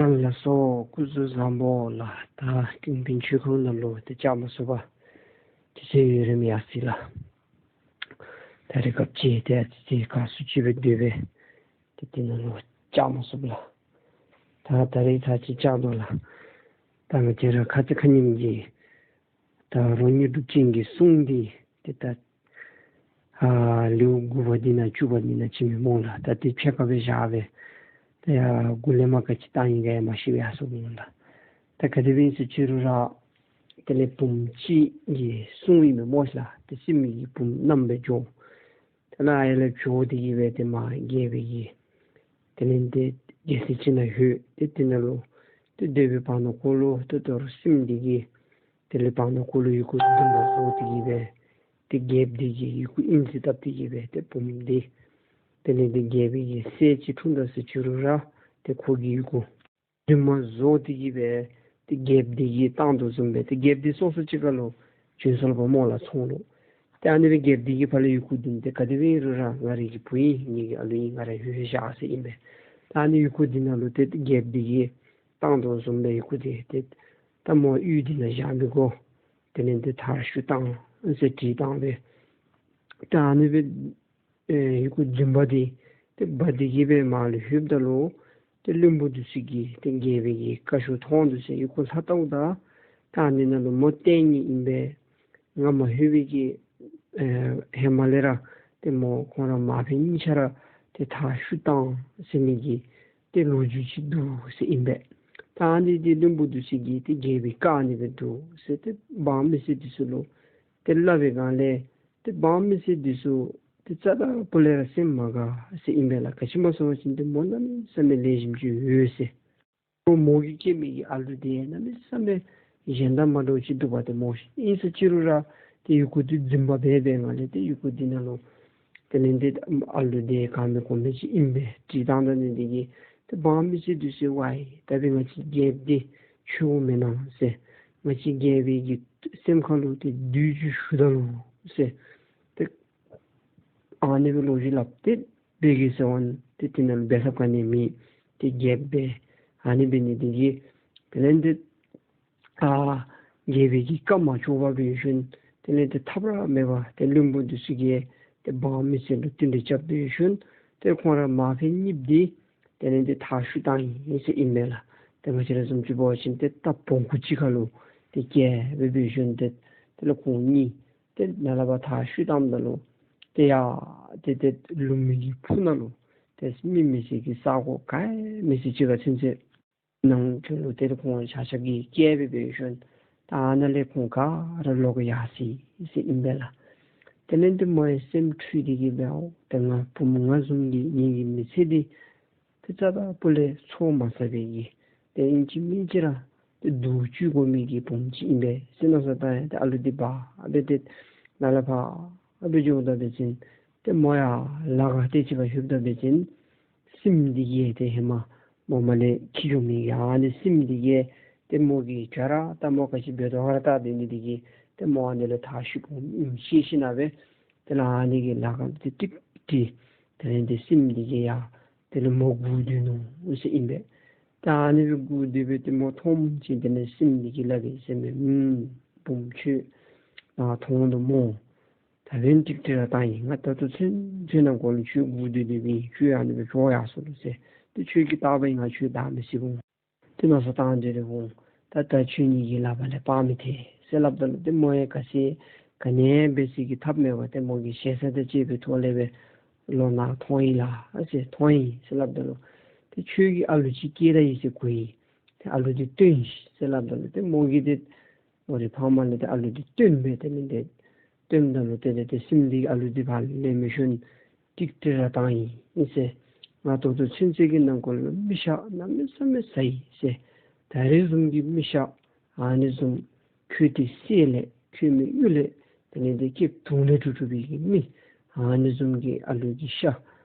ལགས། ལགས་སོ། སྐུ་གཟུགས་བཟང་པོ་ལགས། ད་ཀུན་ཕན་ཆོས་ཁང་ནང་ལུ་ཏེ་བཅར་མ་ཚུགས་པར་ དེ་ཚེ་ཡུན་རིངམོ་ཡར་སོ་ཡི་ལགས། ད་རེས་སྐབས་ཅིག་ཏེ་ཨ་ཙི་ཙི་ག་སུ་ཅིག་སྦེ་སྡོད་སྦེ་ཏེ་དེ་ནང་ལུ་བཅར་མ་ཚུགས་པས་ལགས། ད་ད་རེས་ད་ཅིག་བཅར་དོ་ལགས། ད་ང་བཅས་ར་ཁ་ཙ་ཁ་ཉིནམ་གྱི་ད་རོ་སྙོན་སྒྲུབ་ཆེན་གྱི་གསུང་འདི་ཏེ་ད་ཨ་ལེའུ་དགུ་པ་འདི་ནང་བཅུ་པ་འདི་ནང་ཅིག་མས་སྨོ་ལགས། ད་དེ་ཕྱེད་ཀ་སྦེ་བཞག་སྦེ་ད་ཡར་མགུ་ལས་མར་ག་ཅི་བཏང་ཡི་ག་ཡང་མ་ཤེས་པར་ཡར་སོ་ནུག་ལགས། ད་ག་དེ་སྦེ་ཨིན་ཟེར་ཅི་རུང་ར་དེ་ལས་བུམོ་ཅིག་གི་གསུང་ཨིན་མས་སྨོ་ལགས། ཏེ་སྲིནམོ་གི་བུམོ་མནའམ་སྦེ་འགྱོ། ད་ནཱ་ཡར་ལས་འགྱོ་སྟེ་གི་སྦེ་ཏེ་མར་རྒྱལ་པོའི་གི་དེ་ལས་ཏེ་རྒྱལ་སྲིད་ཅིག་ནང་ལྷོད། ཏེ་དེ་ནང་ལུ་ཏེ་སྡོད་པའི་བར་ན་ཁོ་ལུ་ཏེ་དོ་རུང་སྲིནམོ་འདི་གིས་དེ་ལས་བར་ན་ཁོ་ལུ་ཡི་གུ་འཛིན་པ་བཟོ་སྟེ་གི་སྦེ་ཏེ་རྒྱལཔོ་འདི་གི་ཡི་གུ་ཨིན་ཟེར་བཏབ་སྟེ་གི་སྦེ་ཏེ་བུམོ་འདི་དེ་ལས་ཏེ་རྒྱལ་པོའི་གི་སྲས་ཅིག་འཁྲུངས་ད་ཟེར་ཅི་རུང་ར་ཏེ་ཁོ་གི་ཡི་གུ་འཛིན་མ་བཟོ་སྟེ་གི་སྦེ་ཏེ་རྒྱལཔོ་འདི་གིས་བཏང་དོ་བཟུམ་སྦེ་ཏེ་རྒྱལཔོ་འདི་སོ་སོ་ཅིག་ཁར་ལུ་བྱོན་སོང་ལགས་པ་སྨོ་ལགས་ཚོང་ལུ། ཏེ་ཨ་ནི་སྦེ་རྒྱལཔོ་འདི་གིས་ཕར་ལས་ཡི་གུ་འདི་ཏེ་ག་དེ་སྦེ་ཨིན་རུང་ར་ང་རའི་གི་བུ་ཨིན། ངེ་གི་ཨ་ལུ་ཨིན། ང་ར་ལྷོད་ལྷོད་བཞག་ཟེར་ཨིན་པས། ད་ཨ་ནི་ཡི་གུ་འདི་ནང་ལུ་ཏེ་རྒྱལཔོ་འདི་གིས་བཏང་དོ་བཟུམ་སྦེ་ཡི་གུ་འདི་ཏེ་ད་མོ་གཡུས་འདི་ནང་བཞག་མི་དགོ། དེ་ལས་ཏེ་མཐར་བཤུད་བཏང་ཟེར་བྲིས་བཏང་སྦེ། ད་ཨ་ནི་སྦེ་ཨེ་ཡི་གུ་འཛིན་པ་འདི་ཏེ་འབག་སྟེ་གི་སྦེ་མར་ལུ་ལྷོདཔ་ད་ལུ་ཏེ་བློན་པོ་འདི་ཚུ་གིས་ཏེ་རྒྱལ་པོའི་གི་བཀའ་ཤོག་མཐོང་དོ་ཟེར་ཡི་གུ་ལྷག་བལྟཝ་ད་ད་ཨ་ནི་ནང་ལུ་མོ་ལྟས་ངན་ཨིན་པས། ང་མ་ལྷོད་པའི་གི་ཨེ་ཧེ་མ་ལས་ར་ཏེ་མོ་ཁོང་ར་མ་ཕམ་གཉིས་ཆ་ར་ཏེ་མཐར་བཤུད་བཏང་ཟེར་མི་གི་ཏེ་ལོ་རྒྱུས་ཅིག་འདུག་ཟེར་ཨིན་པས། ད་ཨ་ནི་འདི་བློན་པོ་འདི་ཚུ་གིས་ཏེ་རྒྱལ་པོའི་བཀའ་ཨ་ནི་སྦེ་འདུག་ཟེར་ཏེ་འབངས་མི་སེར་འདི་ཚུ་ལུ་ཏེ་སླབ་པའི་སྒང་ལས་ཏེ་འབངས་མི་སེར་འདི་ཚུ་ཏེ་རྩ་དང་པོ་ལས་ར་སེམས་མ་དགའ་ཟེར་ཨིན་པས་ལགས། ག་ཅི་སྨོ་ཟེར་བ་ཅིན་ཏེ་མོ་གནམ་མེད་ས་མེད་ལེགས་ཤོམ་ཅིག་ཡོད་ཟེར། མོ་མོ་གིས་སྐྱེས་མི་གི་ཨ་ལུ་འདི་གནམ་མེད་ས་མེད་གཞན་དང་མ་འདྲཝ་ཅིག་འདུག་པ་ཏེ་སྨོ་ཤེས། ཨིན་ཟེར་ཅི་རུང་ར་ཏེ་ཡི་གུ་འདི་འཛིན་པ་འབད་བའི་སྒང་ལས་ཏེ་ཡི་གུ་འདི་ནང་ལུ་དེ་ལས་ཏེ་ཨ་ལུ་འདི་ག་མེད་གོ་མེད་ཅིག་ཨིན་པས། བྲིས་བཏང་ད་ནི་འདི་གིས་ཏེ་འབངས་མི་སེར་འདི་ཚུ་ཝའི་ད་འབདན་ང་བཅས་རྒྱལཔོ་འདི་ཆོས་མེན་ན་ཟེར། ང་བཅས་རྒྱལ་པོའི་གི་སེམས་ཁར་ལུ་ཏེ་བདུད་ཅིག་ཞུགས་ད་ནུག་ཟེར། ཏེ་ཨ་ནི་སྦེ་ལོ་རྒྱུས་སླབ་སྟེ་འབད་གེ་ཟེར་བ་ཏེ་དེ་ནང་ལུ་འབད་ཐབས་ག་ནི་མེད། ཏེ་རྒྱལཔོ་འབད་ཨ་ནི་འབད་ནི་འདི་གིས་དེ་ལས་ཏེ་ཨ་རྒྱལ་པོའི་གི་བཀའ་མ་ཆོག་པར་འབད་ཞིནམ་དེ་ལས་ཏེ་ཐབས་ར་མེད་པར་ཏེ་བློན་པོ་འདི་ཚུ་གིས་ཏེ་འབངས་མི་སེར་ལུ་བསྟུན་གྲོས་རྐྱབ་འབད་ཞིནམ་ཏེ་ཁོང་ར་མ་ཕམ་གཉིསཔོ་འདི་དེ་ལས་ཏེ་མཐར་བཤུད་བཏང་ཡི་ཟེར་ཨིན་མས་ལགས། ཏེ་ང་བཅས་ར་བཟུམ་ཅིག་འབད་བ་ཅིན་ཏེ་རྟ་བོང་ཀུ་ཅིག་ཁར་ལུ་ཏེ་བཀལ་སྦེ་འབད་ཞིནམ་ཏེ་དེ་ལས་ཁོང་གཉིས་ཏེ་ནཱ་ལས་ཕར་མཐར་བཤུད་བཏངམ་ད་ལུ་ཏེ་ཡར་ཏེ་ཏེ་ལུང་མའི་གི་ཕུ་ནང་ལུ་ཏེ་མི་མེད་སའི་གི་ས་གོ་ག་ཡང་མེད་ས་ཅིག་ཁར་ཚུན་ཚོད་ནང་ཁོང་ལུ་ཏེ་ཁོང་ཆ་ཁྱབ་ཀྱིས་བཀལ་སྦེ་འབད་ཞིནམ་ད་ཨ་ནཱ་ལས་ཁོང་ག་ར་ལོག་ཡར་སོ་ཡི་ཟེར་ཨིན་པས་ལགས། དེ་ལས་ཏེ་མོ་ཡང་སེམས་འཁྲུལ་ཏེ་གི་སྦེ་ཨོ་ཏེ་ང་བུམོ་ང་བཟུམ་གྱི་ངེ་གི་མི་ཚེ་འདི་ཏེ་རྩ་དང་པོ་ལས་ཚོགས་མ་བསགས་པའི་གི་ཏེ་ཨིན་ཅི་མིན་ཅི་ར་ཏེ་སྡུག་བཅུག་དགོ་མི་གི་བུམོ་ཅིག་ཨིན་པས་ཟེར་མནོ་བསམ་བཏང་ཡང་ཏེ་ཨ་ལུ་འདི་འབག་སྦེ་ཏེ་ནཱ་ལས་ཕར་སྦེ་འགྱོཝ་ད་འབད་བ་ཅིན་ཏེ་མོ་ཡང་ལ་ཁར་ཏེ་ཅིག་ཁར་ལྷོདཔ་ད་འབད་བ་ཅིན་སྲིནམོ་འདི་གིས་ཏེ་ཧེ་མ་མོ་མར་ལས་འཁྱིད་འགྱོ་མི་གི་ཨ་ནི་སྲིནམོ་འདི་གིས་ཏེ་མོ་གིས་ག་ར་ད་མོ་ག་ཅི་འབད་དོ་ག་ར་བལྟ་སྡོད་ནི་འདི་གིས་ཏེ་མོ་ཨ་ནི་ལུ་མཐར་བཤུད་འོངམ་ཨིནམ་ཤེས་ཞིནམ་སྦེ་དེ་ལས་ཨ་ནི་གི་ལ་ཁར་ཏེ་ཏིག་ཏིག་དེ་ལས་ཏེ་སྲིནམོ་འདི་གིས་ཡང་དེ་ལས་མོ་སྒུག་སྡོད་ནུག་ཟེར་ཨིན་པས། ད་ཨ་ནི་སྦེ་སྒུག་སྡོད་སྦེ་ཏེ་མོ་མཐོངམ་ཅིག་དེ་ལས་སྲིནམོ་འདི་གིས་སླབ་པས་ཟེར་མས། ཨུམ་བུམོ་ཁྱོད་ང་མཐོང་དོ་སྨོ། ད་འབདན་ཏིག་ཏིག་ར་བཏང་ཡི། ང་ད་ལྟོ་ཚུན་ཚོད་ནང་འཁོད་ལུ་ཁྱོད་སྒུག་སྡོད་སྡོདཔ་ཨིན། ཁྱོད་ཨ་ནི་སྦེ་བྱོག་ཡར་སོང་ལོ་ཟེར། ཏེ་ཁྱོད་ཀྱིས་བལྟ་བ་ཡིས་ང་ཁྱོད་བདའ་མི་ཚུགས་འོང་། ཏེ་མནོ་བསམ་བཏང་སྟེ་ར་འོང་། ད་ད་ཁྱོད་ངེ་གི་ལག་པ་ལས་སྤར་མི་ཐེག་ཟེར་སླབ་ད་ལུ་ཏེ་མོ་ཡང་ག་ཅི་ག་ནི་འབད་ས་གི་ཐབས་མེད་པར་ཏེ་མོ་གི་ཞེ་ས་དང་བཅས་པའི་ཐོག་ལས་སྦེ་ལོག་ནཱ་མཐོང་ཡི་ལགས་ཟེར། མཐོང་ཡི་ཟེར་སླབ་ད་ལུ་ཏེ་ཁྱོད་ཀྱི་ཨ་ལུ་ཅིག་སྐྱེས་ད་ཡི་ཟེར་གོ་ཡི། ཏེ་ཨ་ལུ་འདི་བཏོན་ཤིག་ཟེར་སླབ་ད་ལུ་ཏེ་མོ་གིས་ཏེ་མོ་རའི་ཕམ་ལས་ཏེ་ཨ་ལུ་འདི་བཏོན་སྦེ་དེ་ལས་ཏེ་བཏོནམ་ད་ལུ་ཏེ་ཏེ་ཏེ་སྲིནམོ་འདི་ཨ་ལུ་འདི་ཕར་ལེན་མི་ཤོང་ཏིག་ཏིག་ར་བཏང་ཡི་ཟེར། ང་ད་ལྟོ་ཚུན་ཚོད་ཀྱི་ནང་འཁོད་ལུ་མི་ཤ་གནམ་མེད་ས་མེད་ཟ་ཡི་ཟེར། ད་རེས་བཟུམ་གྱི་མི་ཤ་ཨ་ནི་བཟུམ་ཁྱོད་དེ་སྲས་ལས་ཁྱོད་མི་གཡུས་ལས་དེ་ལས་ཏེ་སྐྱེ་བ་དུང་ལས་གྲུབ་གྲུབ་པའི་གི་མི་ཨ་ནི་བཟུམ་གྱི་ཨ་ལུ་གི་ཤ་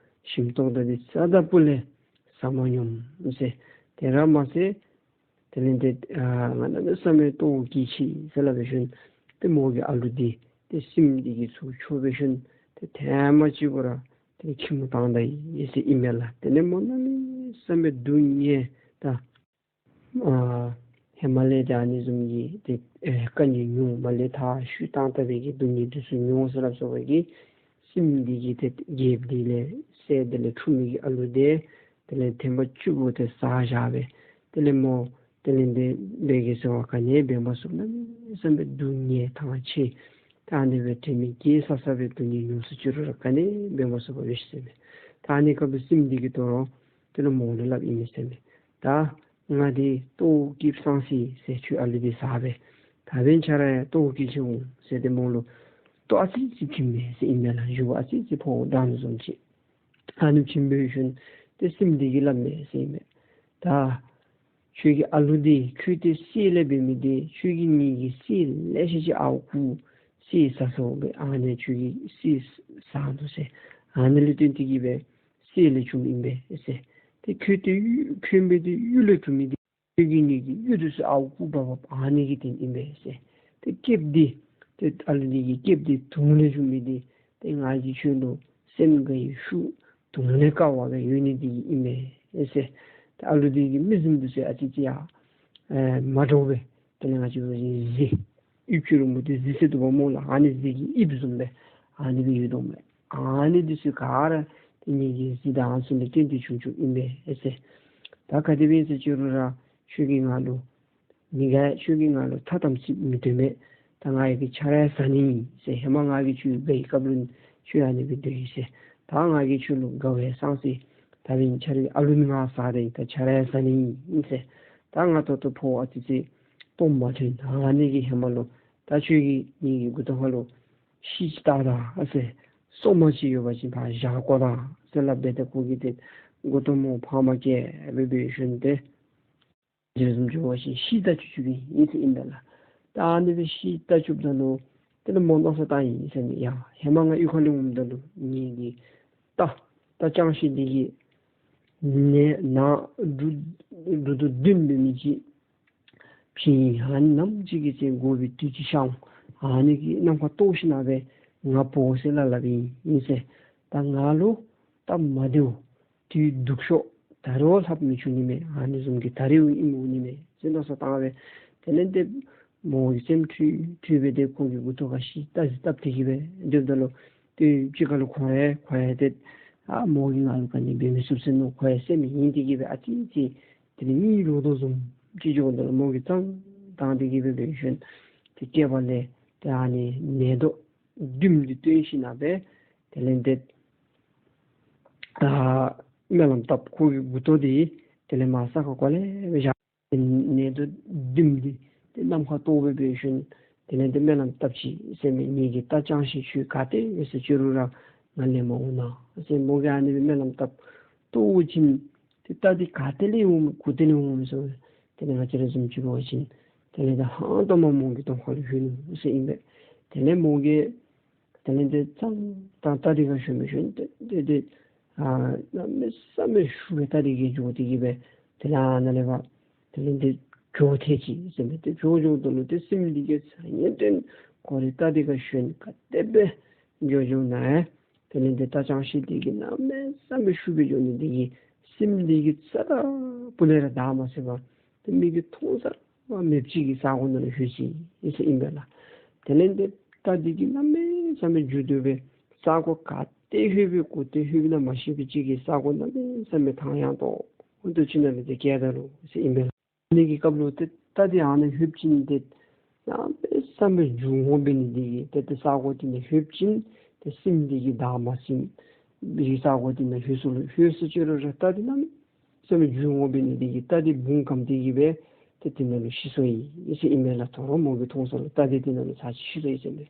ཞིམ་ཏོང་ཏོ་འདི་རྩ་དང་པོ་ལས་ཟ་མ་མྱོངམ་ཟེར། དེ་ར་མ་ཚད་དེ་ལས་ཏེ་ཨ་ང་གནམ་མེད་ས་མེད་ལྟོཝ་བཀྱེས་ཅི་ཟེར་སླབ་པའི་ཤུལ་ཏེ་མོ་གིས་ཨ་ལུ་འདི་ཏེ་སྲིནམོ་འདི་གིས་ཚུར་འཕྱོག་པའི་ཤུལ་ཏེ་ཐེངས་མ་གཅིག་པོ་ར་ཏེ་ཁྱི་མོ་བཏང་ད་ཡི་ཟེར་ཨིན་མས་ལགས། དེ་ལས་མོ་གནམ་མེད་ས་མེད་སྡུག་བསྔལ་དང་ཨ་ ཧེ་མ་ལས་ཏེ་ཨ་ནི་བཟུམ་གྱི་ཏེ་ཨེ་དཀའ་ངལ་མྱོང་མ་ལས་ཐག་ཤུད་བཏང་བཏང་བའི་གི་སྡུག་བསྔལ་འདི་ཚུ་མྱོང་ཟེར་སླབ་སོང་བའི་གི་སྲིནམ་འདི་གིས་ཏེ་རྒྱལཔོ་འདི་ལས་སྲས་འདི་ལས་འཁྲུངས་མི་གི་ཨ་ལུ་འདི་དེ་ལས་ཐེངས་མ་བཅུ་པོ་ཏེ་བཟའ་བཞག་སྦེ་དེ་ལས་མོ་དེ་ལས་འདི་འབད་གེ་ཟེར་བ་ག་ནི་འབད་མ་ཚུགས། གནམ་མེད་ས་མེད་སྡུག་བསྔལ་ཐང་ཆད། ད་ཨ་ནི་སྦེ་དྲན་མེད་བརྒྱལ་ས་ས་སྦེ་སྡུག་བསྔལ་མྱོང་ས་ཅི་རུང་ར་ག་ནི་འབད་མ་ཚུགས་པར་སྦེ་ཤི་ཟེར་མས། ད་ཨ་ནི་སྐབས་སྲིནམ་འདི་གིས་དོ་རུང་དེ་ལས་མོ་ལུ་སླབ་ཨིན་མས་ཟེར་མས། ད་ང་འདི་ལྟོཝ་བཀྱེས་སངས་སི་ཟེར། ཁྱོད་ཨ་ལུ་འདི་བཟའ་སྦེ་ད་འབདན་ཁྱོད་ར་ཡང་ལྟོཝ་བཀྱེས་ཅི་འོང་ཟེར་ཏེ་མོ་ལུ་ལྟོ་ཨ་ཙི་ཅིག་བྱིན་མས་ཟེར་ཨིན་མས་ལགས། བཞེས་སྒོ་ཨ་ཙི་ཅིག་ཕོག་དྲག་ནི་བཟུམ་ཅིག། ཨ་ནི་བྱིན་པའི་ཤུལ་ཏེ་སྲིནམ་འདི་གིས་སླབ་མས་ཟེར་ཨིན་མས། ད་ཁྱོད་ཀྱི་ཨ་ལུ་འདི་ཁྱོད་འདི་གསེར་ལས་འབད་མི་འདི་ཁྱོད་ཀྱིས་ངེ་གི་གསེར་ལེ་ཤ་ཅིག་ཨརཝ་རྐུ་གསེར་ཟ་སོང་སྦེ་ཨ་ནི་ཁྱོད་ཀྱིས་གསེར་ཟ་ནུག་ཟེར། ཨ་ནི་ལུ་བརྟེན་ཏེ་གིས་སྦེ་གསེར་ལས་བྱུངམ་ཨིན་པས་ཟེར། ཏེ་ཁྱོད་འདི་གཡུ་ཁྱོད་འབད་འདི་གཡུ་ལས་གྲུབ་མི་འདི་ཁྱོད་ཀྱིས་ངེ་གི་གཡུ་འདི་ཚུ་ཨརཝ་རྐུ་འབག་འབགཔ་ཨ་ནི་གི་རྟེན་ཨིན་པས་ཟེར། ཏེ་སྐེདཔ་འདི་ཏེ་ཨ་ལུ་འདི་གི་སྐེདཔ་འདི་དུང་ལས་བྱུང་མི་འདི་ཏེ་ང་གིས་ཁྱོད་ལུ་སེམས་དགའ་བའི་ཤུགས་དུང་ལས་དཀར་བ་སྦེ་ཡོད་ནི་འདི་གིས་ཨིན་པས་ཟེར། ཏེ་ཨ་ལུ་འདི་གི་མིག་གཟིམ་འདི་ཚུ་ཨ་ཙི་ཅིག་ཡང་ཨེ་མ་འདྲཝ་སྦེ་དེ་ལས་ང་བཅས་འབད་བ་ཅིན་གཟི་དབྱིབས་ཅིག་རུང་མོ་འདི་གཟི་ཟེར་འདུག་པ་སྨོ་ལགས། ཨ་ནི་གཟི་གི་དབྱིབས་བཟུམ་སྦེ་ཨ་ནི་སྦེ་ཡོད་དོ་མས། ཨ་ནི་འདི་ཚུ་ག་ར་ཏེ་ངེ་གི་གཟི་དང་ཨ་ནི་ཚུ་ལས་བརྟེན་ཏེ་བྱུང་བྱུངམ་ཨིན་པས་ཟེར། ད་ག་དེ་སྦེ་ཨིན་ཟེར་ཅི་རུང་ར་ཁྱོད་ཀྱིས་ང་ལུ་མི་དགའ། ཁྱོད་ཀྱིས་ང་ལུ་ཐ་དམ་ཚིག་མི་སྟོན་མས། ད་ང་ཡི་གི་ཁྱོད་ར་ཡང་བཟའ་ནི་ཨིན་ཟེར། ཧེ་མ་ང་གིས་ཁྱོད་དགའ་བའི་སྐབས་ལུ་ཁྱོད་ཨ་ནི་སྦེ་སྡོད་ཡི་ཟེར། ད་ང་གིས་ཁྱོད་ལུ་དགའ་བའི་སངས་སི་ད་འབདན་ཁྱོད་རའི་ཨ་ལུ་ནི་ང་བཟའ་སྟེ་ད་ཁྱོད་ར་ཡང་བཟའ་ནི་ཨིན་ཟེར། ད་ང་ད་ལྟོ་ཕོཝ་ཨ་ཙི་ཅིག་སྟོངམ་མ་ཐོན། ཨ་ནི་གི་ཧེ་མ་ལུ་ད་ཁྱོད་ཀྱིས་ངེ་གི་མགུ་ཏོ་ཁ་ལུ་ཤིག་ཅིག་བཏགས་ད་ཟེར། སོ་མ་ཅིག་ཡོད་པ་ཅིན་ཕར་བཞག་བཀོ་ད་ཟེར་སླབ་སྦེ་ཏེ་ཁོ་གིས་ཏེ་མགུ་ཏོ་མོ་ཕར་མར་བཀལ་སྦེ་འབད་ཞིནམ་ཏེ་དེ་བཟུམ་ཅིག་འབད་བ་ཅིན་ཤིག་རྟ་བཅུག་བཅུགཔ་ཨིན་ཟེར་ཨིན་པས་ལགས། ད་ཨ་ནི་སྦེ་ཤིག་རྟ་བཅུགཔ་ད་ལུ་དེ་ལས་མོ་མནོ་བསམ་བཏང་ཡི་ཟེར་མས། ཡ་ཧེ་མ་ང་གཡུས་ཁ་ལས་འོངམ་ད་ལུ་ངེ་གི་རྟ་རྟ་ཅང་ཤེས་འདི་གིས་ནད་ནང་འབྲུ་འབྲུ་རྡོག་བདུན་འབད་མི་ཅིག་བྱིན། ཨ་ནི་ནམ་ཅིག་གི་ཚེ་དགོ་པའི་དུས་ཅིག་ཤར་འོང་། ཨ་ནི་གི་ནམ་མཁའ་གཏོར་ཞིནམ་སྦེ་ང་འབོ་ཟེར་སླབ་སླབ་ཨིན་ཟེར། ད་ང་ལུ་སྟབས་མ་བདེཝ་དུས་སྡུག་ཤོས་ད་རེས་ལྷགཔ་མི་འབྱུང་ནི་མས། ཨ་ནི་བཟུམ་གྱི་ད་རེས་ཨིནམ་འོང་ནི་མས་ཟེར་མནོ་བསམ་བཏང་སྦེ་དེ་ལས་ཏེ་མོ་གི་སེམས་འཁྲུལ་འཁྲུལ་སྦེ་ཏེ་ཁོ་གི་མགུ་ཏོ་ཁར་ཤིག་རྟ་ཅིག་བཏབ་སྟེ་གིས་སྦེ་སྡོདཔ་ད་ལུ་ཏེ་ཕྱི་ཁ་ལུ་ཁོ་ར་ཁོ་ར་ཏེ་ཨ་མོ་གིས་ང་ལུ་ག་ནི་འབད་མི་ཚུགས་ཟེར་མནོ་ཁོ་རའི་སེམས་ཡེངས་ཏེ་གིས་སྦེ་ཨ་ཙི་ཅིག་དེ་ལས་གཉིད་ལོག་དོ་བཟུམ་ཅིག་འགྱོཝ་ད་ལུ་མོ་གིས་ཙང་བཏང་སྟེ་གིས་སྦེ་འབད་ཞིནམ་ཏེ་སྐེད་པ་ལས་ཏེ་ཨ་ནི་ནད་རྡོག་བདུན་འདི་བཏོན་ཞིནམ་སྦེ་དེ་ལས་ཏེ་ཨ་སྨོན་ལམ་བཏབ། ཁོ་གི་མགུ་ཏོ་འདི་དེ་ལས་མར་ས་ཁར་བཀོ་ལས་སྦེ་བཞག། ནད་རྡོག་བདུན་འདི་ཏེ་ནམ་མཁའ་གཏོར་སྦེ་འབད་ཞིནམ་དེ་ལས་ཏེ་སྨོན་ལམ་བཏབ་ཅི་ཟེར་མས། ངེ་གི་རྟ་ཅང་ཤེས་ཁྱོད་ག་ཏེ་ཡོད་ཟེར་ཅི་རུང་ར་ང་ལེན་པར་འོང་གནང་ཟེར་མོ་གིས་ཨ་ནི་སྦེ་སྨོན་ལམ་བཏབ། གཏོར་བ་ཅིན་ཏེ་རྟ་འདི་ག་ཏེ་ལས་འོང་ག་ཏེ་ལས་འོང་མི་ཟེར། དེ་ལས་ང་བཅས་ར་བཟུམ་ཅིག་འབད་བ་ཅིན་དེ་ལས་ད་ཧང་སྟོང་མ་མོ་གི་གདོང་ཁ་ལུ་ལྷོད་ནུག་ཟེར་ཨིན་པས། དེ་ལས་མོ་གིས་དེ་ལས་ཏེ་ཙང་ད་རྟ་འདི་ཁར་ཞོན་མི་ཞོན་ཏེ་ཏེ་ཏེ་ཨ་གནམ་མེད་ས་མེད་ཤུགས་སྦེ་རྟ་འདི་གིས་འགྱོ་སྟེ་གིས་སྦེ་དེ་ལས་ཨ་ནཱ་ལས་ཕར་དེ་ལས་ཏེ་འགྱོ་ཐལ་ཅི་ཟེར་མས། ཏེ་འགྱོ་འགྱོཝ་ད་ལུ་ཏེ་སྲིནམ་འདི་གིས་ཡང་ཏེ་ཁོ་རའི་རྟ་འདི་ཁར་ཞོན་ག་དེ་སྦེ་འགྱོ་འགྱོ་ནི་ཨེ། དེ་ལས་ཏེ་རྟ་ཅང་ཤེས་འདི་གིས་གནམ་མེད་ས་མེད་ཤུགས་སྦེ་འགྱོ་ནི་འདི་གིས་སྲིནམ་འདི་གི་རྩ་དང་སྤུ་ལས་ར་བདའ་མ་ཚུགས་པར་ཏེ་མིག་གིས་མཐོང་ས་ར་མེདཔ་ཅིག་གི་ས་གོ་ནང་ལུ་ལྷོད་ཅི་ཟེར་ཨིན་པས་ལགས། དེ་ལས་ཏེ་རྟ་འདི་གིས་གནམ་མེད་ས་མེད་མགྱོགས་སུ་སྦེ་ས་གོ་ག་ཏེ་ལྷོད་པའི་ག་ཏེ་ལྷོད་པའི་ན་མ་ཤེས་པའི་ཅིག་གི་ས་གོ་གནམ་མེད་ས་མེད་ཐང་ཡངས་ཏོག་ཏོ་ཅིག་ནང་ལུ་ཏེ་བསྐྱལ་ད་ནུག་ཟེར་ཨིན་པས་ལགས། ཨ་ནི་གི་སྐབས་ལུ་ཏེ་རྟ་འདི་ཨ་ནཱ་ལྷོདཔ་ཅིག་ཏེ་གནམ་མེད་ས་མེད་མགྱོགས་འོང་འབད་ནི་འདི་གིས་ཏེ་ཏེ་ས་གོ་འདི་ནང་ལྷོདཔ་ཅིག་ཏེ་སྲིནམ་འདི་གིས་བདའ་མ་ཚུགས་པའི་ས་གོ་འདི་ནང་ལྷོད་སོ་ལོ། ལྷོད་སོ་ཅི་རུང་ར་རྟ་འདི་གནམ་མེད་ས་མེད་མགྱོགས་འོང་འབད་ནི་འདི་གིས་རྟ་འདི་བུང་བསྒམས་ཏེ་གིས་སྦེ་ཏེ་དེ་ནང་ལུ་ཤི་སོ་ཡི་ཟེར་ཨིན་པས་ལགས། དོ་རུང་མོ་གིས་མཐོང་ས་ལུ་རྟ་འདི་དེ་ནང་ལུ་ཚར་ཅིག་ཤི་སོ་ཡི་ཟེར་མས།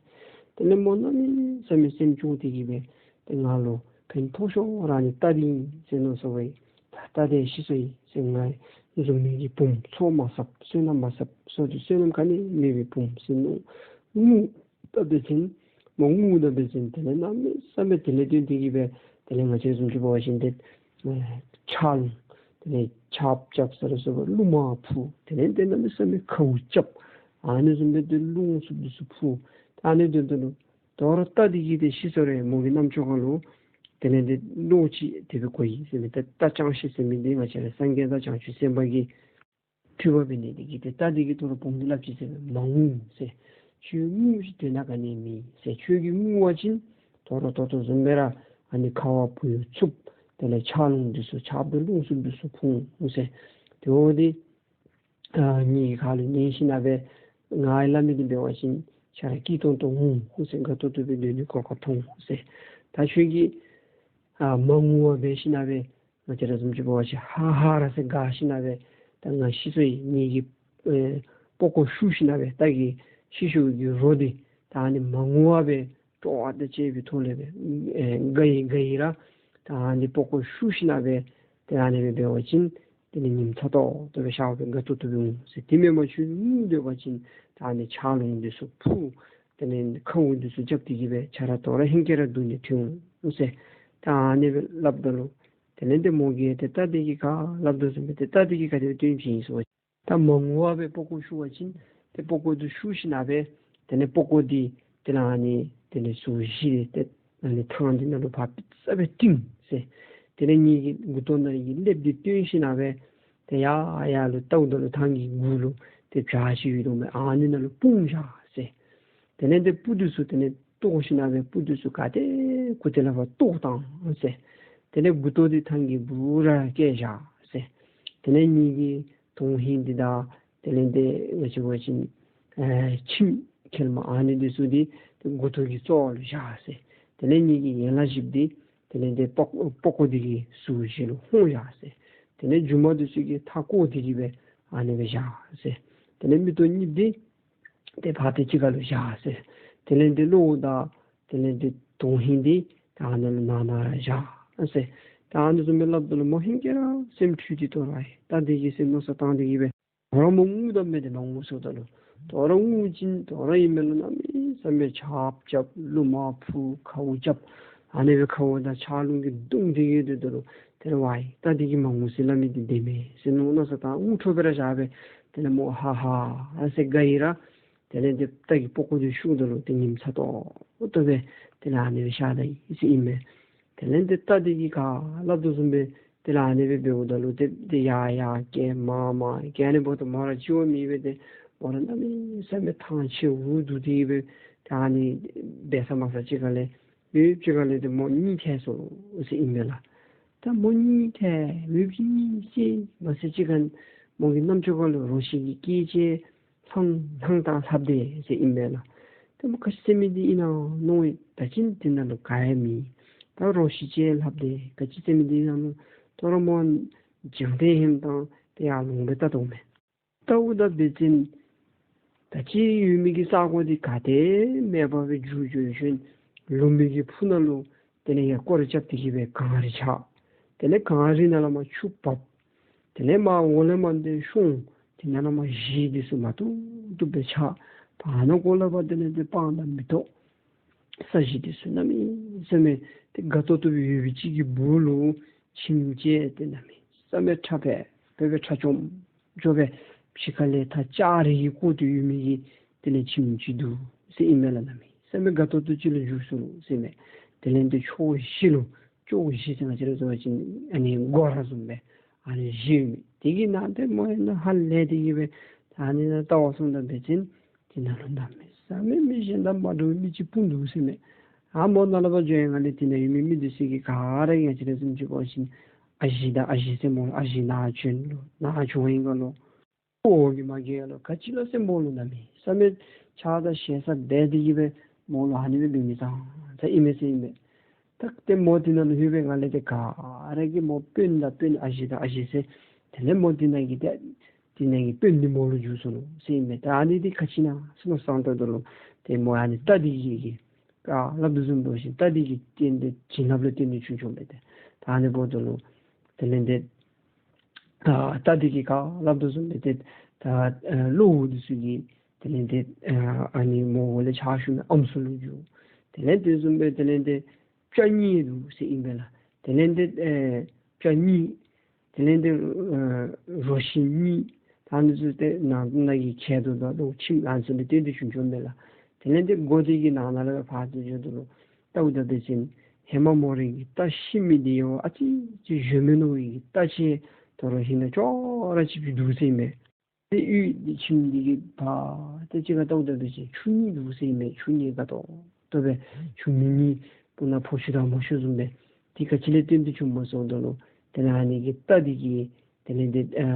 དེ་ལས་མོ་གནམ་མེད་ས་མེད་སེམས་སྐྱོ་སྟེ་གིས་སྦེ་ཏེ་ང་ལུ་ཕན་ཐོགས་ཤོས་ར་ནི་རྟ་འདི་ཨིན་ཟེར་མནོ་སོ་བའི་ད་རྟ་འདི་ཤི་སོ་ཡི་ཟེར། ང་བཟུམ་མའི་གི་བུམོ་ཚོད་མ་ཟབ་བསོད་ནམས་མ་ཟབ་བསོད་བདེ་བསོད་ནམས་ག་ནི་མེད་པའི་བུམོ་ཟེར་མནོ། ངུ་ད་འབད་བ་ཅིན་མོ་ངུ་ད་འབད་བ་ཅིན་དེ་ལས་གནམ་མེད་ས་མེད་དེ་ལས་བརྟེན་ཏེ་གིས་སྦེ་དེ་ལས་ང་བཅས་བཟུམ་ཅིག་འབད་བ་ཅིན་ཏེ་ཨེ་ཆརཔ་ལང་། དེ་ལས་ཆརཔ་རྐྱབ་ཟེར་སོ་བ་རླུང་མ་འཕུ། དེ་ལས་ཏེ་གནམ་མེད་ས་མེད་ཁཝ་རྐྱབ། ཨ་ནི་བཟུམ་སྦེ་ཏེ་རླུང་འཚུབ་འདི་ཚུ་འཕུ། ཨ་ནི་འབདཝ་ད་ལུ་དོ་རུང་རྟ་འདི་གིས་ཏེ་ཤི་སོ་རུང་མོ་གི་རྣམ་ཅོ་ཁ་ལུ་དེ་ལས་ཏེ་བློ་ཅིག་དེ་སྦེ་གོ་ཡི་ཟེར་མས། ཏེ་རྟ་ཅང་ཤེས་ཟེར་མི་འདི་ང་བཅས་ར་སངས་རྒྱས་དང་བྱང་ཆུབ་སེམས་དཔའ་གི་ འཁྲུལ་པ་འབད་ནི་དེ་གིས་ཏེ་རྟ་དེ་གིས་དོ་རུང་བུང་དེ་སླབ་ཅི་ཟེར་བ་ཅིན་མ་ངུ་ཟེར། ཁྱོད་ངུ་ཞིནམ་དོན་དག་ག་ནི་མེད་ཟེར། ཁྱོད་ཀྱིས་ངུ་བ་ཅིན་དོ་རུང་ད་ལྟོ་བཟུམ་སྦེ་ར་ཨ་ནི་ཁ་བ་བུ་ཡུག་འཚུབ། དེ་ལས་ཆར་རླུང་འདི་ཚུ་ཆརཔ་དང་རླུང་འཚུབ་འདི་ཚུ་འཕུ་འོང་ཟེར། དེ་འབདཝ་ད་ཨ་ངེ་གི་ཁ་ལུ་ཉན་ཞིནམ་སྦེ་ང་གིས་སླབ་མི་འདི་འབད་བ་ཅིན་ཁྱོད་ར་སྐྱིད་ཏོང་ཏོ་འོང་ཟེར། དགའ་ཏོག་ཏོ་སྦེ་སྡོད་ནི་ཁོ་ཁོ་མཐོང་འོང་ཟེར། ད་ཁྱོད་ཀྱིས་ཨ་མ་ངུ་བར་འབད་ཞིནམ་སྦེ་ང་བཅས་ར་བཟུམ་ཅིག་འབད་བ་ཅིན་ཧ་ཧ་ར་ཟེར་དགའ་ཞིནམ་སྦེ་ད་ང་ཤི་སོ་ཡི། ངེ་གི་ཨེ་པགས་ཀོ་བཤུ་ཞིནམ་སྦེ་རྟ་གི་ཤི་ཤིཝ་གི་རོ་འདི་ད་ཨ་ནི་མ་ངུ་བར་སྦེ་སྤྲོ་བ་དང་བཅས་པའི་ཐོག་ལས་སྦེ་ཨེ་དགའ་ཡི་དགའ་ཡི་ར་ད་ཨ་ནི་པགས་ཀོ་བཤུ་ཞིནམ་སྦེ་ཏེ་ཨ་ནི་སྦེ་འབད་བ་ཅིན་དེ་ལས་ཉིམ་ཚ་ཏོག་ཏོ་སྦེ་ཤར་བ་སྦེ་དགའ་ཏོག་ཏོ་སྦེ་འོང་ཟེར། དེ་མེན་པར་ཁྱོད་ངུ་སྡོད་པ་ཅིན་ད་ཨ་ནི་ཆར་རླུང་འདི་ཚུ་འཕུ། དེ་ལས་ཁཝ་འདི་ཚུ་རྐྱབ་སྟེ་གི་སྦེ་ཁྱོད་ར་དོ་རུང་ཧེང་སྐལ་ར་སྡུག་ནི་ཐོན་འོང་ཟེར། ད་ཨ་ནི་སྦེ་སླབ་ད་ལུ་དེ་ལས་ཏེ་མོ་གིས་ཏེ་རྟ་དེ་གིས་ག་སླབ་དོ་བཟུམ་སྦེ་ཏེ་རྟ་དེ་གིས་ག་དེ་སྦེ་སྟོན་བྱིན་ཡི་ཟེར་བ་ཅིན་ད་མ་ངུ་བར་སྦེ་པགས་ཀོ་བཤུ་བ་ཅིན་ཏེ་པགས་ཀོ་འདི་བཤུ་ཞིནམ་སྦེ་དེ་ལས་པགས་ཀོ་འདི་དེ་ལས་ཨ་ནི་དེ་ལས་ཟུར་བཞི་ཏེ་ཨ་ནི་ཐང་འདི་ནང་ལུ་ཕར་ས་སྦེ་བཏིང་ཟེར། དེ་ལས་ངེ་གི་མགུ་ཏོ་ནང་གི་ཀླདཔ་འདི་བཏོན་ཞིནམ་སྦེ་ཏེ་ཡར་ཡར་ལུ་བལྟཝ་ད་ལུ་ཐང་གི་མགུ་ལུ་ཏེ་བྱག་ཅིག་ཡོད་དོ་མས། ཨ་ནི་ནང་ལུ་སྤུངས་བཞག་ཟེར། དེ་ལས་ཏེ་སྤུ་འདི་ཚུ་དེ་ལས་བཏོག་ཞིནམ་སྦེ་སྤུ་འདི་ཚུ་ག་ཏེ་གུ་ཏེ་ལས་ཕར་བཏོག་བཏང་ཟེར། དེ་ལས་མགུ་ཏོ་འདི་ཐང་གི་སྦུག་ར་བཀལ་བཞག་ཟེར། དེ་ལས་ངེ་གི་དོན་ཧིང་འདི་དང་དེ་ལས་ཏེ་ང་བཅས་འབད་བ་ཅིན་ཨེ་ཁྱིམ་ཁལ་མ་ཨ་ནི་འདི་ཚུ་འདི་ཏེ་མགུ་ཏོ་གི་རྩ་བ་ལུ་བཞག་ཟེར། དེ་ལས་ངེ་གི་ཡན་ལག་བཞི་པོ་འདི་དེ་ལས་ཏེ་པགས་པགས་ཀོ་འདི་གི་ཟུར་བཞི་ལུ་ཧོང་བཞག་ཟེར། དེ་ལས་མཇུག་མ་འདི་ཚུ་གི་མཐའ་བསྐོར་ཏེ་གི་སྦེ་ཨ་ནི་སྦེ་བཞག་ཟེར། དེ་ལས་མིག་ཏོ་གཉིས་པོ་འདི་ཏེ་ཕར་ཏེ་གཅིག་ཁར་ལུ་བཞག་ཟེར། དེ་ལས་ཏེ་གློ་བོ་དང་དེ་ལས་ཏེ་དོན་ཧིང་འདི་ད་ཨ་ནི་ལུ་ནང་ན་ར་བཞག་ཟེར། ད་ཨ་ནི་བཟུམ་སྦེ་སླབ་ད་ལུ་མོ་ཧེང་སྐལ་ར་སེམས་འཁྲུལ་ཏེ་དོ་རུང་ཨའི་རྟ་འདི་གི་ཟེར་མནོ་བསམ་བཏང་སྟེ་གི་སྦེ་དོ་རུང་མོ་ངུ་དོ་མས། ཏེ་མ་ངུ་སོངམ་ད་ལུ་དོ་རུང་ངུ་བ་ཅིན་དོ་རུང་ཨིན་མས་ལོ། གནམ་མེད་ས་མེད་ཆརཔ་རྐྱབ་རླུང་མ་འཕུ་ཁཝ་རྐྱབ། ཨ་ནི་སྦེ་ཁཝ་དང་ཆར་རླུང་གིས་བརྡུང་སྟེ་གི་སྡོདཔ་ད་ལུ་དེ་ལས་ཝའི་རྟ་འདི་གིས་མ་ངུ་ཟེར་སླབ་མི་འདི་བདེན་མས་ཟེར་མནོ་མནོ་བསམ་བཏང་ངུ་འཕྲོ་སྦེ་ར་བཞག་སྦེ་དེ་ལས་མོ་ཧ་ཧ་ཟེར་དགའ་ཡི་ར། དེ་ལས་ཏེ་རྟ་གི་པགས་ཀོ་འདི་བཤུཝ་ད་ལུ་ཏེ་ཉིམ་ཚ་ཏོག་ཏོ་སྦེ་དེ་ལས་ཨ་ནི་སྦེ་ཤར་ད་ཡི་ཟེར་ཨིན་མས། དེ་ལས་ཏེ་རྟ་འདི་གིས་ག་སླབ་དོ་བཟུམ་སྦེ་དེ་ལས་ཨ་ནི་སྦེ་འབདཝ་ད་ལུ་ཏེ་ཏེ་ཡར་ཡར་བཀལ་མར་མར་བཀལ། ཨ་ནི་འབདཝ་ད་མོ་ར་ཅིག་བ་མེད་པར་ཏེ་མོ་ར་གནམ་མེད་ས་མེད་ཐང་ཆད་འུ་སྡུག་སྟེ་གི་སྦེ་ད་ཨ་ནི་འབད་ས་མ་ཚུགས་ཅིག་ཁར་ལས་ཡུདཔ་ཅིག་ཁར་ལས་ཏེ་མོ་གཉིད་ཐལ་སོ་ཟེར་ཨིན་པས་ལགས། ད་མོ་གཉིད་ཐལ་ཡུདཔ་ཅིག་གཉིད་སད་མ་སད་ཅིག་ཁར་མོ་གི་རྣམ་ཅོ་ཁར་ལུ་རོ་ཁྱི་གི་སྐད་ཅིག་ལྷང་ལྷང་བཏང་ལྷབ་དེས་ཟེར་ཨིན་པས་ལགས། ཏེ་མོ་ག་ཅི་ཟེར་མི་འདི་ཨིན་ན་མནོ་ད་ཅི་དེ་ནང་ལུ་ག་ཡང་མེད། ད་རོ་ཁྱི་ཅིག་ལྷབ་དེས་ག་ཅི་ཟེར་མི་འདི་ཨིན་ན་མནོ། དོ་རུང་མོ་བྱང་ཏེ་ཧེམ་བཏང་སྟེ་ཡར་ལོང་སྦེ་བལྟ་དོ་མས། བལྟཝ་ད་འབད་བ་ཅིན་ད་ཅི་ཡོད་མི་གི་ས་གོ་འདི་ག་ཏེ་མེད་པ་སྦེ་འགྱུར་འགྱུར་ཞིནམ་ལུང་མའི་གི་ཕུ་ནང་ལུ་དེ་ལས་ཡར་སྐོར་ར་རྐྱབ་སྟེ་གི་སྦེ་གངས་རི་ཆགས། དེ་ལས་གངས་རི་ནང་ལས་མར་ཆུ་འབབ། དེ་ལས་མར་འོག་ལས་མར་ཏེ་ཤོང་། དེ་ནང་ལས་མར་གཞི་འདི་ཚུ་མ་ཐུབ་ཐུབ་སྦེ་ཆགས། བར་ན་གོ་ལ་བར་དེ་ལས་ཏེ་སྤང་དང་མེ་ཏོག་ས་གཞི་འདི་ཚུ་གནམ་མེད་ས་མེད་ཏེ་དགའ་ཏོག་ཏོ་སྦེ་ཡོད་པའི་ཅིག་གི་སྦུག་ལུ་ཁྱིམ་ཅིག་ཏེ་གནམ་མེད་ས་མེད་ཁྲ་ཕྱི་ཕྱི་སྦེ་ཁྲ་ཅོམ་ཅོག་སྦེ་ཕྱི་ཁ་ལས་ཐག་ལྕགས་རི་གིས་བསྐོར་ཏེ་ཡོད་མི་གི་དེ་ལས་ཁྱིམ་ཅིག་འདུག་ཟེར་ཨིན་མས་ལགས། གནམ་མེད་ས་མེད་དགའ་ཏོག་ཏོ་ཅིག་ལུ་འགྱུར་སོ་ནུག་ཟེར་མས། དེ་ལས་ཏེ་ཕྱོགས་བཞི་ལུ་ཕྱོགས་བཞི་ཟེར་ང་བཅས་ར་ཟེར་བ་ཅིན་ཨ་ནི་སྒོ་ར་བཟུམ་སྦེ་ཨ་ནི་བཞི་ཡོད་མི་དེ་གི་ནང་ཏེ་མོ་ཡང་ཧ་ལས་ཏེ་གི་སྦེ་ད་ཨ་ནི་ནང་བལྟ་བར་སོངམ་ད་འབད་བ་ཅིན་དེ་ནང་ལུ་གནམ་མེད་ས་མེད་མི་གཞན་དང་མ་འདྲ་བའི་མི་ཅིག་སྤུངས་འདུག་ཟེར་མས། ཨ་མོ་ནཱ་ལས་ཕར་འགྱོ་ཡི། ང་ལས་དེ་ནང་ཡོད་མི་མི་འདི་ཚུ་གིས་ག་ར་གིས་ང་བཅས་ར་བཟུམ་ཅིག་འབད་བ་ཅིན་ཨ་ཞེ་དང་ཨ་ཞེ་ཟེར་སྨོ་ལགས། ཨ་ཞེ་ནཱ་བྱོན་ལོ་ནཱ་བྱོན་ཡི་ག་ལོ། ཨོ་གི་མ་གི་ཡ་ལོ་ག་ཅི་ལོ་ཟེར་མོ་ལུ་གནམ་མེད་ས་མེད་ཆགས་དང་ཞེ་ས་འབད་དེ་གི་སྦེ་མོ་ལུ་ཨ་ནི་སྦེ་འབད་མི་ཙང་ཙ་ཨིན་མས་ཟེར་ཨིན་མས། ད་ཏེ་མོ་དེ་ནང་ལུ་ལྷོད་སྦེ་ང་ལས་ཏེ་ག་ར་གིས་མོ་དཔོན་དང་དཔོན་ཨ་ཞེ་དང་ཨ་ཞེ་ཟེར། དེ་ལས་མོ་དེ་ནང་གི་ཏེ་དེ་ནང་གི་དཔོན་འདི་མོ་ལུ་འགྱུར་སོ་ནུག་ཟེར་ཨིན་མས། ད་ཨ་ནི་འདི་ག་ཅི་ཨིན་ན་ཟེར་མནོ་བསམ་བཏངམ་ད་ལུ་ཏེ་མོ་ཨ་ནི་རྟ་འདི་གིས་ག་སླབ་དོ་བཟུམ་འབད་བ་ཅིན་རྟ་འདི་གིས་བརྟེན་ཏེ་བྱིན་རླབས་ལུ་བརྟེན་ཏེ་བྱུང་བྱུངམ་མས་ཏེ། ད་ཨ་ནི་འབདཝ་ད་ལུ་དེ་ལས་ཏེ་ད་རྟ་འདི་གིས་ག་སླབ་དོ་བཟུམ་སྦེ་ཏེ་ད་ཨ་གློ་བོ་འདི་ཚུ་གིས་དེ་ལས་ཏེ་ཨ་ཨ་ནི་མོ་འོག་ལས་ཕྱག་ཞུ་མི་ཨམ་སྲུ་ལུ་འགྱུར། དེ་ལས་དེ་བཟུམ་སྦེ་དེ་ལས་ཏེ་སྤྱ་གཉིས་འདུག་ཟེར་ཨིན་པས་ལགས། དེ་ལས་ཏེ་ཨེ་སྤྱ་གཉིས། དེ་ལས་ཏེ་ཨེ་རོ་ཁྱི་གཉིས། ད་ཨ་ནི་ཚུ་ཏེ་ནང་ན་གི་ཁྱད་དུ་ད་ལུ་ཁྱིམ་ཨ་ནི་ཚུ་ལུ་བརྟེན་ཏེ་བྱུང་བྱུངམ་མས་ལགས། དེ་ལས་ཏེ་སྒོ་འདི་གི་ནང་ན་ལས་ཕར་ཏེ་འགྱོཝ་ད་ལུ་བལྟཝ་ད་འབད་བ་ཅིན་ཧེ་མ་མོ་རའི་གི་རྟ་ཤི་མི་འདི་ཡང་ཨ་ཙི་ཅིག་གཞོན་མི་ནང་གི་རྟ་ཅིག་དོ་རུང་ཧིང་ནང་ཅོག་ར་གཅིག་པ་འདུག་ཟེར་ཨིན་མས། ཏེ་གཡུས་འདི་ཁྱིམ་འདི་གི་ཕར་ཏེ་གཅིག་ཁར་བལྟཝ་ད་འབད་བ་ཅིན་ཆུ་གཉིས་འདུག་ཟེར་ཨིན་པས། ཆུ་གཉིས་དགའ་ཏོག་ཏོ་སྦེ་ཆུ་མིག་གཉིས་སྤུ་ན་ཕོ་ཆུ་དང་མོ་ཆུ་བཟུམ་སྦེ། དེ་ག་ཅི་ལས་བརྟེན་ཏེ་བྱུངམ་སྨོ་ཟེརཝ་ད་ལུ་དེ་ལས་ཨ་ནི་གི་རྟ་འདི་གི་དེ་ལས་འདི་ཨ་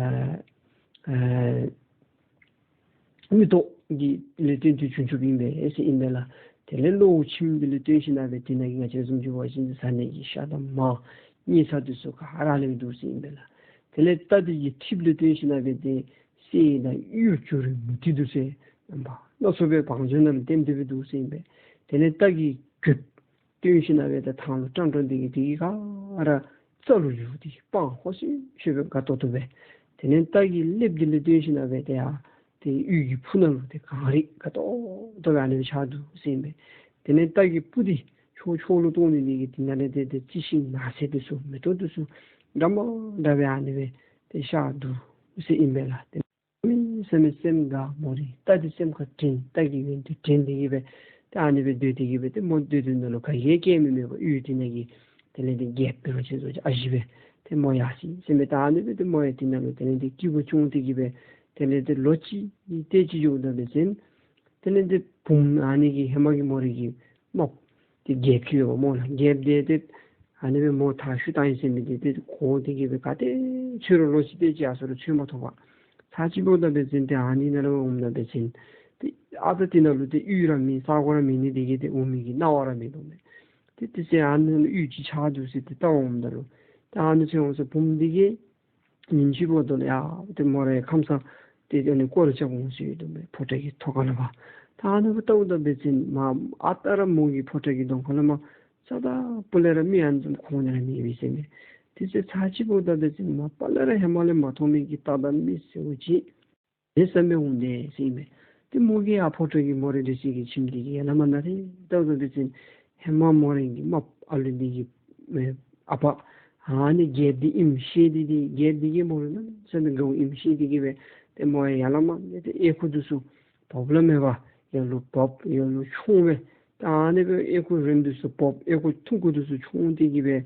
ཨ་མིག་ཏོ་གི་ལས་བརྟེན་ཏེ་བྱུང་བྱུངམ་ཨིན་པས་ཟེར་ཨིན་པས་ལགས། དེ་ལས་གློ་བོ་ཁྱིམ་འདི་ལུ་བརྟེན་ཞིནམ་ལས་འབད་དེ་ནང་གི་ང་བཅས་བཟུམ་ཅིག་འབད་བ་ཅིན་བཟའ་ནི་གི་ཤ་དང་མར་རྙེད་ས་འདི་ཚུ་ག་ར་ལེགས་འདུག་ཟེར་ཨིན་པས་ལགས། དེ་ལས་རྟ་འདི་གི་ཐིབས་ལུ་བརྟེན་ཞིནམ་ལས་འབད་དེ་གསེར་དང་གཡུ་བྱུ་རུའི་མུ་ཏིག་འདུག་ཟེར། རྣམ་པ་སྣ་ཚོགས་པའི་བང་མཛོད་ནང་ལུ་ལྟེམ་ལྟེམ་སྦེ་འདུག་ཟེར་ཨིན་པས། དེ་ལས་རྟ་གི་རྒོདཔ་བརྟེན་ཞིནམ་ལས་འབད་དེ་ཐང་ལུ་ཀྲང་ཀྲང་འདི་གིས་དེ་གིས་ག་ར་རྩ་ལུ་འགྱུར་ཏེ་སྤང་ཧོ་སི་ཤོས་སྦེ་དགའ་ཏོག་ཏོ་སྦེ། དེ་ལས་རྟ་གི་ཀླདཔ་འདི་ལུ་བརྟེན་ཞིནམ་ལས་འབད་དེ་ཡར་ཏེ་གཡུ་གི་ཕུ་ནང་ལུ་ཏེ་གངས་རི་དགའ་ཏོག་ཏོ་སྦེ་ཨ་ནི་སྦེ་ཆགས་འདུག་ཟེར་ཨིན་པས། དེ་ལས་རྟ་གི་སྤུ་འདི་ཕྱོགས་ཕྱོགས་ལུ་གཏོར་ནི་འདི་གིས་དེ་ནང་ལས་ཏེ་ཏེ་རྩི་ཤིང་ནགས་ཚལ་འདི་ཚུ་མེ་ཏོག་འདི་ཚུ་འདྲ་མ་འདྲ་སྦེ་ཨ་ནི་སྦེ་ཏེ་ཤར་འདུག་ཟེར་ཨིན་པས་ལགས། ཏེ་གནམ་མེད་ས་མེད་སེམས་དགའ། མོ་རའི་རྟ་འདི་སེམས་ཁར་དྲན། རྟ་གི་ཡོན་ཏན་དྲན་ཏེ་གི་སྦེ་ཏེ་ཨ་ནི་སྦེ་སྡོད་དེ་གི་སྦེ་ཏེ་མོ་སྡོད་སྡོད་ནང་ལུ་ག་གིས་སྐད་མི་སྨྲ་བར་གཡུས་འདི་ནང་གི་དེ་ལས་ཏེ་རྒྱལཔོ་འབད་བ་ཅིན་ཨ་ཞེ་སྦེ་ཏེ་མོ་ཡར་སོ་ཡི་ཟེར་མས། ད་ཨ་ནི་སྦེ་ཏེ་མོ་ཡང་དེ་ནང་ལུ་དེ་ལས་ཏེ་སྐྱིད་པོ་བྱུང་སྟེ་གི་སྦེ་དེ་ལས་ཏེ་ལོ་གཅིག་དེ་ཅིག་འགྱོཝ་ད་འབད་བ་ཅིན་དེ་ལས་ཏེ་བུམོ་ཨ་ནི་གི་ཧེ་མ་གི་མོ་རའི་གི་རྨགཔ་འདི་རྒྱལཔོ་ཅིག་ཡོདཔ་སྨོ་ལགས། རྒྱལཔོ་འདི་ཏེ་ཨ་ནི་སྦེ་མོ་མཐར་ཤུགས་བཏང་ཡི་ཟེར་མི་འདི་ཏེ་གོ་སྟེ་གི་སྦེ་ག་ཏེ་འཚོལ་རུང་ལོ་གཅིག་དེ་ཅིག་ཡར་སོང་རུང་འཚོལ་མ་ཐོབ་པས། ཚར་གཅིག་འབདཝ་ད་འབད་བ་ཅིན་ཏེ་ཨ་ནི་ནང་ལུ་འོངམ་ད་འབད་བ་ཅིན་ཏེ་ཨ་རྟག་དེ་ནང་ལུ་ཏེ་གཡུས་ར་མེད་ས་གོ་ར་མེད་ནི་དེ་གིས་ཏེ་འོང་མི་གི་སྣང་བ་ར་མིན་འདུག་མས། ཏེ་དེ་ཚེ་ཨ་ནི་ནང་ལུ་གཡུས་ཅིག་ཆགས་འདུག་ཟེར་ཏེ་བལྟ་འོངམ་ད་ལུ་ཏེ་ཨ་ནི་ཚུ་འོང་ས་བུམོ་འདི་གིས་ཉིནམ་ཅིག་འབདཝ་ད་ལུ་ཡང་ཏེ་མོ་ར་ཡང་ཁམས་སངས་ཏེ་ཨ་ནི་སྐོར་ར་རྐྱབ་འོང་ཟེར་ཡོད་དོ་མས། ཕོ་བྲང་གི་ཐོག་ཁ་ལུ་ཕར། ད་ཨ་ནི་སྦེ་བལྟཝ་ད་འབད་བ་ཅིན་མ་ཨ་རྟག་ར་མོ་གི་ཕོ་བྲང་གི་གདོང་ཁ་ལུ་མ་རྩ་དང་སྤུ་ལས་ར་མི་ཨ་ནི་བཟུམ་མཁོ་ནི་ར་མེད་པས་ཟེར་མས། དེ་ཚེ་ཚར་གཅིག་འབདཝ་ད་འབད་བ་ཅིན་མ་པ་ལས་ར་ཧེ་མ་ལས་མ་མཐོང་མི་གི་རྟ་དང་མི་ཟེར་བ་ཅིག་གནམ་མེད་ས་མེད་འོང་དེས་ཟེར་མས། ཏེ་མོ་གིས་ཡར་ཕོ་བྲང་གི་མོ་རའི་འདི་ཚུ་གི་ཁྱིམ་འདི་གི་ཡར་ལས་མར་ནཱ་ལས་བལྟཝ་ད་འབད་བ་ཅིན་ཧེ་མ་མོ་རའི་གི་རྨགཔ་ཨ་ལུ་འདི་གི་ཨེ་ཨ་པ་ཨ་ནི་རྒྱལཔོ་འདི་ཨིནམ་ཤེས་ཏེ་འདི་རྒྱལཔོ་འདི་གིས་མོ་ལུ་གནམ་མེད་ས་མེད་དགའཝ་ཨིནམ་ཤེས་ཏེ་གི་སྦེ་ཏེ་མོ་ཡར་ལས་མར་ནཱ་ཏེ་ཨོལ་ཀོ་འདི་ཚུ་བབས་ལ་མེད་པར་ཡར་ལུ་བབས་ཡར་ལུ་མཆོང་སྦེ་ད་ཨ་ནི་སྦེ་ཨོལ་ཀོ་རིངམ་འདི་ཚུ་བབས་ཨོལ་ཀོ་ཐུང་ཀུ་འདི་ཚུ་མཆོང་སྟེ་གི་སྦེ་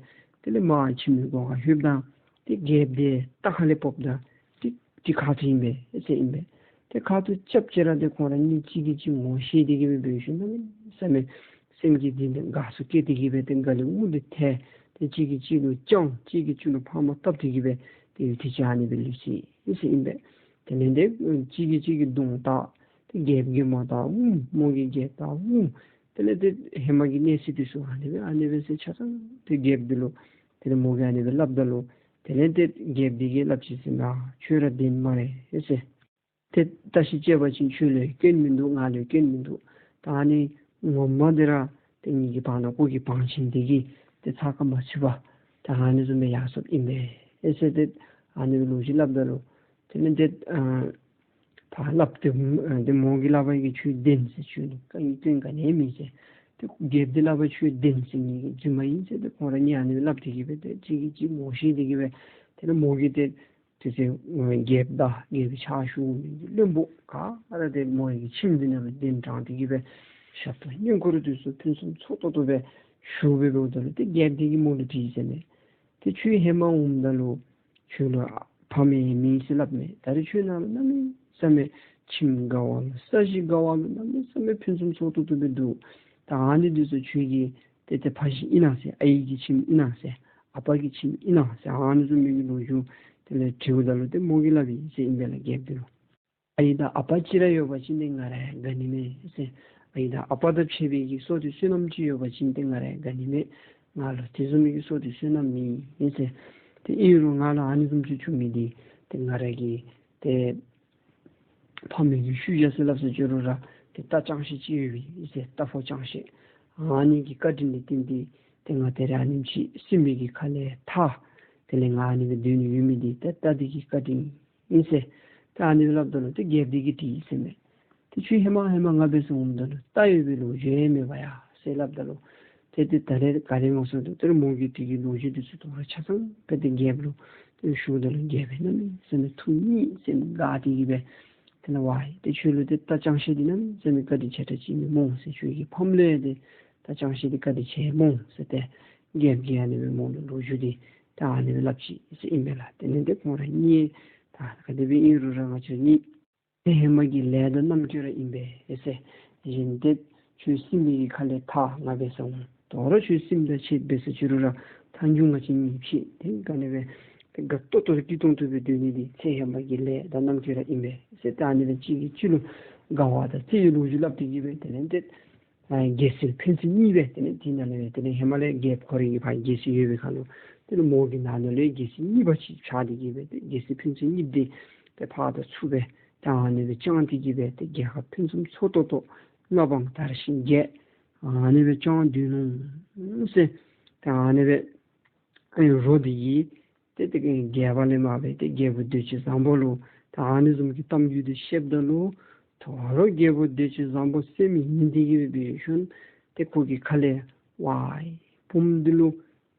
དེ་ལས་མར་ཁྱིམ་གྱི་སྒོ་ཁར་ལྷོདཔ་ད་ཏེ་རྒྱལཔོ་འདི་རྟ་ཁ་ལས་བབས་ད་ཏེ་ཏེ་ཁ་ཐུག་ཨིན་པས་ཟེར་ཨིན་པས། ཏེ་ཁ་ཐུག་རྐྱབ་ཅི་ར་ཏེ་ཁོང་ར་གཉིས་གཅིག་གིས་གཅིག་ངོ་ཤེས་ཏེ་གི་སྦེ་འབད་ཞིནམ་གནམ་མེད་ས་མེད་སེམས་ཀྱི་གཏིང་ནས་དགའ་ཚོར་སྐྱེས་ཏེ་གི་སྦེ་ཏེ་དགའ་ལས་རྔུལ་འདི་ཐལ། ཏེ་གཅིག་གིས་གཅིག་ལུ་བཅངས་གཅིག་གིས་གཅིག་ལུ་ཕངས་མ་བཏབ་སྟེ་གི་སྦེ་ཏེ་ཡུན་ཐུང་ཅིག་ཨ་ནི་སྦེ་ལུས་ཅི་ཟེར་ཨིན་པས། དེ་ལས་ཏེ་གཅིག་གིས་གཅིག་གི་གདོང་བལྟ། ཏེ་རྒྱལཔོ་གིས་མོ་བལྟ་འོང་། མོ་གིས་རྒྱལཔོ་བལྟ་འོང་། དེ་ལས་ཏེ་ཧེ་མ་གི་གནས་ཚུལ་འདི་ཚུ་ཨ་ནི་སྦེ་ཨ་ནི་སྦེ་ཟེར་ཆ་ཚང་ཏེ་རྒྱལཔོ་འདི་ལུ་དེ་ལས་མོ་གིས་ཨ་ནི་སྦེ་སླབ་ད་ལུ་དེ་ལས་ཏེ་རྒྱལཔོ་འདི་གིས་སླབ་ཅི་ཟེར་ན་ཁྱོད་ར་བདེན་སྨ་རེ་ཟེར། ཏེ་བརྟག་ཞིབ་དཔྱད་པ་ཅིན་ཁྱོད་ལུ་སྐྱོན་མིན་འདུག་ང་ལུ་སྐྱོན་མིན་འདུག་ད་ཨ་ནི་ངོ་མ་འདི་ར་ཏེ་ངེ་གི་བར་ན་ཁོ་གི་བང་ཆེན་འདི་གིས་ཏེ་ཚགས་ཁར་མ་ཚུད་པར་ད་ཨ་ནི་བཟུམ་སྦེ་ཡར་སོངམ་ཨིན་པས་ཨེ་ཟེར་ཏེ་ཨ་ནི་སྦེ་ལོ་རྒྱུས་སླབ་ད་ལུ་དེ་ལས་ཏེ་ཨ་ཕར་སླབ་སྟེ་ཨ་ཏེ་མོ་གིས་སླབ་པའི་གི་ཁྱོད་བདེན་ཟེར། ཁྱོད་ལུ་ག་ནི་སྐྱོན་ག་ནི་མེད་ཟེར། ཏེ་རྒྱལཔོ་འདི་སླབ་པ་ཁྱོད་བདེན་ཟེར་ངེ་གི་རྫུན་མ་ཨིན་ཟེར། ཏེ་ཁོང་ར་གཉིས་ཨ་ནི་སྦེ་སླབ་སྟེ་གི་སྦེ་ཏེ་གཅིག་གིས་གཅིག་ངོ་ཤེས་ཏེ་གི་སྦེ་དེ་ལས་མོ་གིས་ཏེ་དེ་ཚེ་རྒྱལཔོ་དང་རྒྱལཔོ་གི་ཕྱག་ཞུ་མི་གི་བློན་པོ་ག་ར་ཏེ་མོ་གི་ཁྱིམ་འདི་ནང་ལུ་གདན་དྲངས་ཏེ་གི་སྦེ་ཞབས་ཏོག་བསྙེན་བཀུར་འདི་ཚུ་ཕུན་སུམ་ཚོགས་ཏོག་ཏོ་སྦེ་ཞུ་སྦེ་འབདཝ་ད་ལུ་ཏེ་རྒྱལཔོ་འདི་གིས་མོ་ལུ་དྲིས་ཟེར་མས། ཏེ་ཁྱོད་ཧེ་མ་འོངམ་ད་ལུ་ཁྱོད་ལུ་ཕ་མེས་མེས་ཟེར་སླབ་མས། ད་རེས་ཁྱོད་ནང་ལུ་གནམ་མེད་ས་མེད་ཁྱིམ་དགའ་བ་ལུ་ས་གཞི་དགའ་བ་ལུ་གནམ་མེད་ས་མེད་ཕུན་སུམ་ཚོགས་ཏོག་ཏོ་སྦེ་འདུག། ད་ཨ་ནི་འདི་ཚུ་ཁྱོད་ཀྱི་ཏེ་ཏེ་ཕ་གཞིས་ཨིན་ན་ཟེར། ཨའི་གི་ཁྱིམ་ཨིན་ན་ཟེར། ཨ་པ་གི་ཁྱིམ་ཨིན་ན་ཟེར། ཨ་ནི་བཟུམ་མའི་གི་ལོ་རྒྱུས་དེ་ལས་དྲིཝ་ད་ལུ་ཏེ་མོ་གིས་སླབ་ཨིན་ཟེར་ཨིན་པས་ལགས་རྒྱལཔོ་འདི་ལུ། ཨའི་དང་ཨ་པ་གཅིག་ར་ཡོད་པ་ཅིན་ཏེ་ང་ར་ཡང་དགའ་ནི་མས་ཟེར། ཨའི་དང་ཨ་པ་དང་ཕྱད་པའི་གི་བསོད་བདེ་བསོད་ནམས་ཅིག་ཡོད་པ་ཅིན་ཏེ་ང་ར་ཡང་དགའ་ནི་མས། ང་ལུ་དེ་བཟུམ་མའི་གི་བསོད་བདེ་བསོད་ནམས་མེད་ཟེར། ཏེ་ཨིན་རུང་ང་ལུ་ཨ་ནི་བཟུམ་ཅིག་བྱུང་མི་འདི་ཏེ་ང་ར་གི་ཏེ་ཕ་མེས་ཀྱི་ཤུལ་བཞག་ཟེར་སླབ་ས་ཅིག་རུང་ར་ཏེ་རྟ་ཅང་ཤེས་ཅིག་ཡོད་པས་ཟེར། རྟ་ཕོ་ཅང་ཤེས། ཨ་ནི་གི་བཀའ་དྲིན་ལས་བརྟེན་ཏེ་ཏེ་ང་ད་རེས་ཨ་ནེམ་ཅིག་སྲིན་པོའི་གི་ཁ་ལས་ཐར། དེ་ལས་ང་ཨ་ནི་སྦེ་སྡོད་ནི་ཡོད་མི་འདི་ཏེ་རྟ་འདི་གི་བཀའ་དྲིན་ཨིན་ཟེར། ཏེ་ཨ་ནི་སྦེ་སླབ་ད་ལུ་ཏེ་རྒྱལཔོ་འདི་གིས་དྲིས་ཟེར་མས། ཏེ་ཁྱོད་ཧེ་མ་ཧེ་མ་ང་འབད་སར་འོངམ་ད་ལུ་རྟ་ཡོད་པའི་ལོ་རྒྱུས་ཡང་མེད་པ་ཡ་ཟེར་སླབ་ད་ལུ་ཏེ་ཏེ་ད་རེས་ག་ར་མངོན་སུམ་དུ་ཏེ་མོ་གིས་དེ་གི་ལོ་རྒྱུས་འདི་ཚུ་དོ་རུང་ཆ་ཚང་སྦེ་ཏེ་རྒྱལཔོ་ལུ་ཏེ་ཞུཝ་ད་ལུ་རྒྱལཔོ་གནམ་མེད་ས་མེད་ཐུགས་མཉེས་སེམས་དགའ་སྟེ་གི་སྦེ་དེ་ལས་ཝའི་ཏེ་ཁྱོད་ལུ་ཏེ་རྟ་ཅང་ཤེས་འདི་གནམ་མེད་ས་མེད་བཀའ་དྲིན་ཆེ་དྲགས་ཅིག་ཨིན་མས་སྨོ་ཟེར། ཁྱོད་ཀྱི་ཕམ་ལུ་ཡང་ཏེ་རྟ་ཅང་ཤེས་འདི་བཀའ་དྲིན་ཆེ་སྨོ་ཟེར་ཏེ་རྒྱལཔོ་གིས་ཨ་ནི་སྦེ་མོ་ལུ་ལོ་རྒྱུས་འདི་ད་ཨ་ནི་སྦེ་སླབ་ཅི་ཟེར་ཨིན་པས་ལགས། དེ་ལས་ཏེ་ཁོང་ར་གཉིས་ད་ག་དེ་སྦེ་ཨིན་རུང་ར་ང་བཅས་གཉིས་ ཚེ་ཧེ་མ་གི་ལས་དང་རྣམ་ཅོ་ར་ཨིན་པས་ཟེར། གཞན་ཏེ་ཁྱོད་སེམས་ཀྱི་ཁ་ལས་ཐག་ང་འབད་སོང་། དོ་རུང་ཁྱོད་སེམས་དང་ཕྱད་འབད་སོང་ཅི་རུང་ར་ཐག་འཇུ་ང་བཅས་གཉིས་ཕྱད། ཏེ་ག་ནི་སྦེ་དགའ་ཏོག་ཏོ་སྐྱིད་ཏོང་ཏོ་སྦེ་སྡོད་ནི་འདི་ཚེ་ཧེ་མ་གི་ལས་དང་རྣམ་ཅོ་ར་ཨིན་པས་ཟེར། ད་ཨ་ནི་ལས་གཅིག་གིས་གཅིག་ལུ་དགའ་བ་དང་བརྩེ་བའི་ལོ་རྒྱུས་སླབ་སྟེ་གི་སྦེ་དེ་ལས་ཏེ་ཨ་རྒྱལ་སྲིད་ཕན་ཚུན་གཉིས་སྦེ་དེ་ལས་དེ་ནང་ལས་སྦེ་དེ་ལས་ཧེ་མ་ལས་རྒྱལཔོ་ཁོ་རའི་གི་ཕར་རྒྱལ་སྲིད་ཡོད་པའི་ཁར་ལུ་དེ་ལས་མོ་གི་ནང་ན་ལས་རྒྱལ་སྲིད་གཉིས་པ་ཅིག་ཆགས་ཏེ་གི་སྦེ་ཏེ་རྒྱལ་སྲིད་ཕན་ཚུན་གཉིས་འདི་ཏེ་ཕར་དང་ཚུར་སྦེ་ད་ཨ་ནི་སྦེ་བཅང་སྟེ་གི་སྦེ་ཏེ་རྒྱལ་ཁབ་ཕུན་སུམ་ཚོགས་ཏོག་ཏོ་མངའ་འབངས་དར་ཞིང་རྒྱས་ཨ་ནི་སྦེ་བཅང་སྡོད་ནུག་ཟེར། ད་ཨ་ནི་སྦེ་ཨེ་རོ་འདི་གིས་ཏེ་ཏེ་རྒྱལ་པོ་ལས་མར་སྦེ་ཏེ་རྒྱལ་པོ་བདེ་སྤྱོད་བཟང་པོ་ལུ་ད་ཨ་ནི་བཟུམ་གྱི་གཏམ་རྒྱུད་འདི་བཤདཔ་ད་ལུ་དོ་རུང་རྒྱལ་པོ་བདེ་སྤྱོད་བཟང་པོ་སེམས་ཡེངས་ཏེ་གི་སྦེ་འབད་ཞིནམ་ཏེ་ཁོ་གི་ཁ་ལས་ཝའི་བུམོ་འདི་ལུ་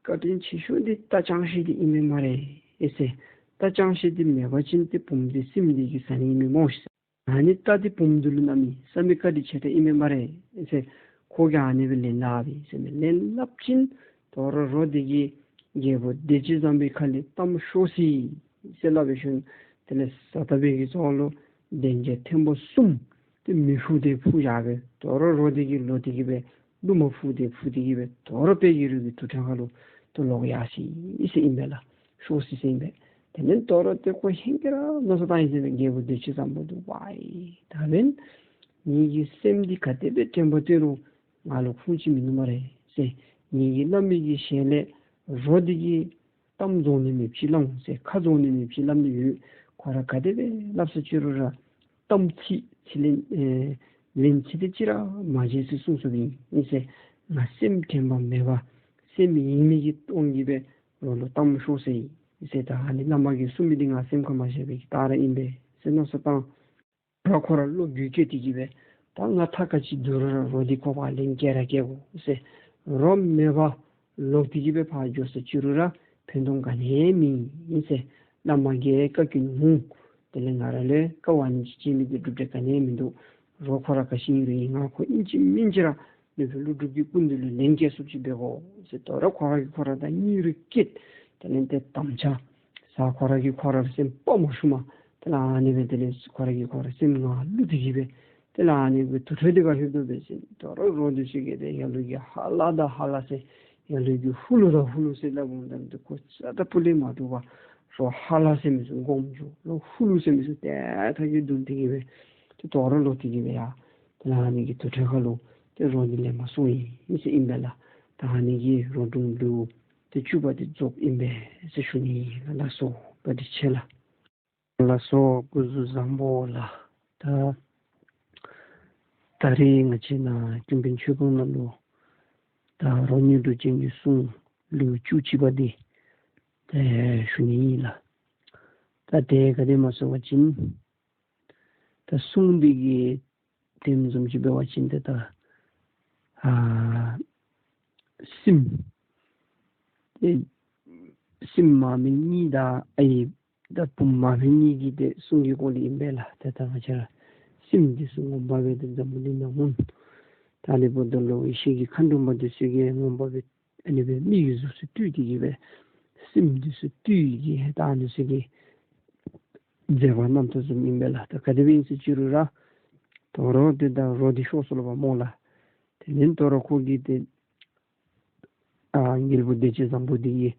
བཀའ་དྲིན་ཆེ་ཤོས་འདི་རྟ་ཅང་ཤེས་འདི་ཨིན་མས་སྨ་རེ་ཨེ་ཟེར། རྟ་ཅང་ཤེས་འདི་མེད་པ་ཅིན་ཏེ་བུམོ་འདི་སྲིནམོ་འདི་གིས་ཟ་ནི་ཨིན་མས་སྨོ་ཟེར། ཨ་ནི་རྟ་འདི་བུམོ་འདི་ལུ་གནང་མི་བསམ་པའི་བཀའ་དྲིན་ཆེ་དྲགས་ཨིན་མས་སྨ་རེ་ཟེར། ཁོ་གིས་ཨ་ནི་སྦེ་ལན་སླབ་ཨིན་ཟེར་མས། ལན་སླབ་ཅིན་དོ་རུང་རོ་འདི་གིས་རྒྱལ་པོ་བདེ་སྤྱོད་བཟང་པོའི་ཁ་ལས་གཏམ་ཤོར་སོ་ཡི་ཟེར་སླབ་སྦེ་ཞིནམ་དེ་ལས་ས་ད་པའི་གི་ཚོགས་ལུ་གདན་ཆ་ཐེངས་པོ་གསུམ་ཏེ་མེ་ཕུ་སྟེ་ཕུ་བཞག་སྦེ་དོ་རུང་རོ་འདི་གིས་ལོག་སྟེ་གི་སྦེ་ལུ་མ་ཕུ་སྟེ་ཕུ་སྟེ་གི་སྦེ་དོ་རུང་དཔལ་གྱི་རི་གི་དུར་ཁྲོད་ཁ་ལུ་ཏེ་ལོག་ཡར་སོ་ཡི་ཟེར་ཨིན་པས་ལགས། ཤོར་སོ་ཡི་ཟེར་ཨིན་པས། དེ་ལས་དོ་རུང་ཏེ་ཁོ་ཧིང་གིས་ར་མནོ་བསམ་བཏང་ཡི་ཟེར་མས། རྒྱལ་པོ་བདེ་སྤྱོད་བཟང་པོ་འདི་ཝའི་ད་འབདན་ངེ་གི་སེམས་འདི་ག་དེ་སྦེ་དྲན་པ་བཏོན་རུང་ང་ལུ་ཁུངས་ཅིག་མིན་ནུག་སྨ་རེ་ཟེར། ངེ་གི་བླ་མའི་གི་ཞལ་ལས་རོ་འདི་གིས་གཏམ་རྫོགས་ནི་མེདཔ་ཅིག་སླབ་འོང་ཟེར། ཁ་རྫོགས་ནི་མེདཔ་ཅིག་སླབ་ནི་ཡོད། ཁོ་ར་ག་དེ་སྦེ་སླབ་སོང་ཅི་རུང་ར་གཏམ་ཚིག་ཚིག་ལན་ཨེ་ལན་ཚིག་དེ་ཅིག་ར་མ་བརྗེད་ཟེར་གསུངས་སོ་ཨིན་ཟེར། ང་སེམས་དྲན་པ་མེད་པར་སེམས་ཡེངས་མི་གི་དབང་གིས་སྦེ་རོ་ལུ་གཏམ་ཤོར་སོ་ཡི་ཟེར། ད་ཨ་ནི་བླ་མ་གིས་གསུངས་མི་འདི་ང་སེམས་ཁར་མ་བཞག་པའི་གི་རྟགས་ར་ཨིན་པས་ཟེར་མནོ་བསམ་བཏང་། རོ་ཁོ་ར་བློ་འགྱོད་སྐྱེས་ཏེ་གི་སྦེ་ད་ང་ཐབས་ག་ཅི་བཏུལ་རུང་ར་རོ་འདི་ཁོ་ཕར་ལན་བསྐྱལ་ར་བསྐྱལ་དགོ་ཟེར། རོ་མེད་པར་ལོག་སྟེ་གི་སྦེ་ཕར་འགྱོ་སོང་ཅི་རུང་ར་ཕན་ཐོགས་ག་ནི་ཡང་མེད་ཟེར། བླ་མ་གིས་བཀའ་བཀྱོན་འོང་། དེ་ལས་ང་ར་ལུ་བཀའ་ཨ་ནི་ཅིག་བྱིན་མི་འདི་སྒྲུབ་སྟེ་ག་ནི་ཡང་མིན་འདུག། རོ་ཁོ་ར་ག་ཅི་ཨིན་རུང་ང་ཁོ་ཨིན་ཅི་མིན་ཅི་ར་ནུབ་ཕྱོགས་ཀླུ་སྒྲུབ་ཀྱི་སྐུ་མདུན་ལུ་ལན་བསྐྱལ་ཚུགསཔ་ཅིག་འབད་དགོ་ཟེར། དོ་རུང་ཁོ་ར་གིས་ཁོ་ར་དང་གཉིས་རུ་བསྐྱེད། དེ་ལས་ཏེ་དམ་བཅའ་ས་ཁོ་ར་གིས་ཁོ་ར་སེམས་དཔའ་མ་ཤོང་མ་དེ་ལས་ཨ་ནི་སྦེ་དེ་ལས་ཁོ་ར་གིས་ཁོ་ར་སེམས་ངར་བླུགས་ཏེ་གི་སྦེ་དེ་ལས་ཨ་ནི་སྦེ་དུར་ཁྲོད་འདི་ཁར་ལྷོདཔ་ད་འབད་ཞིནམ་དོ་རུང་རོ་འདི་ཚུ་གིས་ཏེ་ལ་ལུ་གིས་ཧ་ལ་དང་ཧ་ལ་ཟེར་ལ་ལུ་གིས་ཧུ་ལུ་དང་ཧུ་ལུ་ཟེར་སླབ་འོང་། ད་ཏེ་ཁོ་རྩ་དང་སྤུ་ལས་མ་བཏུབ་པར་རོ་ཧ་ལ་ཟེར་མི་ཚུ་དགོངསམ་རྒྱུ་རོ་ཧུ་ལུ་ཟེར་མི་ཚུ་ཏེ་ཐ་གི་བརྡུང་སྟེ་གི་སྦེ་ཏེ་དོ་རུང་ལོག་སྟེ་གི་སྦེ་ཡར་དེ་ལས་ཨ་ནི་གི་དུར་ཁྲོད་ཁ་ལུ་ཏེ་རོ་འདི་ལེན་པར་སོང་ཡི་ཟེར་ཨིན་པས་ལགས། ད་ཨ་ནི་གིས་རོ་སྒྲུང་ལེའུ་ཏེ་བཅུ་པ་འདི་རྫོགསཔ་ཨིན་པས་ཟེར་ཞུ་ནི་ཨིན་ལགས། ལགས་སོ། བཀའ་དྲིན་ཆེ་ལགས། ལགས་སོ། སྐུ་གཟུགས་བཟང་པོ་ལགས། ད་ད་རེས་ང་བཅས་ནཱ་ཀུན་ཕན་ཆོས་སྒང་ནང་ལུ་ད་རོ་མྱུར་དུ་ཅན་གྱི་སྲུང་ལེའུ་བཅུ་གཅིག་པ་འདི་ཏེ་ཞུ་ནི་ཨིན་ལགས། ད་དེ་ག་དེ་སྨོ་ཟེར་བ་ཅིན་ད་སྲུང་འདི་གི་དེ་བཟུམ་ཅིག་འབད་བ་ཅིན་ཏེ་ད་ཨ་སྲིནམོ་ཏེ་སྲིནམོ་མ་སྨད་གཉིས་དང་ཨའི་དང་བུམོ་མ་སྨད་གཉིས་ཀྱི་ཏེ་སྲུང་གི་སྐོར་ལས་ཨིན་པས་ལགས། ཏེ་ད་ང་བཅས་ར་སྲིནམོ་འདི་ཚུ་ངོ་མ་སྦེ་ཏེ་འཛམ་བུ་གླིང་ནང་འོང་། ད་ཨ་ནི་འབདཝ་ད་ལུ་ཡེ་ཤེས་ཀྱི་མཁའ་འགྲོ་མ་འདི་ཚུ་གིས་ངོ་མ་སྦེ་ཨ་ནི་སྦེ་མི་གི་གཟུགས་སུ་སྡུད་དེ་གི་སྦེ་སྲིནམོ་འདི་ཚུ་སྡུད་ཀྱི་ད་ཨ་ནི་ཚུ་གི་མཛད་པ་རྣམ་ཐར་བཟུམ་ཨིན་པས་ལགས། ད་ག་དེ་སྦེ་ཨིན་ཟེར་ཅི་རུང་ར་དོ་རུང་ཏེ་ད་རོ་འདི་ཤོར་སོ་ལོ་བ་སྨོ་ལགས། དེ་ལས་དོ་རུང་ཁོ་གིས་ཏེ་ཨ་རྒྱལ་པོ་བདེ་སྤྱོད་བཟང་པོ་འདི་གིས་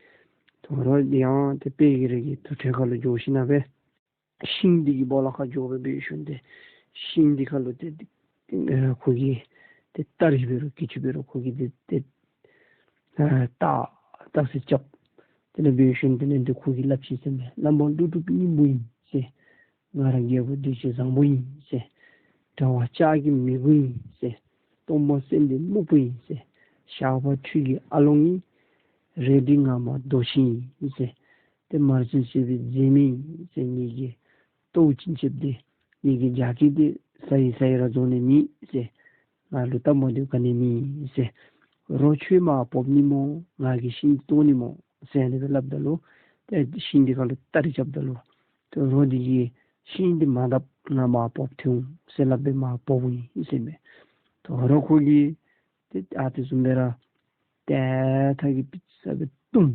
དོ་རུང་ཡང་ཏེ་དཔལ་གྱི་རི་གི་དུར་ཁྲོད་ཁ་ལུ་འགྱོ་ཞིན་ན་སྦེ་ཤིང་འདི་གི་སྦོ་ལོགས་ཁར་འགྱོ་སྦེ་འབད་ཞིནམ་ཏེ་ཤིང་འདི་ཁ་ལུ་ཏེ་ཨ་ཁོ་གིས་ཏེ་སྟ་རེ་འབད་རུང་གྱི་ཅུ་འབད་རུང་ཁོ་གིས་ཏེ་ཏེ་ཨ་བཏགས་བཏགས་ཏེ་རྐྱབ། དེ་ལས་འབད་ཞིནམ་དེ་ལས་ཏེ་ཁོ་གིས་སླབ་ཅི་ཟེར་མས། བླམ་ཀླུ་སྒྲུབ་སྙིང་པོ་ཨིན་ཟེར། ང་ར་རྒྱལ་པོ་བདེ་སྤྱོད་བཟང་པོ་ཨིན་ཟེར། དགྲ་བོ་ལྕགས་ཀྱི་མི་བུ་ཨིན་ཟེར། སྟོང་པ་སེམས་དཔའི་སྨུག་པོ་ཨིན་ཟེར། ཞགས་པ་འཕྲུལ་གྱི་ཨ་ལོང་ཨིན། རལ་གྲི་རྔ་མ་རྡོ་ཤིང་ཨིན་ཟེར། ཏེ་དམར་ཆུང་ཞེས་པའི་མཛེས་མ་ཨིན་ཟེར། ངེ་གི་ལྟོཝ་བཅིངས་བཅིངསཔ་འདི་ངེ་གི་རྒྱགས་ཁྱི་འདི་ཟ་ཡི་ཟ་ཡི་ར་རྫོགས་ནི་མེད་ཟེར། ང་ལུ་སྟབས་མ་བདེཝ་ག་ནི་མེད་ཟེར། རོ་ཁྱོད་མར་བབས་ནི་སྨོ་ང་གིས་ཤིང་བཏོག་ནི་སྨོ་ཟེར་ཨ་ནི་སྦེ་སླབ་ད་ལུ་ཏེ་ཤིང་འདི་ཁ་ལུ་སྟ་རེ་རྐྱབ་ད་ལུ་ཏེ་རོ་འདི་གིས་ཤིང་འདི་མ་བརྡབ་ང་མར་བབས་ཐོན་འོང་ཟེར་སླབ་སྦེ་མར་བབས་འོང་ཡི་ཟེར་མས། དོ་རུང་ཁོ་གིས་ཏེ་ཨ་དེ་བཟུམ་སྦེ་ར་ཏེ་ཐག་གིས་ཕྱི་ས་སྦེ་བཏུམ།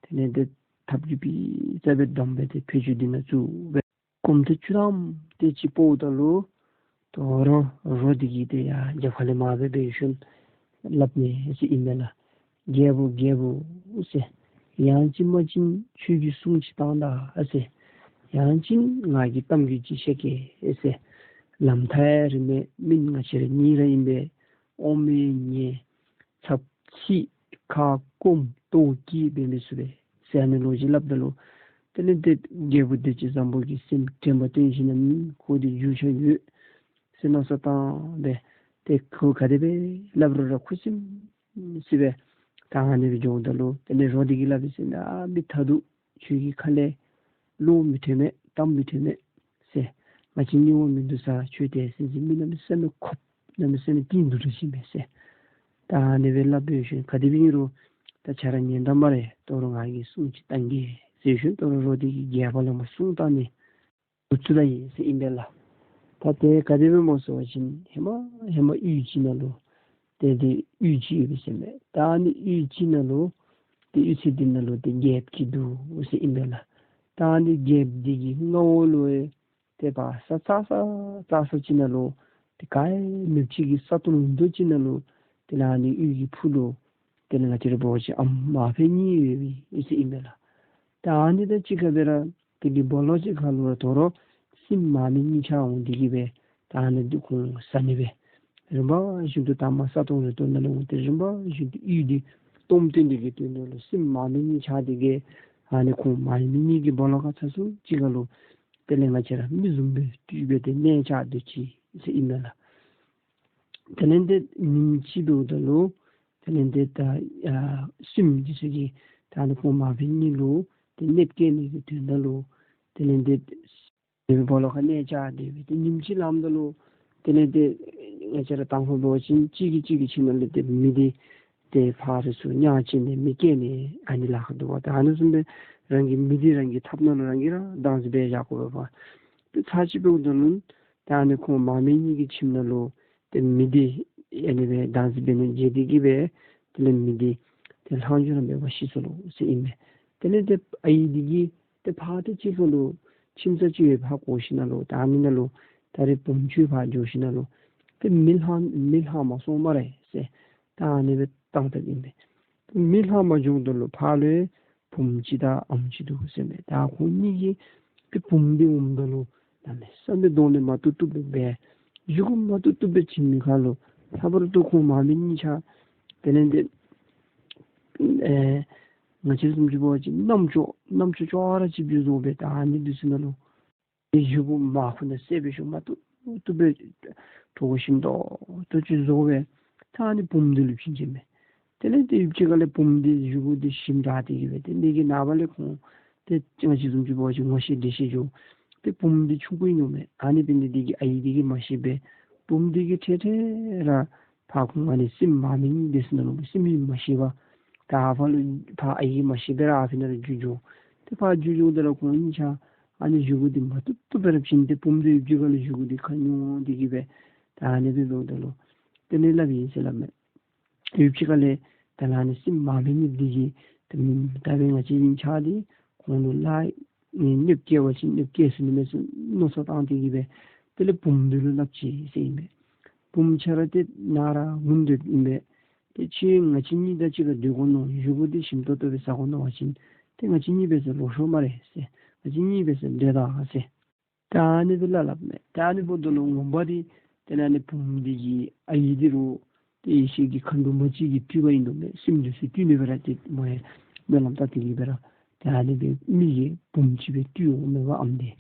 དེ་ལས་ཏེ་ཐགཔ་གིས་ཕྱི་ས་སྦེ་བསྡམས་སྦེ་ཏེ་ཕད་ཅུང་འདི་ནང་བཙུགས་སྦེ་སྐོམ་ཐག་ཆོད་དམ་ ཏེ་ཅིག་འབདཝ་ད་ལུ་དོ་རུང་རོ་འདི་གིས་ཏེ་ཡར་རྒྱབ་ཁ་ལས་མར་སྦེ་འབད་ཞིནམ་སླབ་ནི་ཟེར་ཨིན་མས་ལགས། རྒྱལ་བུ་རྒྱལ་བུ་ཟེར། ཡང་ཅིན་མ་ཅིན་ཁྱོད་ཀྱིས་སྲུང་ཅིག་བཏང་ད་ཟེར། ཡང་ཅིན་ང་གིས་གཏམ་རྒྱུད་ཅིག་བཤད་གེ་ཟེར། ལམ་ཐག་ཡང་རིངམོ་མེན། ང་བཅས་ར་གཉིས་ར་ཨིན་པས། ཨོམ་ཡང་ཉལ། ཚབ་ཚིག་ཁ་སྐོམ་ལྟོཝ་བཀྱེས་འབད་མི་ཚུགས་པས་ཟེར་ཨ་ནི་ལོ་རྒྱུས་སླབ་ད་ལུ། དེ་ལས་ཏེ་རྒྱལ་བུ་བདེ་སྤྱོད་བཟང་པོ་གིས་སེམས་དྲན་པ་བཏོན་ཞིནམ་ལས་ཁོ་འདི་རྒྱུས་ཆ་ཡོད་ཟེར་མནོ་བསམ་བཏང་སྦེ་ཏེ་ཁོ་ག་དེ་སྦེ་སླབ་རུང་ར་ཁུ་སིམ་སི་སྦེ་ད་ཨ་ནི་སྦེ་འགྱོཝ་ད་ལུ་དེ་ལས་རོ་འདི་གིས་སླབ་ཡི་ཟེར་ན། ཨ་མི་ད་རུང་ཁྱོད་ཀྱི་ཁ་ལས་བློ་མི་འཕྲོད་མས། གཏམ་མི་འཕྲོད་མས་ཟེར། ང་བཅས་གཉིས་པོ་མིན་འདུག་ས། ཁྱོད་དེ་ཟེར་ཟེར་མི་གནམ་མེད་ས་མེད་ཁོབ་གནམ་མེད་ས་མེད་གཏིང་རྡོག་རྡོག་ཅིག་མས་ཟེར། ད་ཨ་ནི་སྦེ་སླབ་སྦེ་ཞིནམ་ག་དེ་སྦེ་ཨིན་རུང་ད་ཁྱོད་ར་ཉན་ད་སྨ་རེ། དོ་རུང་ང་གིས་སྲུང་ཅིག་བཏང་གེ་ཟེར་ཞིནམ་དོ་རུང་རོ་འདི་གིས་རྒྱལ་པོ་ལུ་མར་སྲུང་བཏང་ནི་འགོ་བཙུགས་ད་ཡི་ཟེར་ཨིན་པས་ལགས། ད་དེ་ག་དེ་སྦེ་སྨོ་ཟེར་བ་ཅིན་ཧེ་མ་ཧེ་མ་གཡུས་ཅིག་ནང་ལུ་ཏེ་ཏེ་གཡུས་ཅིག་ཡོད་པས་ཟེར་མས། ད་ཨ་ནི་གཡུས་ཅིག་ནང་ལུ་ཏེ་གཡུས་ཚན་འདི་ནང་ལུ་ཏེ་རྒྱལཔོ་ཅིག་འདུག་ཟེར་ཨིན་པས་ལགས། ད་ཨ་ནི་རྒྱལཔོ་འདི་གི་མངའ་འོག་ལུ་ཏེ་ཕར་ས་ཚ་ས་ཚ་ས་ཅིག་ནང་ལུ་ཏེ་ག་ཡང་མེདཔ་ཅིག་གི་ས་སྟོང་རྡོག་ཅིག་ནང་ལུ་དེ་ལས་ཨ་ནི་གཡུས་ཀྱི་ཕུག་ལུ་དེ་ལས་ང་བཅས་ར་འབད་བ་ཅིན་ཨམ་མ་ཕམ་གཉིས་ཡོད་པས་ཟེར་ཨིན་པས་ལགས། ད་ཨ་ནི་དང་གཅིག་ཁར་སྦེ་ར་དེ་གི་སྦོ་ལོགས་ཅིག་ཁར་ལུ་ར་དོ་རུང་སྲིངམོ་མ་སྨད་གཉིས་ཆ་འོང་སྟེ་གི་སྦེ་ད་ཨ་ནི་འདི་ཁོང་ཟ་ནི་སྦེ་རིམ་པ་བཞིན་དུ་ད་མར་ས་སྟོང་རི་སྟོང་ནང་ལས་འོང་སྟེ་རིམ་པ་བཞིན་དུ་གཡུས་འདི་སྟོངམ་སྟོན་ནི་གི་དོན་དག་ལུ་སྲིངམོ་མ་སྨད་གཉིས་ཆ་འདི་གིས་ཨ་ནི་ཁོང་མ་སྨད་གཉིས་ཀྱི་སྦོ་ལོགས་ཁར་ཚ་སུ་ཅིག་ཁར་ལུ་དེ་ལས་ང་བཅས་ར་མི་བཟུམ་སྦེ་སྡོད་སྦེ་ཏེ་གནས་བཅའ་སྡོད་ཅི་ཟེར་ཨིན་མས་ལགས། དེ་ལས་ཏེ་ཉིནམ་ཅིག་འབདཝ་ད་ལུ་དེ་ལས་ཏེ་ད་ཨ་སྲིངམོ་འདི་ཚུ་གིས་ད་ཨ་ནི་ཁོང་མ་སྨད་གཉིས་ལུ་ཏེ་གནོདཔ་བཀལ་ནི་གི་དོན་དག་ལུ་དེ་ལས་ཏེ་སྦོ་ལོགས་ཁར་གནས་བཅའ་སྡོད་སྦེ་ཏེ་ཉིནམ་ཅིག་ལངམ་ད་ལུ་དེ་ལས་ཏེ་ང་བཅས་ར་དང་ཕུ་འབད་བ་ཅིན་གཅིག་གིས་གཅིག་གི་ཁྱིམ་ནང་ལས་ཏེ་མེ་འདི་ཏེ་ཕར་རི་ཚུར་ཉལ་བཅད་ནི་མེ་བཀལ་ནི་ཨ་ནི་ལཱ་ཁག་འདུག་པ། ད་ཨ་ནི་བཟུམ་སྦེ་རང་གི་མེ་འདི་རང་གི་ཐབ་ནང་ལུ་རང་གིས་ར་བདག་འཛིན་འབད་བཞག་དགོ་པས་པ། ཏེ་ཚར་ཅིག་འབདཝ་ད་ལུ་ད་ཨ་ནི་ཁོང་མ་སྨད་གཉིས་ཀྱི་ཁྱིམ་ནང་ལུ་ཏེ་མེ་འདི་ཨ་ནི་སྦེ་བདག་འཛིན་འབད་ནི་བརྗེད་དེ་གི་སྦེ་དེ་ལས་མེ་འདི་ཏེ་ལྷག་མཇུག་ར་མེད་པར་ཤི་སོ་ལོ་ཟེར་ཨིན་མས། དེ་ལས་ཏེ་ཨའི་འདི་གིས་ཏེ་ཕར་ཏེ་ཅིག་ཁར་ལུ་ཁྱིམ་ཚང་ཅིག་ཡོད་པ་ཧ་གོ་ཞིནམ་ལས་ད་ཨ་ནི་ནང་ལུ་ད་རེས་བུམོ་ཚུ་ཕར་འགྱོ་ཞིནམ་ལས་ཏེ་མེ་ལྷག་མེ་ལྷག་མ་སོང་སྨ་རེ་ཟེར་ད་ཨ་ནི་སྦེ་བཏང་བཏངམ་ཨིན་པས། མེ་ལྷག་མ་འགྱོཝ་ད་ལུ་ཕར་ལུ་བུམོ་ཅིག་དང་ཨམ་ཅིག་འདུག་ཟེར་མས། ད་ཁོང་གཉིས་ཀྱིས་ཏེ་བུམོ་འདི་འོངམ་ད་ལུ་གནམ་མེད་ས་མེད་གདོང་ལེན་མ་བཏུབ་བཏུབ་སྦེ་འབད། བཞེས་སྒོ་མ་བཏུབ་བཏུབ་སྦེ་བྱིན་མི་ཁར་ལུ་ལྷག་པར་དུ་ཁོང་མ་སྨད་གཉིས་ཆ་དེ་ལས་ཏེ་ཨེ་ང་བཅས་བཟུམ་ཅིག་འབད་བ་ཅིན་རྣམ་ཅོ་རྣམ་ཅོ་ཅོག་ར་གཅིགཔ་ཅིག་བཟོ་སྦེ་ད་ཨ་ནི་འདི་ཚུ་ནང་ལུ་ཏེ་བཞེས་སྒོ་མར་ཁུ་ནང་བསད་སྦེ་ཞིནམ་མ་བཏུབ་བཏུབ་སྦེ་གྲོགས་ཞིམ་ཏོག་ཏོ་ཅིག་བཟོ་སྦེ་ད་ཨ་ནི་བུམོ་འདི་ལུ་བྱིན་བྱིན་མས། དེ་ལས་ཏེ་ཡུདཔ་ཅིག་ཁ་ལས་བུམོ་འདི་བཞེས་སྒོ་འདི་ཞིམ་དྲགས་ཏེ་གི་སྦེ་ཏེ་འདི་གི་ནངས་པ་ལས་ཁོང་ཏེ་ང་བཅས་བཟུམ་ཅིག་འབད་བ་ཅིན་ངོ་ཤེས་འདྲིས་ཤེས་འགྱོ། ཏེ་བུམོ་འདི་ཆུང་ཀུ་ཨིན་ནུག་མས། ཨ་ནི་འབད་ནི་འདི་གིས་ཨའི་འདི་གིས་མ་ཤེས་པར་བུམོ་འདི་གིས་ཐེངས་ཐེངས་ར་ཕར་ཁོང་ཨ་ནི་སྲིངམོ་མ་སྨད་གཉིས་འདི་ཚུ་ནང་ལུ་སྲིངམོ་གིས་མ་ཤེས་པར་ད་ཕར་ལུ་ཕར་ཨའི་གིས་མ་ཤེས་པར་ར་ཨ་ཕི་ནང་ལུ་འགྱོ་འགྱོ། ཏེ་ཕར་འགྱོ་འགྱོཝ་ད་ར་ཁོང་གཉིས་ཆ་ཨ་ནི་བཞེས་སྒོ་འདི་མ་བཏུབ་བཏུབ་སྦེ་ར་བྱིན། ཏེ་བུམོ་འདི་ཡུདཔ་ཅིག་ཁ་ལས་བཞེས་སྒོ་འདི་ཁ་ཉུང་སྟེ་གི་སྦེ་ད་ཨ་ནི་སྦེ་འབདཝ་ད་ལུ་དེ་ལས་སླབ་ཨིན་ཟེར་སླབ་མས། ཡུདཔ་ཅིག་ཁ་ལས་ད་ལས་ཨ་ནི་སྲིངམོ་མ་སྨད་གཉིས་འདི་གིས་ད་ད་འབདན་ང་བཅས་གཉིས་ཆ་འདི་ཁོང་ལུ་ལཱ་གནོདཔ་བཀལ་བ་ཅིན་གནོདཔ་བཀལ་ཚུགས་ནི་མས་ཟེར་མནོ་བསམ་བཏང་སྟེ་གི་སྦེ་དེ་ལས་བུམོ་འདི་ལུ་སླབ་ཅི་ཟེར་ཨིན་པས། བུམོ་ཁྱོད་ར་ཏེ་ནཱ་ར་ངུ་སྡོདཔ་ཨིན་པས། ཏེ་ཁྱོད་ང་བཅས་གཉིས་དང་གཅིག་ཁར་སྡོད་དགོ་མནོ་བཞེས་སྒོ་འདི་ཞིམ་ཏོག་ཏོ་སྦེ་ཟ་དགོ་མནོ་བ་ཅིན་ཏེ་ང་བཅས་གཉིས་སྦེ་ཟེར་ལོག་ཤོག་སྨ་རེ་ཟེར། ང་བཅས་གཉིས་སྦེ་ཟེར་སྡོད་ད་ཟེར། ད་ཨ་ནི་སྦེ་སླབ་སླབ་མས། ད་ཨ་ནི་འབདཝ་ད་ལུ་ངོ་མ་འདི་དེ་ལས་ཨ་ནི་བུམོ་འདི་གི་ཨའི་འདི་རུང་ཏེ་ཡེ་ཤེས་ཀྱི་མཁའ་འགྲོ་མ་ཅིག་གི་སྤྲུལ་པ་ཨིན་དོ་མས། སྲིངམོ་འདི་ཚུ་བཏུལ་ནི་སྦེ་ར་ཏེ་མོ་ཡང་སྨོན་ལམ་བཏབ་སྟེ་གི་སྦེ་ར་ད་ཨ་ནི་སྦེ་མི་གིས་བུམོ་ཅིག་སྦེ་བཏུལ་འོང་མས་པ་ཨམ་འདི།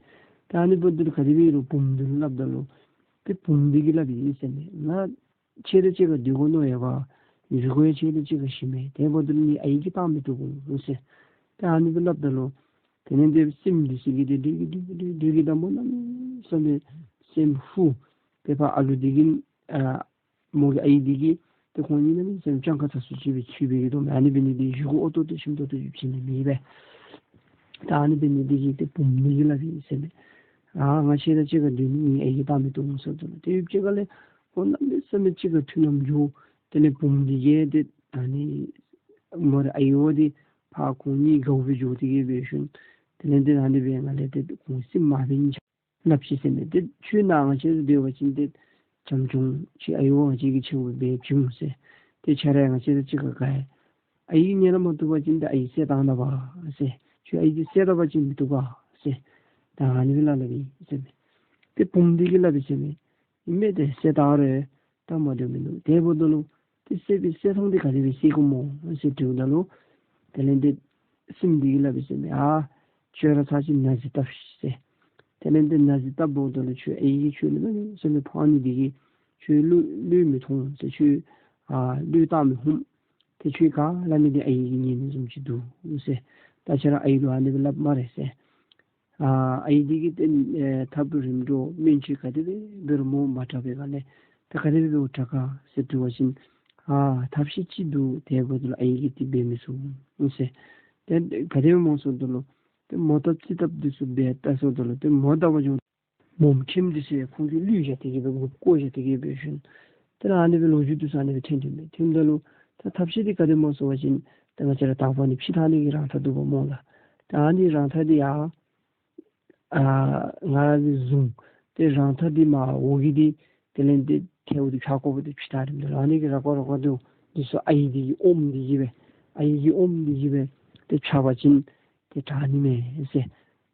ད་ཨ་ནི་འབདཝ་ད་ལུ་ག་དེ་སྦེ་རུང་བུམོ་འདི་ལུ་སླབ་ད་ལུ་ཏེ་བུམོ་འདི་གིས་སླབ་ཨིན་ཟེར་མས། ང་ཁྱོད་དང་གཅིག་ཁར་སྡོད་དགོ་མནོ་ཡོདཔ། བཞེས་སྒོ་ཡང་ཁྱོད་དང་གཅིག་ཁར་ཞིམ་མས། དེ་འབདཝ་ད་ལུ་ངེའི་ཨའི་གིས་བཏང་མི་བཏུབ་གོ་ཟེར། ད་ཨ་ནི་སྦེ་སླབ་ད་ལུ་དེ་ལས་ཏེ་སྲིངམོ་འདི་ཚུ་གིས་ཏེ་སྡོད་ཀྱི་སྡོད་ཀྱི་སྡོད་ཀྱི་སྡོད་ཀྱི་ད་མོ་གནམ་མེད་ས་མེད་སེམས་ཧུ། ཏེ་ཕར་ཨ་ལུ་འདི་གིས་ཨ་མོ་གི་ཨའི་འདི་གིས་ཏེ་ཁོང་གཉིས་གནམ་མེད་ས་མེད་སྤྱང་ཀ་ཚ་སུ་ཅིག་སྦེ་ཚུད་པའི་གི་དོ་མས། ཨ་ནི་འབད་ནི་འདི་བཞེས་སྒོ་ཨོ་ཏོ་ཏོ་ཞིམ་ཏོག་ཏོ་ཅིག་བྱིན་ནི་མེད་པས། ད་ཨ་ནི་འབད་ནི་འདི་གིས་ཏེ་བུམོ་འདི་གིས་སླབ་ཨིན་ཟེར་མས། ཨ་ང་ཁྱོད་དང་གཅིག་ཁར་སྡོད་ནི་ངེའི་ཨའི་གིས་བཏང་མི་བཏུབ་གོ་ཟེརཝ་ད་ལུ་ཏེ་ཡུདཔ་ཅིག་ཁ་ལས་ཁོང་གནམ་མེད་ས་མེད་གཅིག་ཁར་མཐུན་ལམ་འགྱོ། དེ་ལས་བུམོ་འདི་གིས་ཏེ་ཨ་ནི་མོ་རའི་ཨའི་འདི་ཕར་ཁོང་གཉིས་དགའཝ་སྦེ་འགྱོ་སྟེ་གི་སྦེ་ཞིནམ་དེ་ལས་ཏེ་ཨ་ནི་སྦེ་ང་ལས་ཏེ་ཁོང་སྲིངམོ་མ་སྨད་གཉིས་ཆ་ སླབ་ཅི་ཟེར་མས། ཏེ་ཁྱོད་ནཱ་ང་བཅས་སྦེ་འབད་བ་ཅིན་ཏེ་བྱམས་སྐྱོང་ཁྱོད་ཨའི་བ་ང་བཅས་ཀྱིས་ཆེ་བོ་སྦེ་བྱིན་འོང་ཟེར། ཏེ་ཁྱོད་ར་ང་བཅས་དང་གཅིག་ཁར་དགའ། ཨའི་ཉན་ལ་མ་བཏུབ་པ་ཅིན་ཏེ་ཨའི་བསད་བཏང་ད་པ་ཟེར། ཁྱོད་ཨའི་འདི་བསད་ད་པ་ཅིན་མི་བཏུབ་ག་ཟེར། ད་ཨ་ནི་སྦེ་སླབ་སླབ་ཨིན་ཟེར་མས། ཏེ་བུམོ་འདི་གིས་སླབ་ཨིན་ཟེར་མས། ཨིན་མས། ཏེ་བསད་བཏང་རུང་ད་མ་བཏུབ་མིན་འདུག། དེ་འབདཝ་ད་ལུ་ཏེ་བསད་པའི་བསད་ཐངས་འདི་ག་དེ་སྦེ་བསད་དགོཔ་སྨོ་ཟེར་དྲིཝ་ད་ལུ་དེ་ལས་ཏེ་སྲིནམོ་འདི་གིས་སླབ་ཨིན་ཟེར་མས། ཨ་ཁྱོད་ར་ཚར་ཅིག་ན་བཟའ་བཏབ་ཤིག་ཟེར། དེ་ལས་ཏེ་ན་བཟའ་བཏབ་འབདཝ་ད་ལུ་ཁྱོད་ཨའི་གིས་ཁྱོད་ལུ་གནམ་མེད་ས་མེད་ཕངས་ནི་འདི་གིས་ཁྱོད་བློ་བློས་མི་ཐོངས་ཟེར། ཁྱོད་ཨ་བློས་བཏང་མི་ཧུམ། ཏེ་ཁྱོད་ག་སླབ་མི་འདི་ཨའི་གིས་ཉན་ནི་བཟུམ་ཅིག་འདུག་ཟེར། ད་ཁྱོད་ར་ཨའི་ལུ་ཨ་ནི་སྦེ་སླབ་སྨ་རེ་ཟེར། ཨ་ཨའི་འདི་གིས་ཏེ་ཨེ་ཐབས་རིམ་གྲོ་སྨན་བཅོས་ག་དེ་སྦེ་འབད་རུང་མོ་མ་དྲག་པའི་སྒང་ལས་ད་ག་དེ་སྦེ་འབདཝ་དྲག་ག་ཟེར་དྲི་བ་ཅིན་ཨ་ཐབས་ཤེས་ཅིག་འདུག། དེ་འབདཝ་ད་ལུ་ཨའི་གིས་འདི་འབད་མི་ཚུགས་ཟེར། ཏེ་ག་དེ་སྦེ་སྨོ་ཟེརཝ་ད་ལུ་ཏེ་མོ་བཏབ་རྩིས་བཏབ་འདི་ཚུ་འབད་བལྟ་ཟེརཝ་ད་ལུ་ཏེ་མོ་བཏབ་པ་ཅིན་མོམ་ཁྲིམས་འདི་ཚུ་ཁོང་གིས་བླུགས་བཞག་སྟེ་གི་སྦེ་མགུ་སྐོར་བཞག་སྟེ་གི་སྦེ་ཞིནམ་ཏེ་ཨ་ནི་སྦེ་ལོ་རྒྱུས་འདི་ཚུ་ཨ་ནི་སྦེ་ཐོན་ཐོནམ་མས། ཐོནམ་ད་ལུ་ད་ཐབས་ཤེས་འདི་ག་དེ་སྨོ་ཟེར་བ་ཅིན་ད་ང་བཅས་ར་དང་པ་ནི་ཕྱི་ཐག་ནི་གི་རང་ཐག་འདུག་པ་སྨོ་ལགས། ད་ཨ་ནི་རང་ཐག་འདི་ཡང་ཨ་ང་ར་གིས་བཟུང་། ཏེ་རང་ཐག་འདི་མར་འོག་གི་འདི་དེ་ལས་ཏེ་ཐལཝ་འདི་འཕྱག་དགོཔ་འདི་ཕྱི་ཐག་རནམ་ད་ལུ་ཨ་ནི་གི་ར་ཀོ་ར་ཀོ་འདི་འདི་ཚུ་ཨའི་འདི་གི་ཨོམ་འདི་གིས་སྦེ་ཨའི་གི་ཨོམ་འདི་གིས་སྦེ་ཏེ་འཕྱག་པ་ཅིན་ཏེ་དྲག་ནི་མས་ཟེར།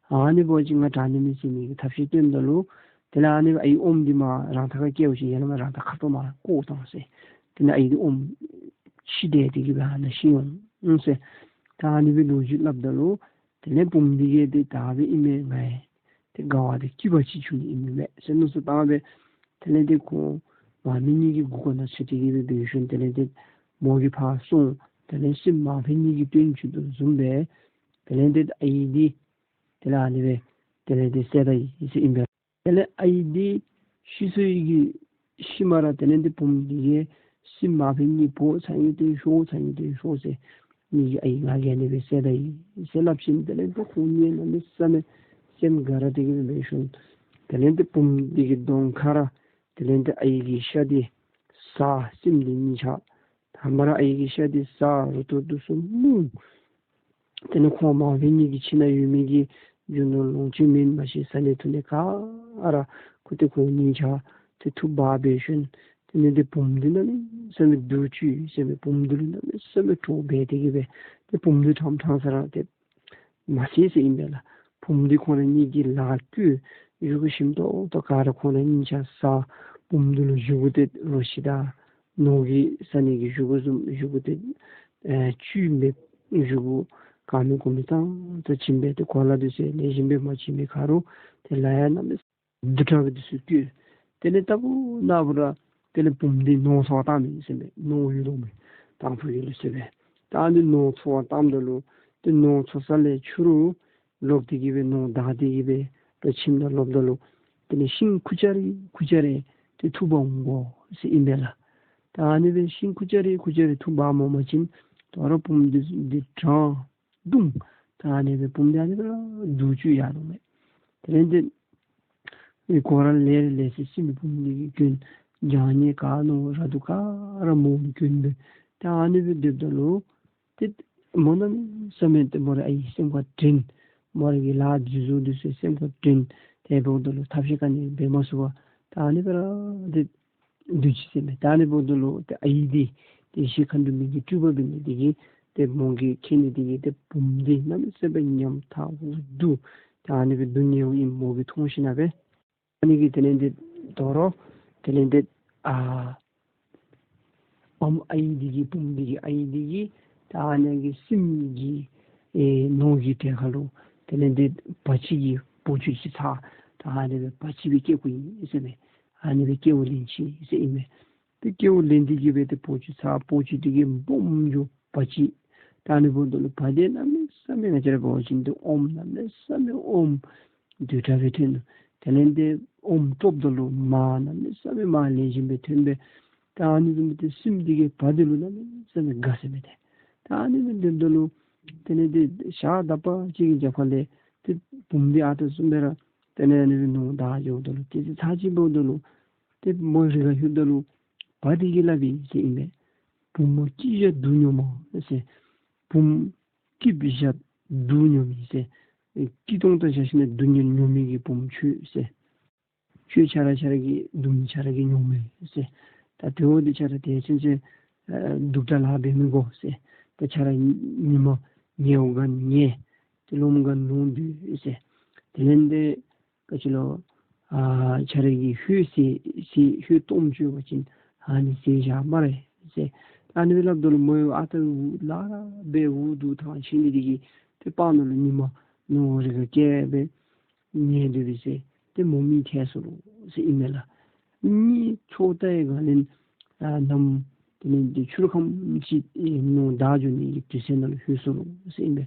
ཨ་ནི་འབད་བ་ཅིན་ང་དྲག་ནི་མས་ཟེར་མི་གི་ཐབས་ཤེས་སྟོནམ་ད་ལུ་དེ་ལས་ཨ་ནི་ཨའི་ཨོམ་འདི་མར་རང་ཐག་ཁར་བཀལཝ་ཅིག་ཡར་ལས་མར་རང་ཐག་ཁ་ཐུག་མར་བཀོ་བཏང་ཟེར། དེ་ལས་ཨའི་འདི་ཨོམ་ཕྱི་འདི་དེ་གིས་སྦེ་ཨ་ནཱ་ཤི་འོང་ཟེར། ད་ཨ་ནི་སྦེ་ལོ་རྒྱུས་སླབ་ད་ལུ་དེ་ལས་བུམོ་འདི་གིས་ཏེ་ད་སྦེ་ཨིན་མས། ང་ཡང་ཏེ་དགའ་བ་དང་སྐྱིད་པ་ཅིག་བྱུང་ནི་ཨིན་མས་ཟེར་མནོ་བསམ་བཏང་སྦེ་དེ་ལས་ཏེ་ཁོང་མ་སྨད་གཉིས་ཀྱི་མགུ་སྐོར་ནང་ཚུད་དེ་གི་སྦེ་འབད་ཞིནམ་དེ་ལས་ཏེ་མོ་གིས་ཕར་སོང་། དེ་ལས་སྲིནམོ་མ་སྨད་གཉིས་ཀྱིས་སྟོན་བྱིན་དོ་བཟུམ་སྦེ་དེ་ལས་ཏེ་ཨའི་འདི་དེ་ལས་ཨ་ནི་སྦེ་དེ་ལས་ཏེ་བསད་ད་ཡི་ཟེར་ཨིན་པས། དེ་ལས་ཨའི་འདི་ཤི་སོ་ཡི་གི་ཤུལ་མ་ར་དེ་ལས་ཏེ་བུམོ་འདི་གིས་སྲིནམོ་མ་སྨད་གཉིས་འབོ་ཚར་ཡི་ཏེ་ཤོར་ཚར་ཡི་ཏེ་ཤོར་ཟེར། ངེ་གི་ཨའི་ང་གིས་ཨ་ནི་སྦེ་བསད་ད་ཡི་ཟེར་སླབ་ཞིནམ་དེ་ལས་ཏེ་ཁོང་གཉིས་གནམ་མེད་ས་མེད་སེམས་དགའ་ར་དེ་གི་སྦེ་འབད་ཞིནམ་དེ་ལས་ཏེ་བུམོ་འདི་གི་གདོང་ཁ་ར་དེ་ལས་ཏེ་ཨའི་གི་ཤ་འདི་ཟ། སྲིནམོ་འདི་གཉིས་ཆ་དང་པ་ར་ཨའི་གི་ཤ་འདི་ཟ། རུ་ཏོག་འདི་ཚུ་མུར། དེ་ལས་ཁོང་མ་སྨད་གཉིས་ཀྱི་ཁྱིམ་ནང་ཡོད་མི་གི་རྒྱུ་ནོར་ལོངས་སྤྱོད་མེན་མ་གཞི་བཟའ་ནི་འཐུང་ནི་ག་ར་ཁུར་ཏེ་ཁོང་གཉིས་ཆ་ཏེ་ཐུག་འབག་འབད་ཞིནམ་དེ་ལས་ཏེ་བུམོ་འདི་གནམ་མེད་ས་མེད་སྡུག་བཅུག་ཟེར་མས། བུམོ་འདི་ལུ་གནམ་མེད་ས་མེད་ཁྲོ་འབད་དེ་གི་སྦེ་ཏེ་བུམོ་འདི་ཕྲང་ཕྲང་ས་ར་ཏེ་མ་བསད་ཟེར་ཨིན་པས་ལགས། བུམོ་འདི་ཁོང་ར་གཉིས་ཀྱིས་ལཱ་བཀོལ། བཞེས་སྒོ་ཞིམ་ཏོག་ཏོ་ག་ར་ཁོང་ར་གཉིས་ཆ་བཟའ། བུམོ་འདི་ལུ་བཞེས་སྒོ་ཏེ་རོ་ཁྱི་དང་ནོར་གྱིས་བཟའ་ནི་གི་བཞེས་སྒོ་བཟུམ་བཞེས་སྒོ་ཏེ་ཨེ་བཅུད་མེད་བཞེས་སྒོ་གང་མིན་གོ་མིན་ཙང་ཙ་བྱིན་སྦེ་ཏེ་གོ་ལ་འདི་ཚུ་ལེགས་ཤོམ་སྦེ་མ་བྱིན་མི་ཁར་ལུ་ཏེ་ལཱ་ཡང་གནམ་མེད་སྡུག་དྲགས་སྦེ་འདི་ཚུ་བཀོལ། དེ་ལས་ལྟ་བུ་ན་བུ་ར་དེ་ལས་བུམོ་འདི་ནོར་འཚོ་བར་བཏངམ་ཨིན་ཟེར་མས། ནོར་ཡོད་དོ་མས། དང་ཕུ་ཡོད་ལོ་ཟེར་མས། ད་ཨ་ནི་ནོར་འཚོ་བར་བཏངམ་ད་ལུ་ཏེ་ནོར་འཚོ་ས་ལས་ཕྱི་རུ་ལོག་སྟེ་གི་སྦེ་ནོར་བདའ་སྟེ་གི་སྦེ་ཏེ་ཁྱིམ་ནང་ལོགཔ་ད་ལུ་དེ་ལས་ཤིང་ཁུ་ཅ་རི་ཁུ་ཅ་རི་ཏེ་འཐུ་འབག་འོང་དགོ་ཟེར་ཨིན་པས་ལགས། ད་ཨ་ནི་སྦེ་ཤིང་ཁུ་ཅ་རི་ཁུ་ཅ་རི་འཐུ་འབག་འོང་པ་ཅིན་དོ་རུང་བུམོ་འདི་འདི་དྲང་སྡུག། ད་ཨ་ནི་སྦེ་བུམོ་འདི་ཨ་ནི་སྦེ་ར་སྡུག་བཅུག་ཡར་འོང་མས། དེ་ལས་ཏེ་ཁོ་ར་ལས་རེ་ལས་སི་སི་མི་བུམོ་འདི་གིས་གྱོན། བྱང་ཉེས་ག་ནོར་ར་འདུག་ག་ར་མོ་གིས་གྱོན་སྦེ་ད་ཨ་ནི་སྦེ་སྡོདཔ་ད་ལུ་ཏེ་མོ་གནམ་མེད་ས་མེད་ཏེ་མོ་རའི་ཨའི་སེམས་ཁར་དྲན། མོ་རའི་གི་ལཱ་འདི་ཚུ་འདི་ཚུ་སེམས་ཁར་དྲན། དེ་འབདཝ་ད་ལུ་ཐབས་ཤེས་ག་ནི་འབད་མ་ཚུགས་པར་ད་ཨ་ནི་སྦེ་ར་ཏེ་སྡོད་ཅི་ཟེར་མས། ད་ཨ་ནི་འབདཝ་ད་ལུ་ཏེ་ཨའི་འདི་ཏེ་ཤི་ཁ་འདུལ་མི་གི་སྤྲུལ་པ་འབད་ནི་འདི་གིས་ཏེ་མོ་གིས་མཁྱེན་ནི་འདི་གིས་ཏེ་བུམོ་འདི་གནམ་མེད་ས་མེད་ཉམ་ཐག་སྡུག། ད་ཨ་ནི་སྦེ་སྡུག་བསྔལཝ་ཨིནམ་མོ་གིས་མཐོང་ཞིན་ན་སྦེ་ཨ་ནི་གིས་དེ་ལས་ཏེ་དོ་རུང་དེ་ལས་ཏེ་ཨ་ཨམ་ཨའི་འདི་གིས་བུམོ་འདི་གི་ཨའི་འདི་གིས་ད་ཨ་ནི་གི་སྲིནམོ་གི་ཨེ་ནོར་གྱི་གྲལ་ཁར་ལུ་དེ་ལས་ཏེ་བ་ཅི་གི་བོ་ཅུ་ཅིག་ཚར། ད་ཨ་ནི་སྦེ་བ་ཅི་སྦེ་སྐྱེ་བ་ཨིན་ཟེར་མས། ཨ་ནི་སྦེ་སྐྱེ་བ་ལེན་ཅི་ཟེར་ཨིན་མས། ཏེ་སྐྱེ་བ་ལེན་ཏེ་གི་སྦེ་ཏེ་བོ་ཅུ་ཚར། བོ་ཅུ་འདི་གིས་སྦོམ་འགྱོ་བ་ཅི། ད་ཨ་ནི་འབདཝ་ད་ལུ་བ་འདི་གནམ་མེད་ས་མེད་ང་བཅས་ར་འབད་བ་ཅིན་ཏེ་ཨོམ་གནམ་མེད་ས་མེད་ཨོམ་དུད་འགྲོ་སྦེ་ཐོན་ནུག། དེ་ལས་ཏེ་ཨོམ་བཏོགཔ་ད་ལུ་མར་གནམ་མེད་ས་མེད་མར་ལེགས་ཤོམ་སྦེ་ཐོན་སྦེ་ད་ཨ་ནི་བཟུམ་སྦེ་ཏེ་སྲིནམོ་འདི་གིས་བ་འདི་ལུ་གནམ་མེད་ས་མེད་དགའ་ཟེར་མས་ཏེ། ད་ཨ་ནི་སྦེ་སྡོདཔ་ད་ལུ་དེ་ལས་ཏེ་ཞག་དག་པ་ཅིག་གི་རྒྱབ་ཁ་ལས་ཏེ་བུམོ་འདི་ཨ་རྟག་བཟུམ་སྦེ་ར་དེ་ལས་ཨ་ནི་སྦེ་ནོར་བདའ་འགྱོཝ་ད་ལུ་ཏེ་ཚར་ཅིག་འབདཝ་ད་ལུ་ཏེ་མོ་རི་ཁར་ལྷོདཔ་ད་ལུ་བ་འདི་གིས་སླབ་ཨིན་ཟེར་ཨིན་མས། བུམོ་སྐྱིད་བཞག་སྡུག་མྱོང་མ་ཟེར། བུམོ་སྐྱིད་བཞག་སྡུག་མྱོང་མི་ཟེར། སྐྱིད་ཏོང་ཏོ་བཞག་ཞིན་ན་སྡུག་བསྔལ་མྱོང་མི་གི་བུམོ་ཁྱོད་ཟེར། ཁྱོད་ཁྱོད་ར་ཁྱོད་ར་གིས་འདུག་མི་ཁྱོད་ར་གིས་མྱོང་མས་ཟེར། ད་དེ་འོ་དེ་ཁྱོད་ར་དེ་ཚུན་ཚོད་ཨ་སྡུག་དྲགས་ལཱ་འབད་མི་དགོ་ཟེར། ད་ཁྱོད་ར་ཉི་མ་ཉལཝ་ག་ཉལ། ཏེ་ལོངམ་ག་ལོང་སྡོད་ཟེར། དེ་ལས་ཏེ་ག་ཅི་ལོ། ཨ་ཁྱོད་ར་གིས་ཧོད་ཟེར་ཟེར་ཧོད་སྟོངམ་ཅིག་ཡོད་པ་ཅིན་ཨ་ནི་ཟེར་བཞག་སྨ་རེ་ཟེར། ཨ་ནི་སྦེ་སླབ་ད་ལུ་མོ་ཡང་ཨ་རྟག་ར་འུ་སྡུག་ཐང་ཆད་ནི་དེ་གིས་ཏེ་སྤང་ནང་ལུ་ཉི་མ་ནོར་རི་ག་བསྐྱལ་སྦེ་ཉལ་སྡོད་པས་ཟེར། ཏེ་མོ་མི་ཐལ་སོ་ལོ་ཟེར་ཨིན་མས་ལགས། གཉིད་ཚོར་ལྟ་ཡི་ག་ལས་ཨ་ནམ་དེ་ལས་ཏེ་ཆུ་རུ་ཁམ་ཅིག་ཨེ་ནོར་འདག་འགྱོ་ནི་གི་དུས་ཚོད་ནང་ལུ་ལྷོད་སོ་ལོ་ཟེར་ཨིན་མས།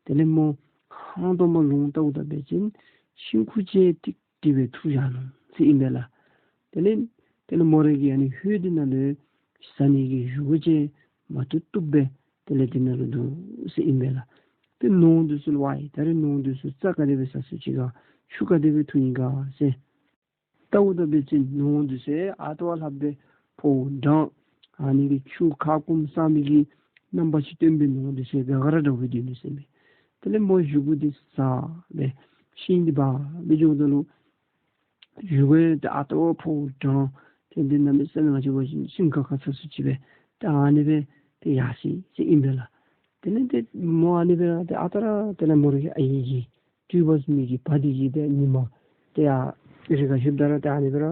དེ་ལས་མོ་ཧང་སྟོང་མ་ལོང་བལྟཝ་ད་འབད་བ་ཅིན་ཤིང་ཁུ་ཅིག་ཏིག་ཏིག་སྦེ་འཐུ་བཞག་ནུག་ཟེར་ཨིན་མས་ལགས། དེ་ལས་དེ་ལས་མོ་ར་གིས་ཨ་ནི་ཧོད་འདི་ནང་ལུ་ཟ་ནི་གི་བཞེས་སྒོ་ཅིག་མ་བཏུབ་བཏུབ་སྦེ་དེ་ལས་དེ་ནང་ལུ་འདུག་ཟེར་ཨིན་མས་ལགས། ཏེ་ནོར་འདི་ཚུ་ལུ་ཝའི་ད་རེས་ནོར་འདི་ཚུ་རྩྭ་ག་དེ་སྦེ་ཟ་ཚུགས་ཅི་ག་ཆུ་ག་དེ་སྦེ་འཐུ་ནི་ག་ཟེར་བལྟཝ་ད་འབད་བ་ཅིན་ནོར་འདི་ཚུ་ཨ་རྟག་ར་ལྷག་སྦེ་ཕོཝ་འགྲངས། ཨ་ནི་གི་ཆུ་ཁ་སྐོམ་སངས་མི་གི་རྣམ་པ་ཅིག་སྟོན་པའི་ནོར་འདི་ཚུ་ག་ག་ར་འདྲཝ་སྦེ་སྡོད་ནུག་ཟེར་མས། དེ་ལས་མོ་བཞེས་སྒོ་འདི་ཟ་སྦེ་ཤིང་འདི་འབག་སྦེ་འགྱོཝ་ད་ལུ་བཞེས་སྒོ་ཡང་ཏེ་ཨ་རྟག་ར་ཕོཝ་འགྲངས། ཏེ་འདི་གནམ་མེད་ས་མེད་ང་བཅས་འབད་བ་ཅིན་ཤིང་ཁ་ཁ་ཚ་ཚུགས་ཅིག་སྦེ་ཏེ་ཨ་ནི་སྦེ་ཏེ་ཡར་སོ་ཡི་ཟེར་ཨིན་པས་ལགས། དེ་ལས་ཏེ་མོ་ཨ་ནི་སྦེ་ར་ཏེ་ཨ་རྟག་ར་དེ་ལས་མོ་ར་གི་ཨའི་གི་སྤྲུལ་པ་བཟུམ་མའི་གི་བ་འདི་གིས་ཏེ་ཉི་མ་ཏེ་ཡར་རི་ཁར་ལྷོདཔ་ད་ར་ཏེ་ཨ་ནི་སྦེ་ར་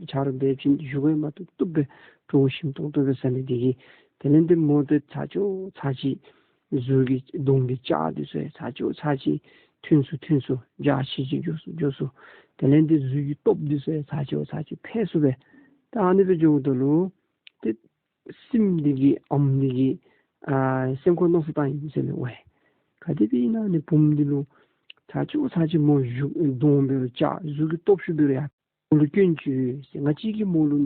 ཆ་རོགས་འབད་བ་ཅིན་བཞེས་སྒོ་མ་བཏུབ་བཏུབ་སྦེ་བྲོཝ་ཞིམ་ཏོང་ཏོ་སྦེ་ཟ་ནི་དེ་གིས། དེ་ལས་ཏེ་མོ་ཏེ་ཚར་གཅིག་ཚར་གཅིག་གཟུགས་ཀྱི་གདོང་གི་སྐྱ་འདི་ཚུ་ཚར་གཅིག་ཚར་གཅིག་ཐུང་སུ་ཐུང་སུ་འཇའ་ཆི་ཆི་འགྱོ་སུ་འགྱོ་སུ། དེ་ལས་ཏེ་གཟུགས་ཀྱི་སྟོབས་འདི་ཚུ་ཚར་གཅིག་ཚར་གཅིག་འཕེལ་སུ་སྦེ། ད་ཨ་ནི་སྦེ་འགྱོཝ་ད་ལུ་ཏེ་སྲིངམོ་འདི་གི་ཨམ་འདི་གིས་ཨ་སེམས་ཁར་མནོ་བསམ་བཏང་ཡི་ཟེར་མས། ཝའི་ག་དེ་སྦེ་ཨིན་ན་ཨ་ནི་བུམོ་འདི་ལུ་ཚར་གཅིག་ཚར་གཅིག་མོ་གཟུགས་གདོང་འབད་རུང་སྐྱ་གཟུགས་ཀྱི་སྟོབས་ཤུགས་འབད་རུང་ཡང་མོ་ལུ་སྐྱོན་ཅིག་ཡོད་ཟེར། ང་བཅས་ཀྱིས་མོ་ལུ་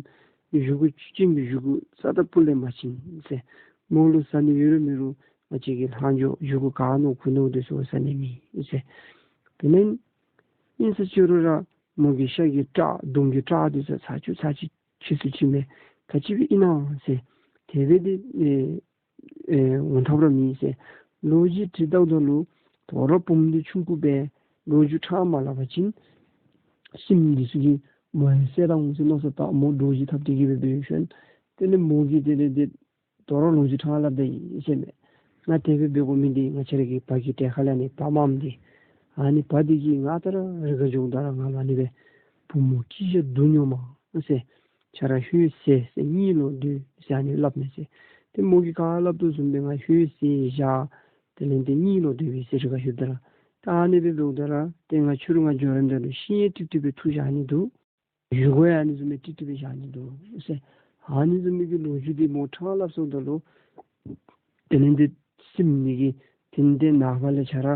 བཞེས་སྒོ་ཆུ་ཅན་གྱི་བཞེས་སྒོ་རྩ་དང་སྤུ་ལས་མ་བྱིན་ཟེར། མོ་ལུ་ཟ་ནི་ཡོད་རུང་མེད་རུང་ང་བཅས་ཀྱིས་ལྷག་འགྱོ་བཞེས་སྒོ་ག་ནོར་གུ་ནོར་འདི་ཚུ་ཟ་ནི་མེད་ཟེར། དེ་ལས་ཨིན་ས་ཅི་རུང་ར་མོ་གི་ཤ་གི་བཀྲག་གདོང་གི་བཀྲག་འདི་ཚུ་ཚར་གཅིག་ཚར་གཅིག་ཆི་སུ་ཆི་མས། ག་ཅི་སྦེ་ཨིན་ན་ཟེར། དེ་སྦེ་འདི་ཨེ་ཨེ་འོང་ཐབས་ར་མེད་ཟེར། ལོ་རྒྱུས་དྲིས་བལྟཝ་ད་ལུ་དོ་རུང་བུམོ་འདི་ཆུང་ཀུ་སྦེ་ལོ་རྒྱུས་ཕྲང་མ་སླབ་པ་ཅིན་སྲིངམོ་འདི་ཚུ་གིས་མོ་ཡང་བསད་ད་འོང་ཟེར་མནོ་བསམ་བཏང་། མོ་འདྲོག་བྱེལ་ཐབས་དེ་གིས་སྦེ་འབད་ཞིནམ་དེ་ལས་མོ་གིས་དེ་ལས་ཏེ་དོ་རུང་ལོ་རྒྱུས་ཕྲང་སླབ་ད་ཡི་ཟེར་མས། ང་དེ་སྦེ་འབད་དགོ་མི་འདི་ང་བཅས་ར་གི་བ་གི་གྲལ་ཁ་ལས་ཨ་ནི་བ་མངམ་འདི་ཨ་ནི་བ་འདི་གིས་ང་ད་ར་རི་ཁར་འགྱོཝ་ད་ར་ང་ལུ་ཨ་ནི་སྦེ་བུམོ་སྐྱིད་ཤོས་སྡུག་མྱོང་མ་ཟེར། ཁྱོད་ར་ཧོད་ཟ་ཟེར་གཉིད་ལོག་སྡོད་ཟེར་ཨ་ནི་སླབ་མས་ཟེར། ཏེ་མོ་གིས་ག་སླབ་དོ་བཟུམ་སྦེ་ང་ཧོད་ཟ་བཞག་དེ་ལས་ཏེ་གཉིད་ལོག་སྡོད་པས་ཟེར་རི་ཁར་ལྷོདཔ་ད་ར། ད་ཨ་ནི་སྦེ་འབདཝ་ད་ར་ཏེ་ང་ཕྱི་རུ་ང་འགྱོ་རནམ་ད་ལུ་ཤིང་ཡང་ཏིག་ཏིག་སྦེ་འཐུ་བཞག་ནི་འདུག། བཞེས་སྒོ་ཡང་ཨ་ནི་བཟུམ་སྦེ་ཏིག་ཏིག་སྦེ་བཞག་ནི་འདུག་ཟེར། ཨ་ནི་བཟུམ་མའི་གི་ལོ་རྒྱུས་འདི་མོ་ཕྲང་སླབ་སོངམ་ད་ལུ་དེ་ལས་ཏེ་སྲིངམོ་འདི་གིས་དེ་ལས་ཏེ་ནངས་པ་ལས་ཁྱོད་ར་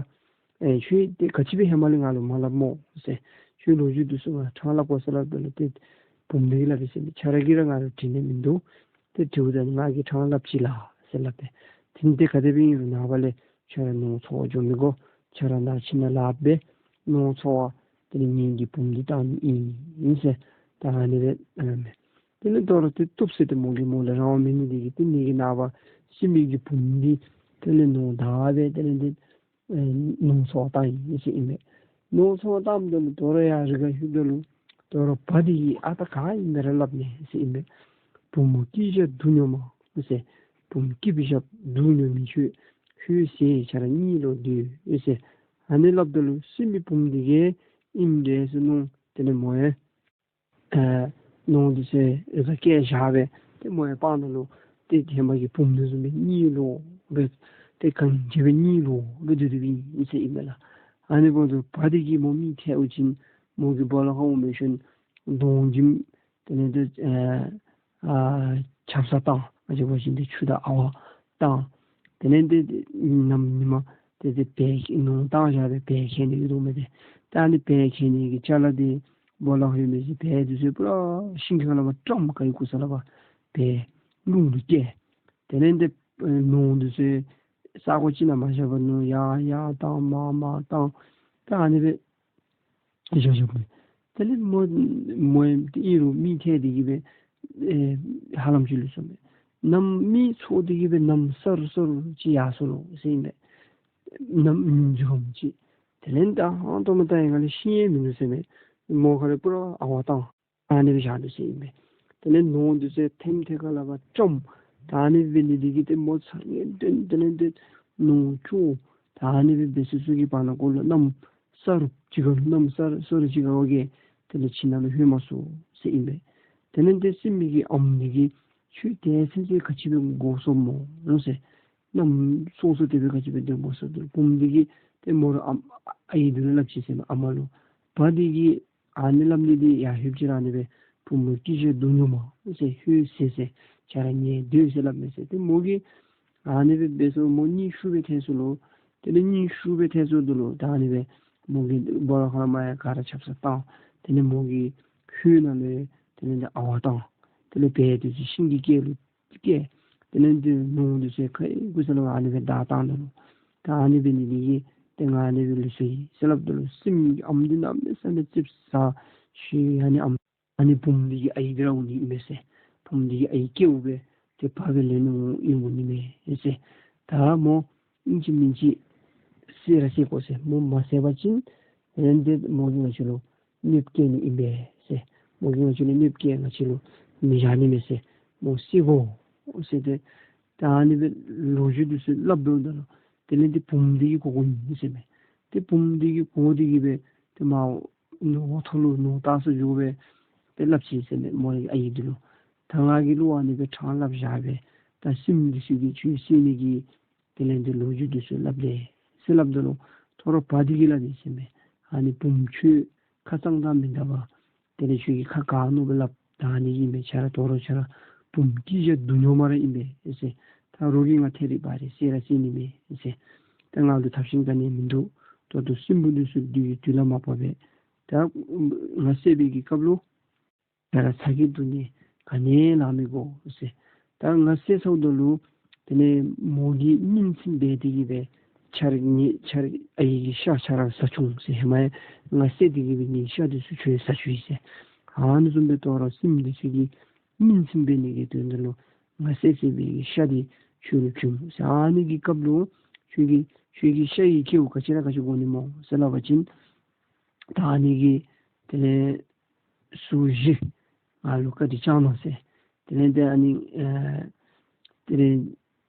ཨེ་ཁྱོད་ཏེ་ག་ཅི་སྦེ་ཧེ་མ་ལས་ང་ལུ་མ་སླབ་སྨོ་ཟེར། ཁྱོད་ལོ་རྒྱུས་འདི་ཚུ་ང་ཕྲང་སླབ་དགོ་ཟེར་སླབ་ད་ལུ་ཏེ་བུམོ་འདི་གིས་སླབ་པས་ཟེར་མས། ཁྱོད་ར་གིས་ར་ང་ལུ་དྲི་ནི་མིན་འདུག། ཏེ་དྲིཝ་ད་ང་གིས་ཕྲང་སླབ་ཅི་ལགས་ཟེར་སླབ་པས། དེ་ལས་ཏེ་ག་དེ་སྦེ་ཨིན་རུང་ནངས་པ་ལས་ཁྱོད་ར་ནོར་འཚོ་བར་འགྱོ་མི་དགོ། ཁྱོད་ར་ནཱ་ཁྱིམ་ནང་ལཱ་འབད། ནོར་འཚོ་བར་དེ་ལས་ངེ་གི་བུམོ་འདི་བཏང་ནི་ཨིན་ཟེར། ད་ཨ་ནི་སྦེ་སླབ་མས། དེ་ལས་དོ་རུང་ཏེ་བཏུབ་ཟེར་ཏེ་མོ་གིས་མོ་ལུ་རང་དབང་མེད་ནི་དེ་གིས་ཏེ་ངེ་གི་ནངས་པ་སྲིངམོ་གི་བུམོ་འདི་དེ་ལས་ནོར་འདག་སྦེ་དེ་ལས་ཏེ་ཨེ་ནོར་འཚོ་བར་བཏང་ཡི་ཟེར་ཨིན་མས། ནོར་འཚོ་བར་བཏངམ་ད་ལུ་དོ་རུང་ཡར་རི་ཁར་ལྷོདཔ་ད་ལུ་དོ་རུང་བ་འདི་གིས་ཨ་རྟག་ག་ཨིན་མས་ར་སླབ་མས་ཟེར་ཨིན་མས། བུམོ་སྐྱིད་ཤོས་སྡུག་མྱོང་མ་ཟེར། བུམོ་སྐྱིད་པོ་ཤོས་སྡུག་མྱོང་མི་ཁྱོད་ཧོད་ཟ་ཁྱོད་ར་གཉིད་ལོག་སྡོད་ཟེར། ཨ་ནི་སླབ་ད་ལུ་སྲིངམོ་བུམོ་འདི་གིས་ཨིནམ་འདྲས་ཟེར་མནོ། དེ་ལས་མོ་ཡང་ཨེ་ནོར་འདི་ཚུ་རི་ཁར་བསྐྱལ་བཞག་སྦེ་ཏེ་མོ་ཡང་སྤང་ནང་ལུ་ཏེ་ཧེ་མ་གི་བུམོ་འདི་བཟུམ་སྦེ་གཉིད་ལོག་སྦེ་ཏེ་གང་བྱས་སྦེ་གཉིད་ལོག་སྦེ་སྡོད་སྡོདཔ་ཨིན་ཟེར་ཨིན་མས་ལགས། ཨ་ནི་འབདཝ་ད་བ་འདི་གིས་མོ་མི་ཐལ་བ་ཅིན་མོ་གིས་སྦོ་ལོགས་ཁར་འོང་སྦེ་ཞིནམ་གདོང་འཇིམ་དེ་ལས་ཏེ་ཨེ་ཨ་ཆབ་གསང་བཏང་། ཨ་ནི་འབད་བ་ཅིན་ཏེ་ཆུ་དང་ཨ་ཝ་བཏང་། དེ་ལས་ཏེ་ཏེ་གནམ་ཉིནམ་ཏེ་ཏེ་བལ་ནོར་བཏང་བཞག་སྦེ་བལ་ཁེལ་ནི་ཡོད་དོ་མས་ཏེ། ད་ཨ་ནི་བལ་ཁེལ་ནི་གི་ཅ་ལ་འདི་སྦོ་ལོགས་ཡོད་མི་ཅིག་བལ་འདི་ཚུ་པུ་ར་ཤིང་ཁ་ལས་ཕར་བཀྲམ་ག་ཡི་གུ་ས་ལས་ཕར་བལ་རླུང་ལུ་བསྐྱལ། དེ་ལས་ཏེ་ནོར་འདི་ཚུ་ས་གོ་ཅིག་ནང་མ་བཞག་པར་ནོར་ཡར་ཡར་བཏང་མར་མར་བཏང་། ད་ཨ་ནི་སྦེ་བཞག་བཞགཔ་མས། དེ་ལས་མོ་མོ་ཡང་ཏེ་ཨིན་རུང་མི་ཐལ་དེ་གིས་སྦེ་ཨེ་ཧ་ལམ་ཅིག་ལུས་སོང་མས། གནམ་མི་ཚུ་དེ་གིས་སྦེ་གནམ་སྲོ་སྲོ་ཅིག་ཡར་སོང་ལོ་ཟེར་ཨིན་མས། གནམ་ཉིནམ་འཛུམ་ཅིག། དེ་ལས་ད་ཧང་སྟོང་མ་ད་ཡང་ང་ལུ་ཤི་ཡང་མིན་འདུག་ཟེར་མས། མོ་ཁ་ལས་པུ་ར་ཨ་ཝ་བཏང་། ད་ཨ་ནི་སྦེ་བཞག་ནུག་ཟེར་ཨིན་པས། དེ་ལས་ནོར་འདི་ཚུ་ཐེམ་ཐེ་ཁ་ལས་ཕར་བཅོམ། ད་ཨ་ནི་འབད་ནི་འདི་གིས་ཏེ་མོ་ཚར་ངེས་དོན་དེ་ལས་ཏེ་ནོར་འཕྱོག། ད་ཨ་ནི་སྦེ་འབད་སོ་སོ་གི་བར་ན་ཀོ་ལུ་གནམ་ས་རུབ་ཅིག་ཁར་ལུ་གནམ་ས་རུབ་ས་རུབ་ཅིག་ཁར་ལུ་གི་དེ་ལས་ཁྱིམ་ནང་ལུ་ལྷོད་མ་ཚུགས་ཟེར་ཨིན་པས། དེ་ལས་ཏེ་སྲིནམོ་གི་ཨམ་འདི་གིས་ཁྱོད་དེ་ཚུན་ཚོད་ག་ཅི་སྦེ་འགོར་སོང་སྨོ་ཟེར། གནམ་སོ་སོ་དེ་སྦེ་ག་ཅི་སྦེ་སྡོད་འགོར་སོང་ཟེར། བུམོ་འདི་གིས་ཏེ་མོ་ར་ཨམ་ཨའི་འདི་ལུ་སླབ་ཅི་ཟེར་མས། ཨ་མ་ལུ་བ་འདི་གིས་ཨ་ནི་སླབ་ནི་འདི་ཡར་ལྷོདཔ་ཅིག་ར་ཨ་ནི་སྦེ་བུམོ་སྐྱི་བཞར་དུ་ཉོ་མ་ཟེར་ལྷོད་ཟེར་ཟེར་ཁྱོད་ར་ཉལ་སྡོད་ཟེར་སླབ་མས་ཟེར། ཏེ་མོ་གིས་ཨ་ནི་སྦེ་འབད་སོང་མོ་གཉིད་ཤུགས་སྦེ་ཐལ་སོ་ལོ། དེ་ལས་གཉིད་ཤུགས་སྦེ་ཐལ་སོ་ད་ལུ་ད་ཨ་ནི་སྦེ་མོ་གིས་སྦོ་ལོགས་ཁར་མར་ཡར་ག་ར་ཆབ་གསང་བཏང་། དེ་ལས་མོ་གི་ལྷོད་ནང་ལས་དེ་ལས་ཏེ་ཨ་ཝ་བཏང་། དེ་ལས་བལ་འདི་ཚུ་ཤིང་གི་སྐས་ལུ་བཀལ། དེ་ལས་ཏེ་ནོར་འདི་ཚུ་ཁ་ཡི་གུ་ས་ལུ་ཨ་ནི་སྦེ་བདའ་བཏང་ད་ལུ། ད་ཨ་ནི་འབད་ནི་འདི་གིས་ཏེ་ང་ཨ་ནི་སྦེ་ལུས་སོ་ཡི་ཟེར་སླབ་ད་ལུ་སྲིནམོ་གི་ཨམ་འདི་གནམ་མེད་ས་མེད་ཙིགཔ་ཟ་ཞིནམ་ཨ་ནི་ཨམ་ཨ་ནི་བུམོ་འདི་གི་ཨའི་འདི་ར་འོང་ནི་ཨིན་མས་ཟེར། བུམོ་འདི་གི་ཨའི་སྐྱེ་བོ་སྦེ་ཏེ་བ་སྦེ་ལེན་ནི་འོང་ནི་མས་ཟེར། ད་མོ་ཨིན་ཅི་མིན་ཅི་བསད་ར་བསད་དགོ་ཟེར། མོ་མ་བསད་པ་ཅིན་དེ་ལས་ཏེ་མོ་གིས་ང་བཅས་ལུ་གནོདཔ་བཀལ་ནི་ཨིན་པས་ཟེར། མོ་གིས་ང་བཅས་ལུ་གནོདཔ་བཀལ་ང་བཅས་ལུ་མི་བཞག་ནི་མས་ཟེར། མོ་བསད་དགོ་ཟེར། ཏེ་ད་ཨ་ནི་སྦེ་ལོ་རྒྱུས་འདི་ཚུ་སླབ་འབདཝ་ད་ལུ་དེ་ལས་ཏེ་བུམོ་འདི་གིས་གོ་གོ་ནི་ཟེར་མས། ཏེ་བུམོ་འདི་གིས་གོ་སྟེ་གིས་སྦེ་ཏེ་མར་ནོར་འོག་ཐོག་ལུ་ནོར་བཏང་སོ་འགྱོ་སྦེ་ཏེ་སླབ་ཅི་ཟེར་མས། མོ་རའི་ཨའི་འདི་ལུ་ད་ང་གིས་ལོག་ཨ་ནི་སྦེ་ཕྲང་སླབ་བཞག་སྦེ་ད་སྲིནམོ་འདི་ཚུ་གིས་ཁྱོད་བསད་ནི་གི་དེ་ལས་ཏེ་ལོ་རྒྱུས་འདི་ཚུ་སླབ་དེས་ཟེར་སླབ་ད་ལུ་དོ་རུང་བ་འདི་གིས་སླབ་ཨིན་ཟེར་མས། ཨ་ནི་བུམོ་ཁྱོད་ཁ་གཙང་དང་མི་འདྲ་བར་དེ་ལས་ཁྱོད་ཀྱིས་ཁ་ག་ནོར་སྦེ་སླབ་ད་ཨ་ནི་ཨིན་མས། ཁྱོད་ར་དོ་རུང་ཁྱོད་ར་བུམོ་སྐྱི་བཞར་དུ་ཉོ་མ་ར་ཨིན་པས་ཟེར། ད་རོགས་ཀྱིས་ང་ཐད་རི་བ་རི་བསད་ར་བསད་ནི་མས་ཟེར། ད་ང་ལུ་ཐབས་ཤེས་ག་ནི་མིན་འདུག། ད་ལྟོ་སྲིནམོ་འདི་ཚུ་འདི་གིས་དུས་ལ་མ་བབ་པས། ད་ང་བསད་པའི་གི་སྐབས་ལུ་ད་ར་ཚ་གྱང་སྡུག་བསྔལ་ག་ནི་ཡང་ལང་མི་དགོ་ཟེར། ད་ང་བསད་ཚརཝ་ད་ལུ་དེ་ལས་མོ་གིས་སྙིང་ཚིམ་འབད་དེ་གིས་སྦེ་ཁྱོད་ར་ངེའི་ཁྱོད་ར་ཨའི་གི་ཤ་ཁྱོད་ར་ཟ་བཅུག་ཟེར། ཧེ་མ་ཡང་ང་བསད་དེ་གིས་སྦེ་ངེའི་ཤ་འདི་ཚུ་ཁྱོད་ཟ་བཅུག་ཡི་ཟེར། ཨ་ནི་བཟུམ་སྦེ་དོ་རུང་སྲིནམོ་འདི་ཚུ་གིས་སྙིང་ཚིམ་འབད་ནི་གི་དོན་དག་ལུ་ང་བསད་བསད་པའི་གི་ཤ་འདི་ཁྱོད་ལུ་བྱིན་ཟེར། ཨ་ནི་གི་སྐབས་ལུ་ཁྱོད་ཀྱི་ཁྱོད་ཀྱི་ཤ་གི་སྐལཝ་ག་ཅི་ར་ག་ཅི་དགོ་ནི་སྨོ་ཟེར་སླབ་པ་ཅིན་ད་ཨ་ནི་གི་དེ་ལས་ཟུར་བཞི་ང་ལུ་བཀའ་དྲིན་བསྐྱང་གནང་ཟེར། དེ་ལས་ཏེ་ཨ་ནི་ཨེ་དེ་ལས་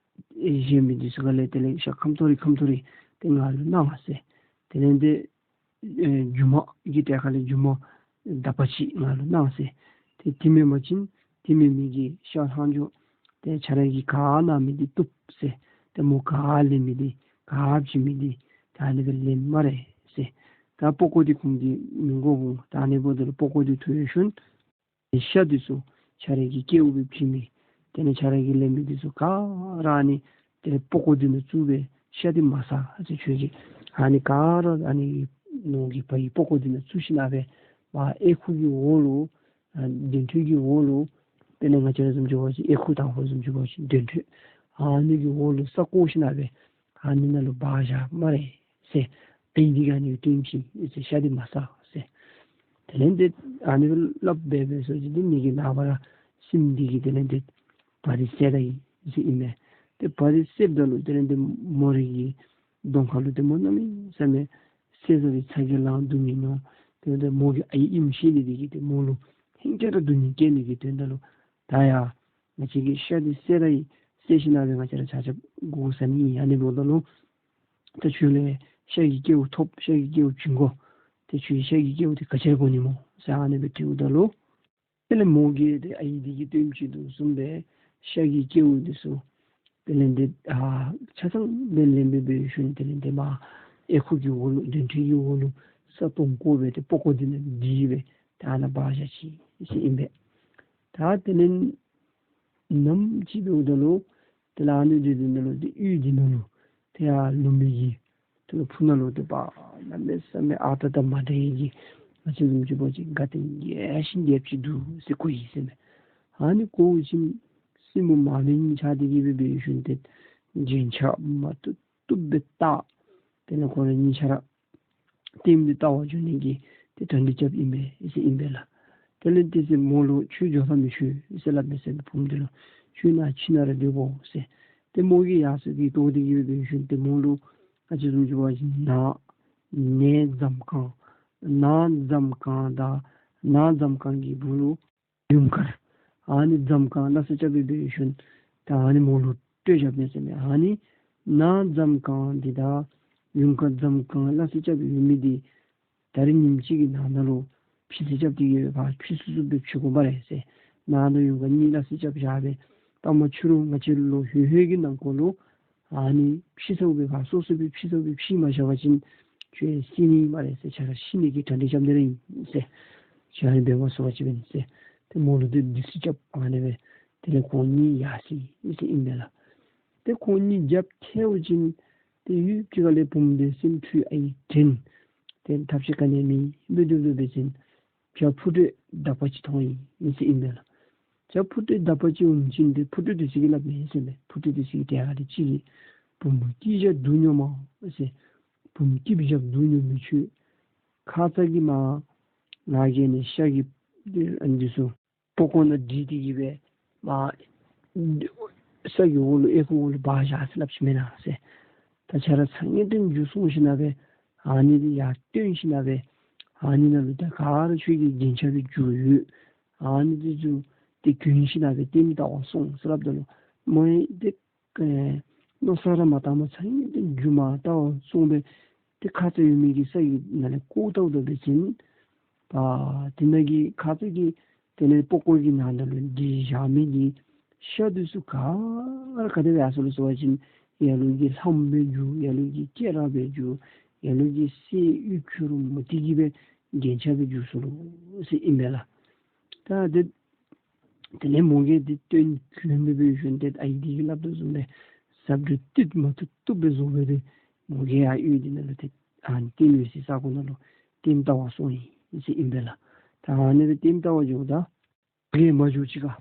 ཨེ་གཞན་མི་འདི་ཚུ་ག་ལས་དེ་ལས་ཤ་ཁམ་ཐོ་རི་ཁམ་ཐོ་རི་ཏེ་ང་ལུ་གནང་ཟེར། དེ་ལས་ཏེ་ཨེ་རྒྱུ་མ་གི་གྲལ་ཁ་ལས་རྒྱུ་མ་དག་པ་ཅིག་ང་ལུ་གནང་ཟེར། ཏེ་དེ་མེན་པ་ཅིན་དེ་མེན་མི་གི་ཤ་ལྷག་འགྱོ། ཏེ་ཁྱོད་ར་གིས་ག་གནང་མི་འདི་བཏུབ་ཟེར། ཏེ་མོ་ག་ལེན་མི་འདི་ག་བྱིན་མི་འདི་ད་ཨ་ནི་སྦེ་ལེན་སྨ་རེ་ཟེར། ད་པགས་ཀོ་འདི་ཁུངས་འདི་མི་དགོ་འོང་། ད་ཨ་ནི་འབདཝ་ད་ལུ་པགས་ཀོ་འདི་འཐུ་ཡོད་ཤུལ་ཤ་འདི་ཚུ་ཁྱོད་ར་གི་སྐལཝ་སྦེ་བྱིན་མི་དེ་ལས་ཁྱོད་ར་གིས་ལེན་མི་འདི་ཚུ་ག་ར་ཨ་ནི་དེ་ལས་པགས་ཀོ་འདི་ནང་བཙུགས་སྦེ་ཤ་འདི་མ་ཟ་ཟེར། ཁྱོད་ཀྱིས་ཨ་ནི་ག་ར་ཨ་ནི་ནོར་གྱི་བ་ཡི་པགས་ཀོ་འདི་ནང་བཙུགས་ཞིནམ་སྦེ་མར་ཨེ་ཁུག་གི་འོག་ལུ་ཨ་གདན་ཁྲི་གི་འོག་ལུ་དེ་ལས་ང་བཅས་ར་བཟུམ་ཅིག་འབད་བ་ཅིན་ཨེ་ཁུག་དང་པོ་བཟུམ་ཅིག་འབད་བ་ཅིན་གདན་ཁྲི་ཨ་ནི་གི་འོག་ལུ་ས་བརྐོ་ཞིནམ་སྦེ་ཨ་ནི་ནང་ལུ་སྦ་བཞག་སྨ་རེ་ཟེར། ཨའི་འདི་གིས་ཨ་ནི་སྟོན་ཅི་ཟེར། ཤ་འདི་མ་ཟ་ཟེར། དེ་ལས་ཏེ་ཨ་ནི་སྦེ་སླབ་སྦེ་སྦེ་སོང་ཅི་ཏེ་མི་གི་ནངས་པ་ར་སྲིནམོ་འདི་གིས་དེ་ལས་ཏེ་བ་འདི་བསད་ད་ཡི་ཟེར་ཨིན་མས། ཏེ་བ་འདི་བསདཔ་ད་ལུ་དེ་ལས་ཏེ་མོ་རའི་གི་གདོང་ཁ་ལུ་ཏེ་མོ་གནམ་མེད་ས་མེད་བསད་ཚར་བའི་ཚ་གྱང་ལང་སྡུག་བསྔལ་མྱོང་། དེ་ལས་ཏེ་མོ་གི་ཨའི་ཨིནམ་ཤེས་ནི་འདི་གིས་ཏེ་མོ་ལུ་ཧིང་ཅིག་ར་སྡུག་བསྔལ་བཀལ་ནི་གི་དོན་དག་ལུ་ད་ཡ་ང་བཅས་ཀྱིས་ཤ་འདི་བསད་ད་ཡི། བསད་ཞིནམ་སྦེ་ང་བཅས་ར་ཆ་ཁྱབ་གོ་ས་ནི་ཨ་ནི་འབདཝ་ད་ལུ་ད་ཁྱོད་ལས་ཤ་གི་སྐལཝ་ཐོབ། ཤ་གི་སྐལཝ་བྱིན་དགོ། ཏེ་ཁྱོད་ཤ་གི་སྐལཝ་འདི་ག་ཅི་ར་དགོ་ནི་སྨོ་ཟེར་ཨ་ནི་སྦེ་དྲིཝ་ད་ལུ་དེ་ལས་མོ་གིས་ཏེ་ཨའི་འདི་གིས་སྟོན་ཅི་དོ་བཟུམ་སྦེ་ཤ་གི་སྐལཝ་འདི་ཚུ་དེ་ལས་ཏེ་ཨ་ཆ་ཚང་སྦེ་ལེན་སྦེ་འབད་ཞིནམ་དེ་ལས་ཏེ་མར་ཨེ་ཁུག་གི་འོག་ལུ་གདན་ཁྲི་གི་འོག་ལུ་ས་སྟོང་བརྐོ་སྦེ་ཏེ་པགས་ཀོ་འདི་ནང་བསྡུས་སྦེ་ད་ཨ་ནཱ་སྦ་བཞག་ཅི་ཟེར་ཨིན་པས། ད་དེ་ལས་ནམ་ཅིག་འབདཝ་ད་ལུ་དེ་ལས་ཨ་ནི་འདི་འདི་ནང་ལུ་ཏེ་གཡུས་འདི་ནང་ལུ་ཏེ་ཡར་ལུང་པའི་གི་ཏེ་ཕུ་ནང་ལུ་ཏེ་བ་གནམ་མེད་ས་མེད་ཨ་རྟག་དང་མ་འདྲ་བའི་གི་ང་བཅས་བཟུམ་ཅིག་འབད་བ་ཅིན་དགའ་སྟོན་རྒྱས་ཤིང་རྒྱསཔ་ཅིག་འདུག་ཟེར་གོ་ཡི་ཟེར་མས། ཨ་ནི་གོ་བ་ཅིན་སྲིནམོ་མ་ལུས་གཉིད་ཆག་སྟེ་གིས་སྦེ་འབད་ཞིནམ་ཏེ་རྒྱན་ཆ་མ་བཏུབ་བཏུབ་སྦེ་བཏགས། དེ་ལས་ཁོ་ར་གཉིས་ཆ་ར་ལྟདམོ་འདི་བལྟ་བར་འགྱོ་ནི་གི་ཏེ་གྲ་སྒྲིག་རྐྱབ་ཨིན་པས་ཟེར་ཨིན་པས་ལགས། དེ་ལས་ཏེ་ཟེར་མོ་ལུ་ཁྱོད་འགྱོ་ས་མི་ཆོག་ཟེར་སླབ་མས་ཟེར་བུམོ་འདི་ལུ། ཁྱོད་ནཱ་ཁྱིམ་ནང་ར་སྡོད་དགོ་ཟེར། ཏེ་མོ་གིས་ཡང་སོ་གི་ལྟོ་འདི་གིས་འབད་ཞིནམ་ཏེ་མོ་ལུ་ང་བཅས་བཟུམ་ཅིག་འབད་བ་ཅིན་ནཱ་ནས་འཛམ་གང་ ནཱ་ཛམ་གང་དང་ནཱ་ཛམ་གང་གི་སྦུག་ལུ་ཡུངས་དཀར་ཨ་ནི་ཛམ་གང་སླ་བསྲེ་རྐྱབ་སྦེ་འབད་ཞིནམ་ད་ཨ་ནི་མོ་ལུ་སྤྲོད་བཞགཔ་མས་ཟེར་མས། ཨ་ནི་ནཱ་ཛམ་གང་འདི་དང་ཡུངས་དཀར་ཛམ་གང་སླ་བསྲེ་རྐྱབ་སྦེ་ཡོད་མི་འདི་ད་རིས་ཉིནམ་གཅིག་གི་ནང་ན་ལུ་ཕྱི་བསྲེ་རྐྱབ་སྟེ་གི་སྦེ་ཕར་ཕྱི་བསྲེ་བསྲེ་སྦེ་ཕྱི་དགོ་པ་རེ་ཟེར། ནཱ་དང་ཡུངས་དཀར་གཉིས་སླ་བསྲེ་རྐྱབ་བཞག་སྦེ་ད་མ་ཕྱི་རུ་ང་བཅས་ལོ་ལྷོད་ལྷོད་ཀྱི་ནང་འཁོད་ལུ་ཨ་ནི་ཕྱི་བསྲེཝ་སྦེ་ཕར་སོ་སོ་སྦེ་ཕྱི་བསྲེཝ་སྦེ་ཕྱི་མ་བཞག་པ་ཅིན་ཁྱོད་ཤི་ནི་མས་རེ་ཟེར། ཆ་ར་ཤི་ནི་གི་གྲ་སྒྲིག་རྐྱབ་ནི་ར་ཨིན་ཟེར། ཁྱོད་ཨ་ནི་འབད་མ་ཚུགས་པ་ཅིན་འབད་ནི་ཟེར། ཏེ་མོ་ལུ་ཏེ་སྡིགས་སྲིད་རྐྱབ་ཨ་ནི་སྦེ་དེ་ལས་ཁོང་གཉིས་ཡར་སོ་ཡི་ཟེར་ཨིན་པས་ལགས། ཏེ་ཁོང་གཉིས་རྒྱབ་ཐལ་བ་ཅིན་ཏེ་ཡུདཔ་ཅིག་ཁ་ལས་བུམོ་དེ་སེམས་འཁྲུལ་ཨའི་དྲན། ཏེ་ཐབས་ཤེས་ག་ནི་མེད་སྦེ་སྡོད་སྡོད་པ་ཅིན་བྱ་ཕུ་ཏྲེ་དག་པ་ཅིག་མཐོང་ཡི་ཟེར་ཨིན་པས་ལགས། བྱ་ཕུ་ཏྲེ་དག་པ་ཅིག་འོང་ཞིནམ་ཏེ་ཕུ་ཏྲེ་དེ་ཚུ་གིས་སླབ་མས་ཟེར་མས། ཕུ་ཏྲེ་དེ་ཚུ་གི་གྲལ་ཁ་ལས་གཅིག་གིས་བུམོ་སྐྱིད་བཞག་སྡུག་མྱོང་མས་ཟེར། བུམོ་སྐྱིད་བཞག་སྡུག་མྱོང་མི་ཁྱོད་ཁ་ཙ་གི་མར་ང་གིས་ནི་ཤ་གི་ཨ་ནི་འདི་ཚུ་པགས་ཀོ་ནང་བསྒྲིལ་ཏེ་གི་སྦེ་མར་ས་གི་འོག་ལུ་ཨེ་ཁུ་འོག་ལུ་སྦ་བཞག་ཟེར་སླབ་ཅི་མེན་ན་ཟེར། ད་ཆ་ར་ཚ་ངེས་ཏེ་འགྱོ་སོང་ཞིནམ་ལས་ཨ་ནི་འདི་ཡར་བཏོན་ཞིནམ་ལས་ཨ་ནི་ནང་ལུ་ད་ག་ར་ཁྱོད་ཀྱི་རྒྱན་ཆ་སྦེ་གྱུར་ཡོད། ཨ་ནི་འདི་ཚུ་ཏེ་གྱོན་ཞིནམ་ལས་ལྟདམོ་བལྟ་བར་སོང་ཟེར་སླབ་ད་ལུ་མོ་ཡང་ཏེ་ཨེ་མནོ་བསམ་ར་མ་བཏངམ་ཚ་ངེས་ཏེ་འགྱོ་མར་བལྟ་བར་སོང་སྦེ་ཏེ་ཁ་ཙ་ཡོད་མི་གི་ས་གི་ནང་ལས་བཀོ་བལྟཝ་ད་འབད་བ་ཅིན་ད་དེ་ནང་གི་ཁ་ཙ་གི་དེ་ལས་པགས་ཀོ་གི་ནང་ན་ལུ་བསྒྲིལ་བཞག་མི་གི་ཤ་འདི་ཚུ་ག་ར་ག་དེ་སྦེ་ཡར་སོང་ལོ་ཟེར་བ་ཅིན་ལ་ལུ་གིས་ལྷམ་སྦེ་གྱུར། ལ་ལུ་གིས་སྐེ་རགས་སྦེ་གྱུར། ལ་ལུ་གིས་གསེར་གཡུ་ཁྱུ་རུ་མུ་ཏིག་གི་སྦེ་རྒྱན་ཆ་སྦེ་གྱུར་སོང་ལོ་ཟེར་ཨིན་པས་ལགས། ད་དེ་དེ་ལས་མོ་གིས་དེ་བཏོན་གྱོན་སྦེ་འབད་ཞིནམ་ཏེ་ཨའི་དེ་གིས་སླབ་དོ་བཟུམ་སྦེ་ཟབ་འདྲེ་སྟོད་མ་ཐུབ་ཐུབ་སྦེ་བཟོ་སྦེ་ཏེ་མོ་གིས་ཡར་ཡུལ་དེ་ནང་ལུ་ཏེ་ཨ་ནི་ལྟདམོ་ཡོད་སའི་ས་གོ་ནང་ལུ་ལྟདམོ་བལྟ་བར་སོང་ཡི་ཟེར་ཨིན་པས་ལགས། ད་ཨ་ནི་སྦེ་ལྟདམོ་བལྟ་བར་འགྱོཝ་ད་གིས་མ་འགྱོ་ཅིག་ཁར་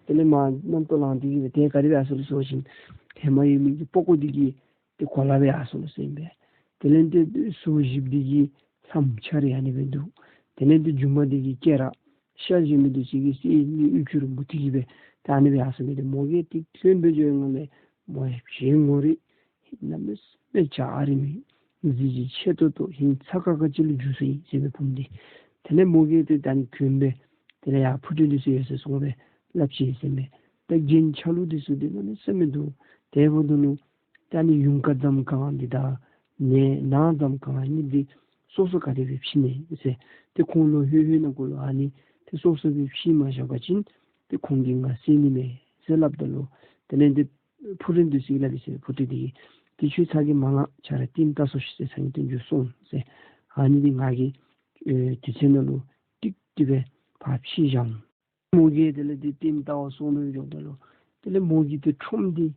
དེ་ལས་མར་རྣམ་རྟོག་ལངས་ཏེ་གི་སྦེ་ཏེ་ག་དེ་སྦེ་ཡར་སོང་ལོ་ཟེར་བ་ཅིན་ཧེ་མ་ཡོད་མི་གི་པགས་ཀོ་འདི་གི་ཏེ་གོ་ལ་སྦེ་ཡར་སོང་ལོ་ཟེར་ཨིན་པས། དེ་ལས་ཏེ་ཟུར་བཞི་པོ་འདི་གི་ལྷམ་ཆ་རེ་ཨ་ནི་སྦེ་འདུག། དེ་ལས་ཏེ་མཇུག་མ་འདི་གི་སྐེ་རགས། ཤ་བཞེས་མི་འདི་ཚུ་གི་གསེར་གཡུ་ཁྱུ་རུ་མུ་ཏིག་གི་སྦེ་ད་ཨ་ནི་སྦེ་ཡར་སོང་མི་འདི་མོ་གིས་ཏེ་ཁྱོད་འབད་འགྱོ་ཡོད་ང་ལས་མོ་ཡང་བཞེས་ངོ་རེ་གནམ་མེད་ས་མེད་འཇའ་རིསམོ་གཟི་བརྗིད་ཆེ་ཏོག་ཏོ་ཧིང་ཚ་ཁ་ཁ་ཅིག་ལུ་འགྱུར་སོང་ཡི་ཟེར་མས་བུམོ་འདི། དེ་ལས་མོ་གིས་ཏེ་ད་ཨ་ནི་གྱོན་སྦེ་དེ་ལས་ཡར་ཕུ་ཏྲེ་འདི་ཚུ་ཡོད་སར་སོང་སྦེ་སླབ་ཅི་ཟེར་མས། ད་རྒྱན་ཆ་ལུགས་འདི་ཚུ་འདི་གནམ་མེད་ས་མེད་འདུག། དེ་འབདཝ་ད་ལུ་ད་ཨ་ནི་ཡུངས་དཀར་ཛམ་གང་འདི་དང་ནཱ་ཛམ་གང་གཉིས་འདི་སོ་སོ་ག་དེ་སྦེ་ཕྱེ་ནི་ཟེར། ཏེ་ཁོང་ལོ་ལྷོད་ལྷོད་ནང་འཁོད་ལུ་ཨ་ནི་ཏེ་སོ་སོ་སྦེ་ཕྱེ་མ་བཞག་པ་ཅིན་ཏེ་ཁོང་གིས་ང་བསད་ནི་མས་ཟེར་སླབ་ད་ལུ་དེ་ལས་ཏེ་ཕུ་ཏྲེ་འདི་ཚུ་གིས་སླབ་ཡི་ཟེར། ཕུ་ཏྲེ་འདི་གིས་ཏེ་ཁྱོད་ཚ་གྱང་མ་ལང་། ཆ་ར་ལྟདམོ་བལྟ་སོང་ཤིག་ཟེར། ཚ་ངེས་ཏེ་འགྱོ་སོང་ཟེར། ཨ་ནི་འདི་ང་གིས་ཨེ་དུས་ཚོད་ནང་ལུ་ཏིག་ཏིག་སྦེ་ཕར་ཕྱེ་བཞག་འོང་། མོ་གིས་དེ་ལས་ཏེ་ལྟདམོ་བལྟ་བར་སོང་སྦེ་འགྱོཝ་ད་ལུ་དེ་ལས་མོ་གིས་ཏེ་ཁྲོམ་འདི་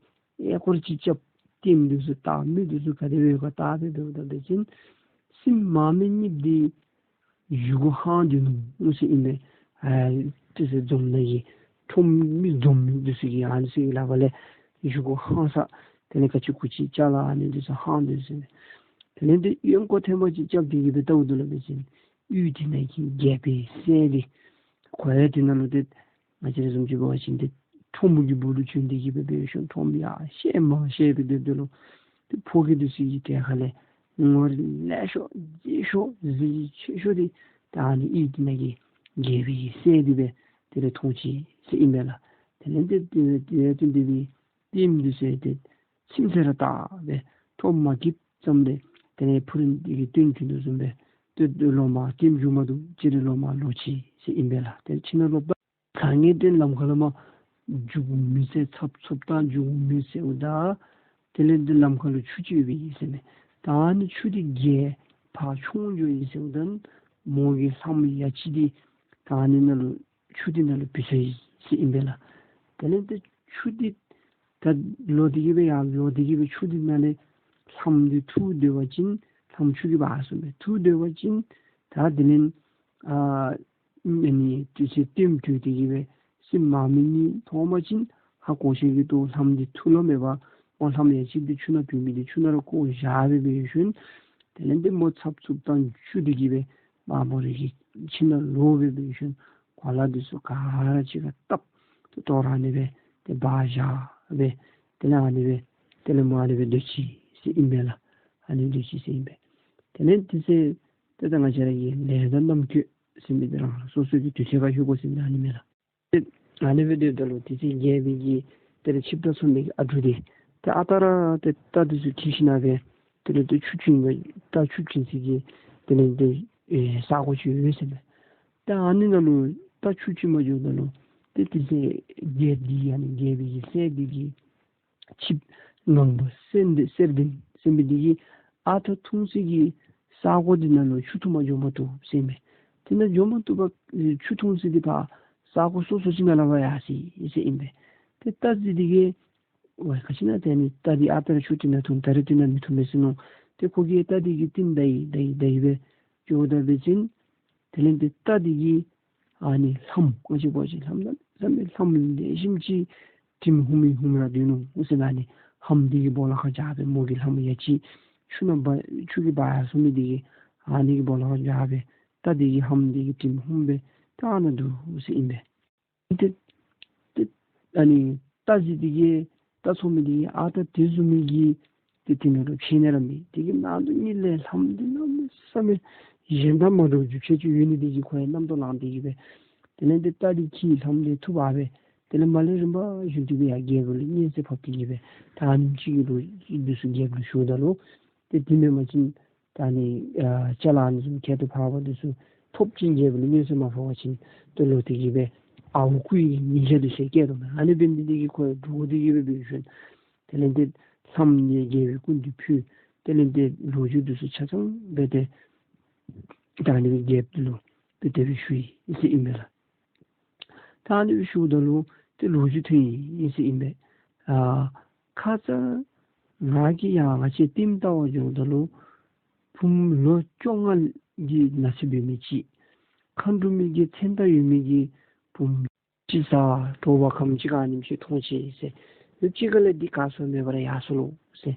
ཨེ་སྐོར་ཅིག་རྐྱབ། ལྟདམོ་འདི་ཚུ་བལྟ་མི་འདི་ཚུ་ག་དེ་སྦེ་ཡོད་ག་བལྟ་སྦེ་འབདཝ་ད་འབད་བ་ཅིན་སྲིནམོ་མི་གཉིས་འདི་བཞེས་སྒོ་ཧང་སྟེ་ནུག་ཟེར་ཨིན་པས། ཨ་ཏེ་ཟེར་འཛོམས་ནི་གི་ཁྲོམ་མི་འཛོམས་མི་འདི་ཚུ་གིས་ཨ་ནི་ཚུ་གི་ལག་པ་ལས་བཞེས་སྒོ་ཧང་ས་དེ་ལས་ག་ཅི་གུ་ཅི་ཅ་ལ་ཨ་ནི་འདི་ཚུ་ཧང་སྟེ་ཟེར། དེ་ལས་ཏེ་གཡོན་སྐོར་ཐེངས་མ་ཅིག་རྐྱབ་སྟེ་གི་སྦེ་བལྟཝ་ད་ལུ་འབད་ཅིན་གཡུས་དེ་ནང་གི་རྒྱལ་པོའི་སྲས་འདི་ཁོ་ཡང་དེ་ནང་ལུ་ཏེ་ང་བཅས་ར་བཟུམ་ཅིག་འབད་བ་ཅིན་ཏེ་ཁྲོམ་གྱི་སྦུག་ལུ་བྱོན་ཏེ་གི་སྦེ་འབད་ཞིནམ་ཁྲོམ་ཡར་བཤལ་མར་བཤལ་སྦེ་སྡོདཔ་ད་ལུ་ཏེ་ཕོ་སྐྱེས་འདི་ཚུ་གི་གྲལ་ཁ་ལས་ངོ་རིས་ལེགས་ཤོས་མཛེས་ཤོས་གཟི་བརྗིད་ཆེ་ཤོས་འདི་ད་ཨ་ནི་གཡུས་དེ་ནང་གི་རྒྱལ་པོའི་སྲས་འདི་སྦེ་དེ་ལས་མཐོང་ཅི་ཟེར་ཨིན་པས་ལགས། དེ་ལས་ཏེ་དེ་དེ་ལས་ཏེ་འདི་སྦེ་ལྟདམོ་འདི་ཚུ་ཏེ་ཚིམས་ཚད་ར་བལྟ་སྦེ་ཐོག་མ་གིབ་ཙམ་ལས་དེ་ལས་ཕུ་ཏྲེ་འདི་གིས་བཏོན་བྱིན་དོ་བཟུམ་སྦེ་ཏེ་ལོག་མར་ལྟདམོ་མཇུག་མ་བསྡུ་ཅིག་ར་ལོག་མར་ལོག་ཅི་ཟེར་ཨིན་པས་ལགས། ཏེ་ཕྱི་ནང་ལོག་པ་ཚ་ངེས་ཏེ་ལམ་ཁ་ལུ་མར་མཇུག་མེད་ཟེར་འཚབ་འཚུབ་བཏང་མཇུག་མེད་ཟེརཝ་ད་དེ་ལས་ཏེ་ལམ་ཁ་ལུ་ཆུ་ཅིག་ཡོདཔ་ཨིན་ཟེར་མས། ད་ཨ་ནི་ཆུ་འདི་རྒྱས་ཕར་མཆོང་འགྱོ་ཡི་ཟེརཝ་ད་མོ་གི་ལྷམ་ཡ་གཅིག་འདི་ད་ཨ་ནི་ནང་ལུ་ཆུ་འདི་ནང་ལུ་བུད་སོ་ཡི་ཟེར་ཨིན་པས་ལགས། དེ་ལས་ཏེ་ཆུ་འདི་ད་ལོག་སྟེ་གི་སྦེ་ཡར་ལོག་སྟེ་གི་སྦེ་ཆུ་འདི་ནང་ལས་ལྷམ་འདི་འཐུ་སྡོད་པ་ཅིན་ལྷམ་ཆུ་གིས་འབག་སོང་སྦེ་འཐུ་སྡོད་པ་ཅིན་ད་དེ་ལས་ཨ་ཨ་ནི་དུས་ཚོད་ལྟདམོ་གྲོལ་ཏེ་གི་སྦེ་སྲིནམོ་མི་གཉིས་མཐོང་པ་ཅིན་ཧ་གོ་ཤེས་ཀྱི་འདུག། ལྷམ་འདི་འཐུ་ལོང་མེད་པར་ཨོ་ལྷམ་ཡ་གཅིག་འདི་ཆུ་ནང་བུད་མི་འདི་ཆུ་ནང་ར་བཀོ་བཞག་སྦེ་འབད་ཞིནམ་དེ་ལས་ཏེ་མོ་འཚབ་འཚུབ་བཏང་བཅུག་སྟེ་གི་སྦེ་མར་མོ་རའི་གི་ཁྱིམ་ནང་ལོག་སྦེ་འབད་ཞིནམ་གོ་ལ་འདི་ཚུ་ག་ར་གཅིག་ཁར་བཏབ་ཏེ་དོ་རུང་ཨ་ནི་སྦེ་ཏེ་སྦ་བཞག་སྦེ་དེ་ལས་ཨ་ནི་སྦེ་དེ་ལས་མོ་ཨ་ནི་སྦེ་སྡོད་ཅི་ཟེར་ཨིན་པས་ལགས། ཨ་ནི་སྡོད་ཅི་ཟེར་ཨིན་པས། དེ་ལས་དེ་ཚེ་ ཏེ་ད་ང་བཅས་ར་གི་ལས་དང་རྣམ་འགྱུར་ཟེར་མི་འདི་རང་རང་སོ་སོ་གི་དུས་ཚོད་ཁར་ལྷོད་དགོ་ཟེར་མི་ཨ་ནི་མས་ལགས། ཏེ་ཨ་ནི་སྦེ་སྡོདཔ་ད་ལུ་དེ་ཚེ་རྒྱལ་པོའི་གི་དེ་ལས་ཆིབས་རྟ་འཚོ་མི་གི་ཨ་འབྲུག་འདི་ཏེ་ཨ་རྟག་ར་ཏེ་རྟ་འདི་ཚུ་འཁྱིད་ཞིན་ན་སྦེ་དེ་ལས་ཏེ་ཆུ་བྱིན་ག་རྟ་ཆུ་བྱིན་ས་གི་དེ་ལས་ཏེ་ཨེ་ས་གོ་ཅིག་ཡོད་ཟེར་མས། ཏེ་ཨ་ནི་ནང་ལུ་རྟ་ཆུ་བྱིན་པར་འགྱོཝ་ད་ལུ་ཏེ་དེ་ཚེ་རྒྱལཔོ་འདི་ཨ་ནི་རྒྱལ་པོའི་གི་སྲས་འདི་གི་ཆིབས་ངང་པ་གསེར་ལྡན་གསེར་ལྡན་ཟེར་མི་འདི་གིས་ཨ་རྟ་འཐུང་ས་གི་ས་གོ་འདི་ནང་ལུ་ཆུ་འཐུང་པར་འགྱོ་མ་བཏུབ་ཟེར་མས། དེ་ནང་འགྱོ་མ་བཏུབ་པར་ཆུ་འཐུང་ས་འདི་ཕར་ས་གོ་སོ་སོ་ཅིག་ནང་ལུ་འབད་ཡར་སོ་ཡི་ཟེར་ཨིན་པས། ཏེ་རྟ་རྫི་འདི་གིས་ཝའི་ག་ཅི་ཨིན་ན་ཏེ་ཨ་ནི་རྟ་འདི་ཨ་རྟག་ར་ཆུ་འདི་ནང་འཐུང་ད་རེས་འདི་ནང་མི་འཐུང་པས་ཟེར་མནོ། ཏེ་ཁོ་གིས་རྟ་འདི་གི་རྟིང་བདའ་ཡི་བདའ་ཡི་བདའ་ཡི་སྦེ་འགྱོཝ་ད་འབད་བ་ཅིན་དེ་ལས་ཏེ་རྟ་འདི་གིས་ཨ་ནི་ལྷམ་ང་བཅས་འབད་བ་ཅིན་ལྷམ་ལ་ལྷམ་ལྷམ་ལེགས་ཤོམ་ཅིག་དྲིམ་ཧུམ་མི་ཧུམ་ར་སྡོད་ནུག་ཟེར་ན་ཨ་ནི་ལྷམ་འདི་གི་སྦོ་ལོགས་ཁར་བཞག་སྦེ་མོ་གི་ལྷམ་ཡ་གཅིག་ཆུ་ནང་འབག་ཆུ་གིས་འབག་ཡར་སོང་མི་འདི་གི་ཨ་ནི་གི་སྦོ་ལོགས་ཁར་བཞག་སྦེ་རྟ་འདི་གི་ལྷམ་འདི་གི་དྲིམ་ཧུམ་སྦེ་ད་ཨ་ནཱ་འདུག་ཟེར་ཨིན་པས། ཏེ་ཏེ་ཨ་ནི་རྟ་རྫི་འདི་གིས་རྟ་འཚོ་མི་འདི་གིས་ཨ་རྟག་དེ་བཟུམ་མའི་གི་ཏེ་དེ་ནང་ལུ་ཕྱད་ནི་ར་མེད། དེ་གི་ནང་དུ་ནི་ལས་ལྷམ་འདི་གནམ་མེད་ས་མེད་གཞན་དང་མ་འདྲཝ་རྒྱུ་ཆ་ཅིག་ཡོད་ནི་འདི་གིས་ཁོ་ཡང་རྣམ་རྟོག་ལངས་ཏེ་གི་སྦེ་དེ་ལས་ཏེ་རྟ་འདི་འཁྱིད་ལྷམ་འདི་འཐུ་འབག་སྦེ་དེ་ལས་མར་ལས་རིམ་པ་བཞིན་དུ་སྦེ་ཡར་རྒྱལ་པོ་ལུ་སྙན་གསན་ཕབ་སྟེ་གི་སྦེ་ད་ཨ་ནེམ་ཅིག་གི་ལོ་རྒྱུས་འདི་ཚུ་རྒྱལཔོ་ལུ་ཞུཝ་ད་ལུ་ཏེ་དེ་མེན་པ་ཅིན་ད་ཨ་ནི་ཨ་ཅ་ལ་ཨ་ནི་བཟུམ་ཁྱད་དུ་འཕགས་པ་འདི་ཚུ་ཐོབ་ཅིན་རྒྱལཔོ་ལུ་སྙན་གསན་མ་ཕབ་པ་ཅིན་ཏེ་ལོག་སྟེ་གི་སྦེ་ཨརཝ་རྐུ་ནིའི་ཉེས་ཆད་འདི་ཚུ་བཀལ་དོ་མས། ཨ་ནི་འབད་ནི་འདི་གིས་ཁོ་འདྲོགས་ཏེ་གི་སྦེ་འབད་ཞིནམ་དེ་ལས་ཏེ་ལྷམ་འདི་རྒྱལ་པོའི་སྐུ་མདུན་ཕུལ། དེ་ལས་ཏེ་ལོ་རྒྱུས་འདི་ཚུ་ཆ་ཚང་སྦེ་ཏེ་ད་ཨ་ནི་རྒྱལཔོ་ལུ་ཏེ་དེ་སྦེ་ཞུ་ཡི་ཟེར་ཨིན་མས་ལགས། ད་ཨ་ནི་སྦེ་ཞུཝ་ད་ལུ་ཏེ་ལོ་རྒྱུས་ཐོན་ཡི་ཟེར་ཨིན་པས། ཨ་ཁ་ཙ་ང་གིས་ཡར་ང་བཅས་ལྟདམོ་བལྟ་བར་འགྱོཝ་ད་ལུ་བུམོ་ལོ་བཅོ་ལྔ་གི་ན་ཚོད་འབད་མི་ཅིག་མཁའ་འགྲོ་མའི་གི་མཚན་རྟགས་ཡོད་མི་གི་བུམོ་ཅིག་ས་དྲོ་པ་ཁམས་ཅིག་ཁར་ཨ་ནེམ་ཅིག་མཐོང་ཅི་ཟེར། ཡུདཔ་ཅིག་ཁ་ལས་འདི་ག་སོང་མེད་པར་ཡར་སོ་ལོ་ཟེར།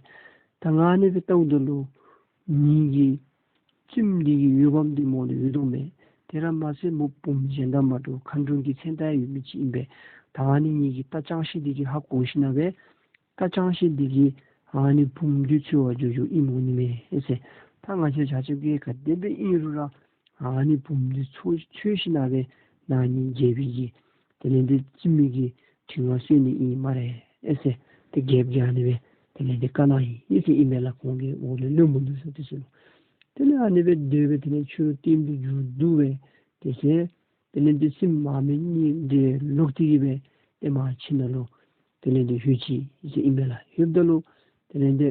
ད་ང་ཨ་ནི་སྦེ་བལྟཝ་ད་ལུ་ངེ་གི་བཙུནམོ་འདི་གི་འོད་འབར་འདི་མོ་ལུ་ཡོད་དོ་མས། དེ་ར་མ་ཚད་མོ་བུམོ་གཞན་དང་མ་འདྲཝ་མཁའ་འགྲོ་གི་མཚན་རྟགས་ཡོད་མི་ཅིག་ཨིན་པས། ད་ཨ་ནི་ངེ་གི་རྟ་ཅང་ཤེས་འདི་གིས་ཧ་གོ་ཞིན་ན་སྦེ་རྟ་ཅང་ཤེས་འདི་གིས་ཨ་ནི་བུམོ་འདི་འཚོལ་བར་འགྱོ་འགྱོཝ་ཨིནམ་འོང་ནི་མས་ཟེར། ད་ང་བཅས་ཆ་ཁྱབ་ཀྱིས་ག་དེ་སྦེ་ཨིན་རུང་ར་ཨ་ནི་བུམོ་འདི་འཚོལ་འཚོལ་ཞིན་ན་སྦེ་ནཱ་ངེ་རྒྱལ་པོའི་གི་དེ་ལས་ཏེ་བཙུནམོ་གི་དྲི་བ་གསོལ་ནི་ཨིན་སྨ་རེ་ཟེར། ཏེ་རྒྱལཔོ་གིས་ཨ་ནི་སྦེ་དེ་ལས་ཏེ་བཀའ་གནང་ཡི་ཟེར་ཨིན་མས་ལགས། ཁོང་གི་འོག་ལུ་བློན་པོ་འདི་ཚུ་དེ་ཚུ་ལུ། དེ་ལས་ཨ་ནི་སྦེ་སྡོད་སྦེ་དེ་ལས་ཕྱི་རུ་ལྟདམོ་འདི་མཇུག་བསྡུ་སྦེ་དེ་ཚེ་དེ་ལས་ཏེ་སྲིངམོ་མ་སྨད་གཉིས་འདི་ལོག་སྟེ་གི་སྦེ་ཏེ་མར་ཁྱིམ་ནང་ལུ་དེ་ལས་ཏེ་ལྷོད་ཅི་ཟེར་ཨིན་མས་ལགས། ལྷོདཔ་ད་ལུ་དེ་ལས་ཏེ་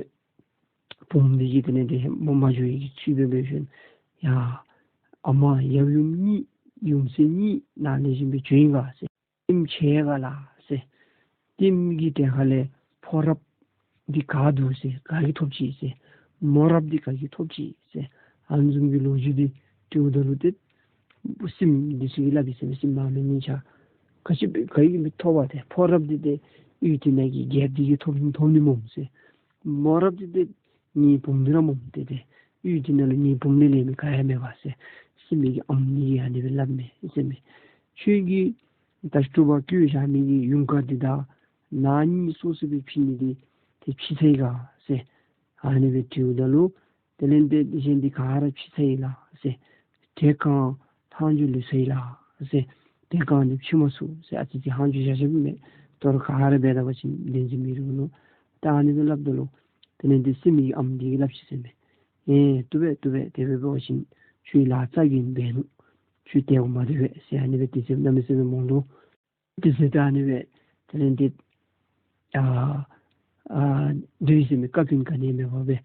བུམོ་འདི་གིས་དེ་ལས་ཏེ་མོ་མ་འགྱོ་ནིའི་ཚུལ་སྦེ་འབད་ཞིནམ་ཡ་ཨ་མ་ཡབ་ཡུམ་གཉིས་ཡུམ་སྲས་གཉིས་ནཱ་ལེགས་ཤོམ་སྦེ་བྱོན་ཡི་ག་ཟེར། ལྟདམོ་ཆེ་ག་ལགས་ཟེར། ལྟདམོ་གི་གྲལ་ཁ་ལས་ཕོ་རབ་འདི་ག་འདུག་ཟེར། ག་གིས་ཐོབ་ཅི་ཟེར། མོ་རབ་འདི་ག་གིས་ཐོབ་ཅི་ཟེར། ཨ་ནི་བཟུམ་གྱི་ལོ་རྒྱུས་འདི་དྲིཝ་ད་ལུ་ཏེ་སྲིངམོ་འདི་ཚུ་གིས་སླབ་ཡི་ཟེར་མས། སྲིངམོ་མ་སྨད་གཉིས་ཆ་ག་ཅི་སྦེ་ག་གིས་མི་ཐོབ་པས་ཏེ། ཕོ་རབ་འདི་ཏེ་གཡུས་འདི་ནང་གི་རྒྱལཔོ་འདི་གིས་ཐོབ་ཐོབ་ནི་སྨོ་ཟེར། མོ་རབ་འདི་ཏེ་ངེའི་བུམོ་འདི་ར་སྨོ་ཏེ་ཏེ། གཡུས་འདི་ནང་ལུ་ངེའི་བུམོ་ལས་ལེགས་མི་ག་ཡང་མེད་པ་ཟེར། སྲིངམོ་གི་ཨམ་འདི་གིས་ཨ་ནི་སྦེ་སླབ་མས་ཟེར་མས། ཁྱོད་ཀྱིས་ད་སྤྲུལ་པ་བསྐོས་བཞག་མི་གི་ཡུངས་དཀར་འདི་དང་ནཱ་གཉིས་སོ་སོ་སྦེ་ཕྱེ་ནི་འདི་ཏེ་ཕྱེ་ཚར་ཡི་ག་ཟེར། ཨ་ནི་སྦེ་དྲིཝ་ད་ལུ་དེ་ལས་ཏེ་གཞན་འདི་ག་ར་ཕྱེ་ཚར་ཡི་ལགས་ཟེར། བྲེ་གང་ལྷག་མཇུག་ལུས་ཚར་ཡི་ལགས་ཟེར། བྲེ་གང་འདི་ཕྱེ་མ་ཚུགས་ཟེར། ཨ་ཙི་ཅིག་ལྷག་མཇུག་བཞག་བཞགཔ་མས། དོ་རུང་ག་ར་འབད་ད་པ་ཅིན་ལན་ཅིག་མི་རུང་ནུག། ད་ཨ་ནི་སྦེ་སླབ་ད་ལུ་དེ་ལས་ཏེ་སྲིངམོ་གི་ཨམ་འདི་གིས་སླབ་ཅི་ཟེར་མས། ཨེ་བཏུབ་པས་བཏུབ་པས། དེ་སྦེ་འབད་བ་ཅིན་ཁྱོད་ལཱ་རྩ་འགེངས་འབད་ནུག། ཁྱོད་དེ་འོང་མ་སྡོད་པས་ཟེར། ཨ་ནི་སྦེ་དེ་ཚེ་གནམ་མེད་ས་མེད་མོ་ལུ་དེ་ཚེ་ད་ཨ་ནི་སྦེ་དེ་ལས་ཏེ་ཨ་ཨ་སྡོད་ཟེར་མས། བཀའ་བཀྱོན་ག་ནི་མེད་པར་སྦེ།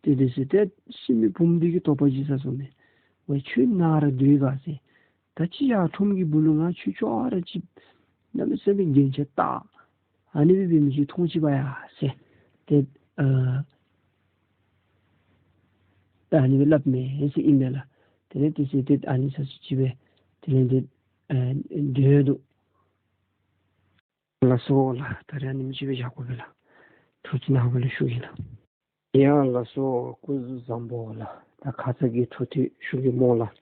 ཏེ་དེ་ཚེ་ཏེ་སྲིངམོ་བུམོ་འདི་གིས་དོགས་པ་ཅིག་ཟ་སོང་མས། ཝའི་ཁྱོད་ནཱ་ར་སྡོད་ག་ཟེར། ད་ཅི་ཡར་ཁྲོམ་གྱི་སྦུག་ལུ་ང་ཁྱོད་ཅོག་ར་ཅིག་གནམ་མེད་ས་མེད་རྒྱན་ཆ་བཏགས་ཨ་ནི་སྦེ་འབད་མི་ཅིག་མཐོང་ཅི་པ་ཡ་ཟེར། ཏེ་ཨ་ད་ཨ་ནི་སྦེ་སླབ་མས་ཟེར་ཨིན་མས་ལགས། དེ་ལས་དེ་ཚེ་ཏེ་ཨ་ནི་ཚར་ཅིག་སྦེ་དེ་ལས་ཏེ་ཨ་སྡོད་དོ། ལགས་སོ་ལགས། ད་རེས་ཨ་ནེམ་ཅིག་སྦེ་བཞག་དགོ་པས་ལགས། ཐུགས་རྗེ་གནང་བ་ལུ་ཞུ་གེ་ལགས། ཡ་ལགས་སོ། སྐུ་གཟུགས་བཟང་པོ་ལགས། ད་ཁ་ཙ་གི་འཕྲོ་མཐུད་ཞུ་གེ་སྨོ་ལགས།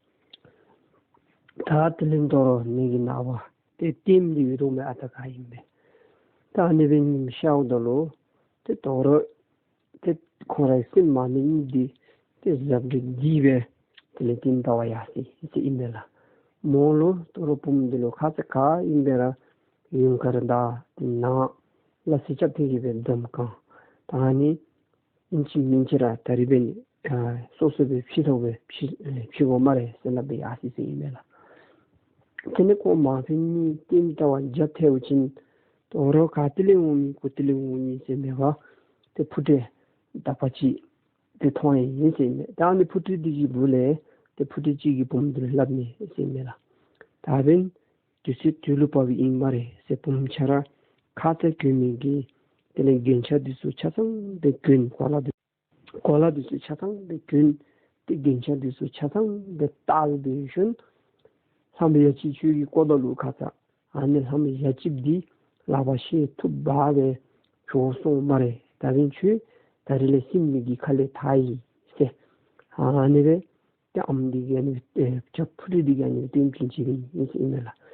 ད་དེ་ལས་དོ་རུང་ནི་གི་ནངས་པ་ཏེ་ལྟདམོ་འདི་ཡོད་དོ་མས། ཨ་རྟག་ག་ཨིན་པས། ད་ཨ་ནི་སྦེ་ཉིམ་ཤརཝ་ད་ལུ་ཏེ་དོ་རུང་ཏེ་ཁོང་རའི་སྲིངམོ་མ་སྨད་གཉིས་འདི་ཏེ་གཟབ་སྦྲེལ་འདི་སྦེ་ དེ་ལས་ལྟདམོ་བལྟ་བར་ཡར་སོ་ཡི་ཟེར་ཨིན་མས་ལགས། མོ་ལུ་དོ་རུང་བུམོ་འདི་ལུ་ཁ་ཙ་ག་ཨིན་པས་ར་ཡུངས་ཀར་དང་ཏེ་ནང་ལགས་སེ་རྐྱབ་སྟེ་གི་སྦེ་འཛོམས་གང་། ད་ཨ་ནི་ཨིན་ཅི་མིན་ཅི་ར་ད་རིས་འབདན་ཨ་སོ་སོ་སྦེ་ཕྱེ་ཐོག་སྦེ་ཕྱེ་ཨེ་ཕྱེ་དགོ་སྨ་རེ་ཟེར་སླབ་སྦེ་ཡར་སོ་ཡི་ཟེར་ཨིན་མས་ལགས། དེ་ལས་ཁོང་མ་ཕེབས་ནི་ལྟདམོ་བལྟ་བར་རྒྱབ་ཐལཝ་ཅིག་དོ་རུང་ག་ཏེ་ལས་འོང་མི་ག་ཏེ་ལས་འོང་མི་ཟེར་མེད་པར་ཏེ་ཕུ་ཏི་དག་པ་ཅིག་ཏེ་མཐོང་ཡི་ཟེར་ཨིན་མས། ད་ཨ་ནི་ཕུ་ཏི་འདི་གི་སྦུག་ལས་ཏེ་ཕུ་ཏི་ཅིག་གིས་བུམོ་འདི་ལུ་སླབ་ནི་ཟེར་ཨིན་མས་ལགས། ད་འབདན་དུས་ཚོད་དུས་ལུ་བབས་ཨིན་སྨ་རེ་ཟེར། བུམོ་ཁྱོད་ར་ཁ་ཙ་གྱོན་མི་གི་དེ་ལས་རྒྱན་ཆ་འདི་ཚུ་ཆ་ཚང་སྦེ་གྱོན། གོ་ལ་འདི་གོ་ལ་འདི་ཚུ་ཆ་ཚང་སྦེ་གྱོན། ཏེ་རྒྱན་ཆ་འདི་ཚུ་ཆ་ཚང་སྦེ་བཏགས་སྦེ་ཞིནམ་ལྷམ་ཡ་གཅིག་ཁྱོད་ཀྱིས་བཀོ་ད་ལུ་ཁ་ཙ་ཨ་ནི་ལྷམ་ཡ་གཅིག་འདི་ལག་པར་བཤེད་ཐུབ་པ་སྦེ་བྱོག་སོང་སྨ་རེ། ད་འབདན་ཁྱོད་ད་རིས་ལས་སྲིངམོ་གི་ཁ་ལས་ཐར་ཡི་ཟེར། ཨ་ནི་སྦེ་ཏེ་ཨམ་འདི་གིས་ཨ་ནི་ཨེ་ཕྱག་ཕུ་ཏི་འདི་གིས་ཨ་ནི་སྟོནམ་བྱིན་བྱིནམ་ཨིན་ཟེར་ཨིན་མས་ལགས།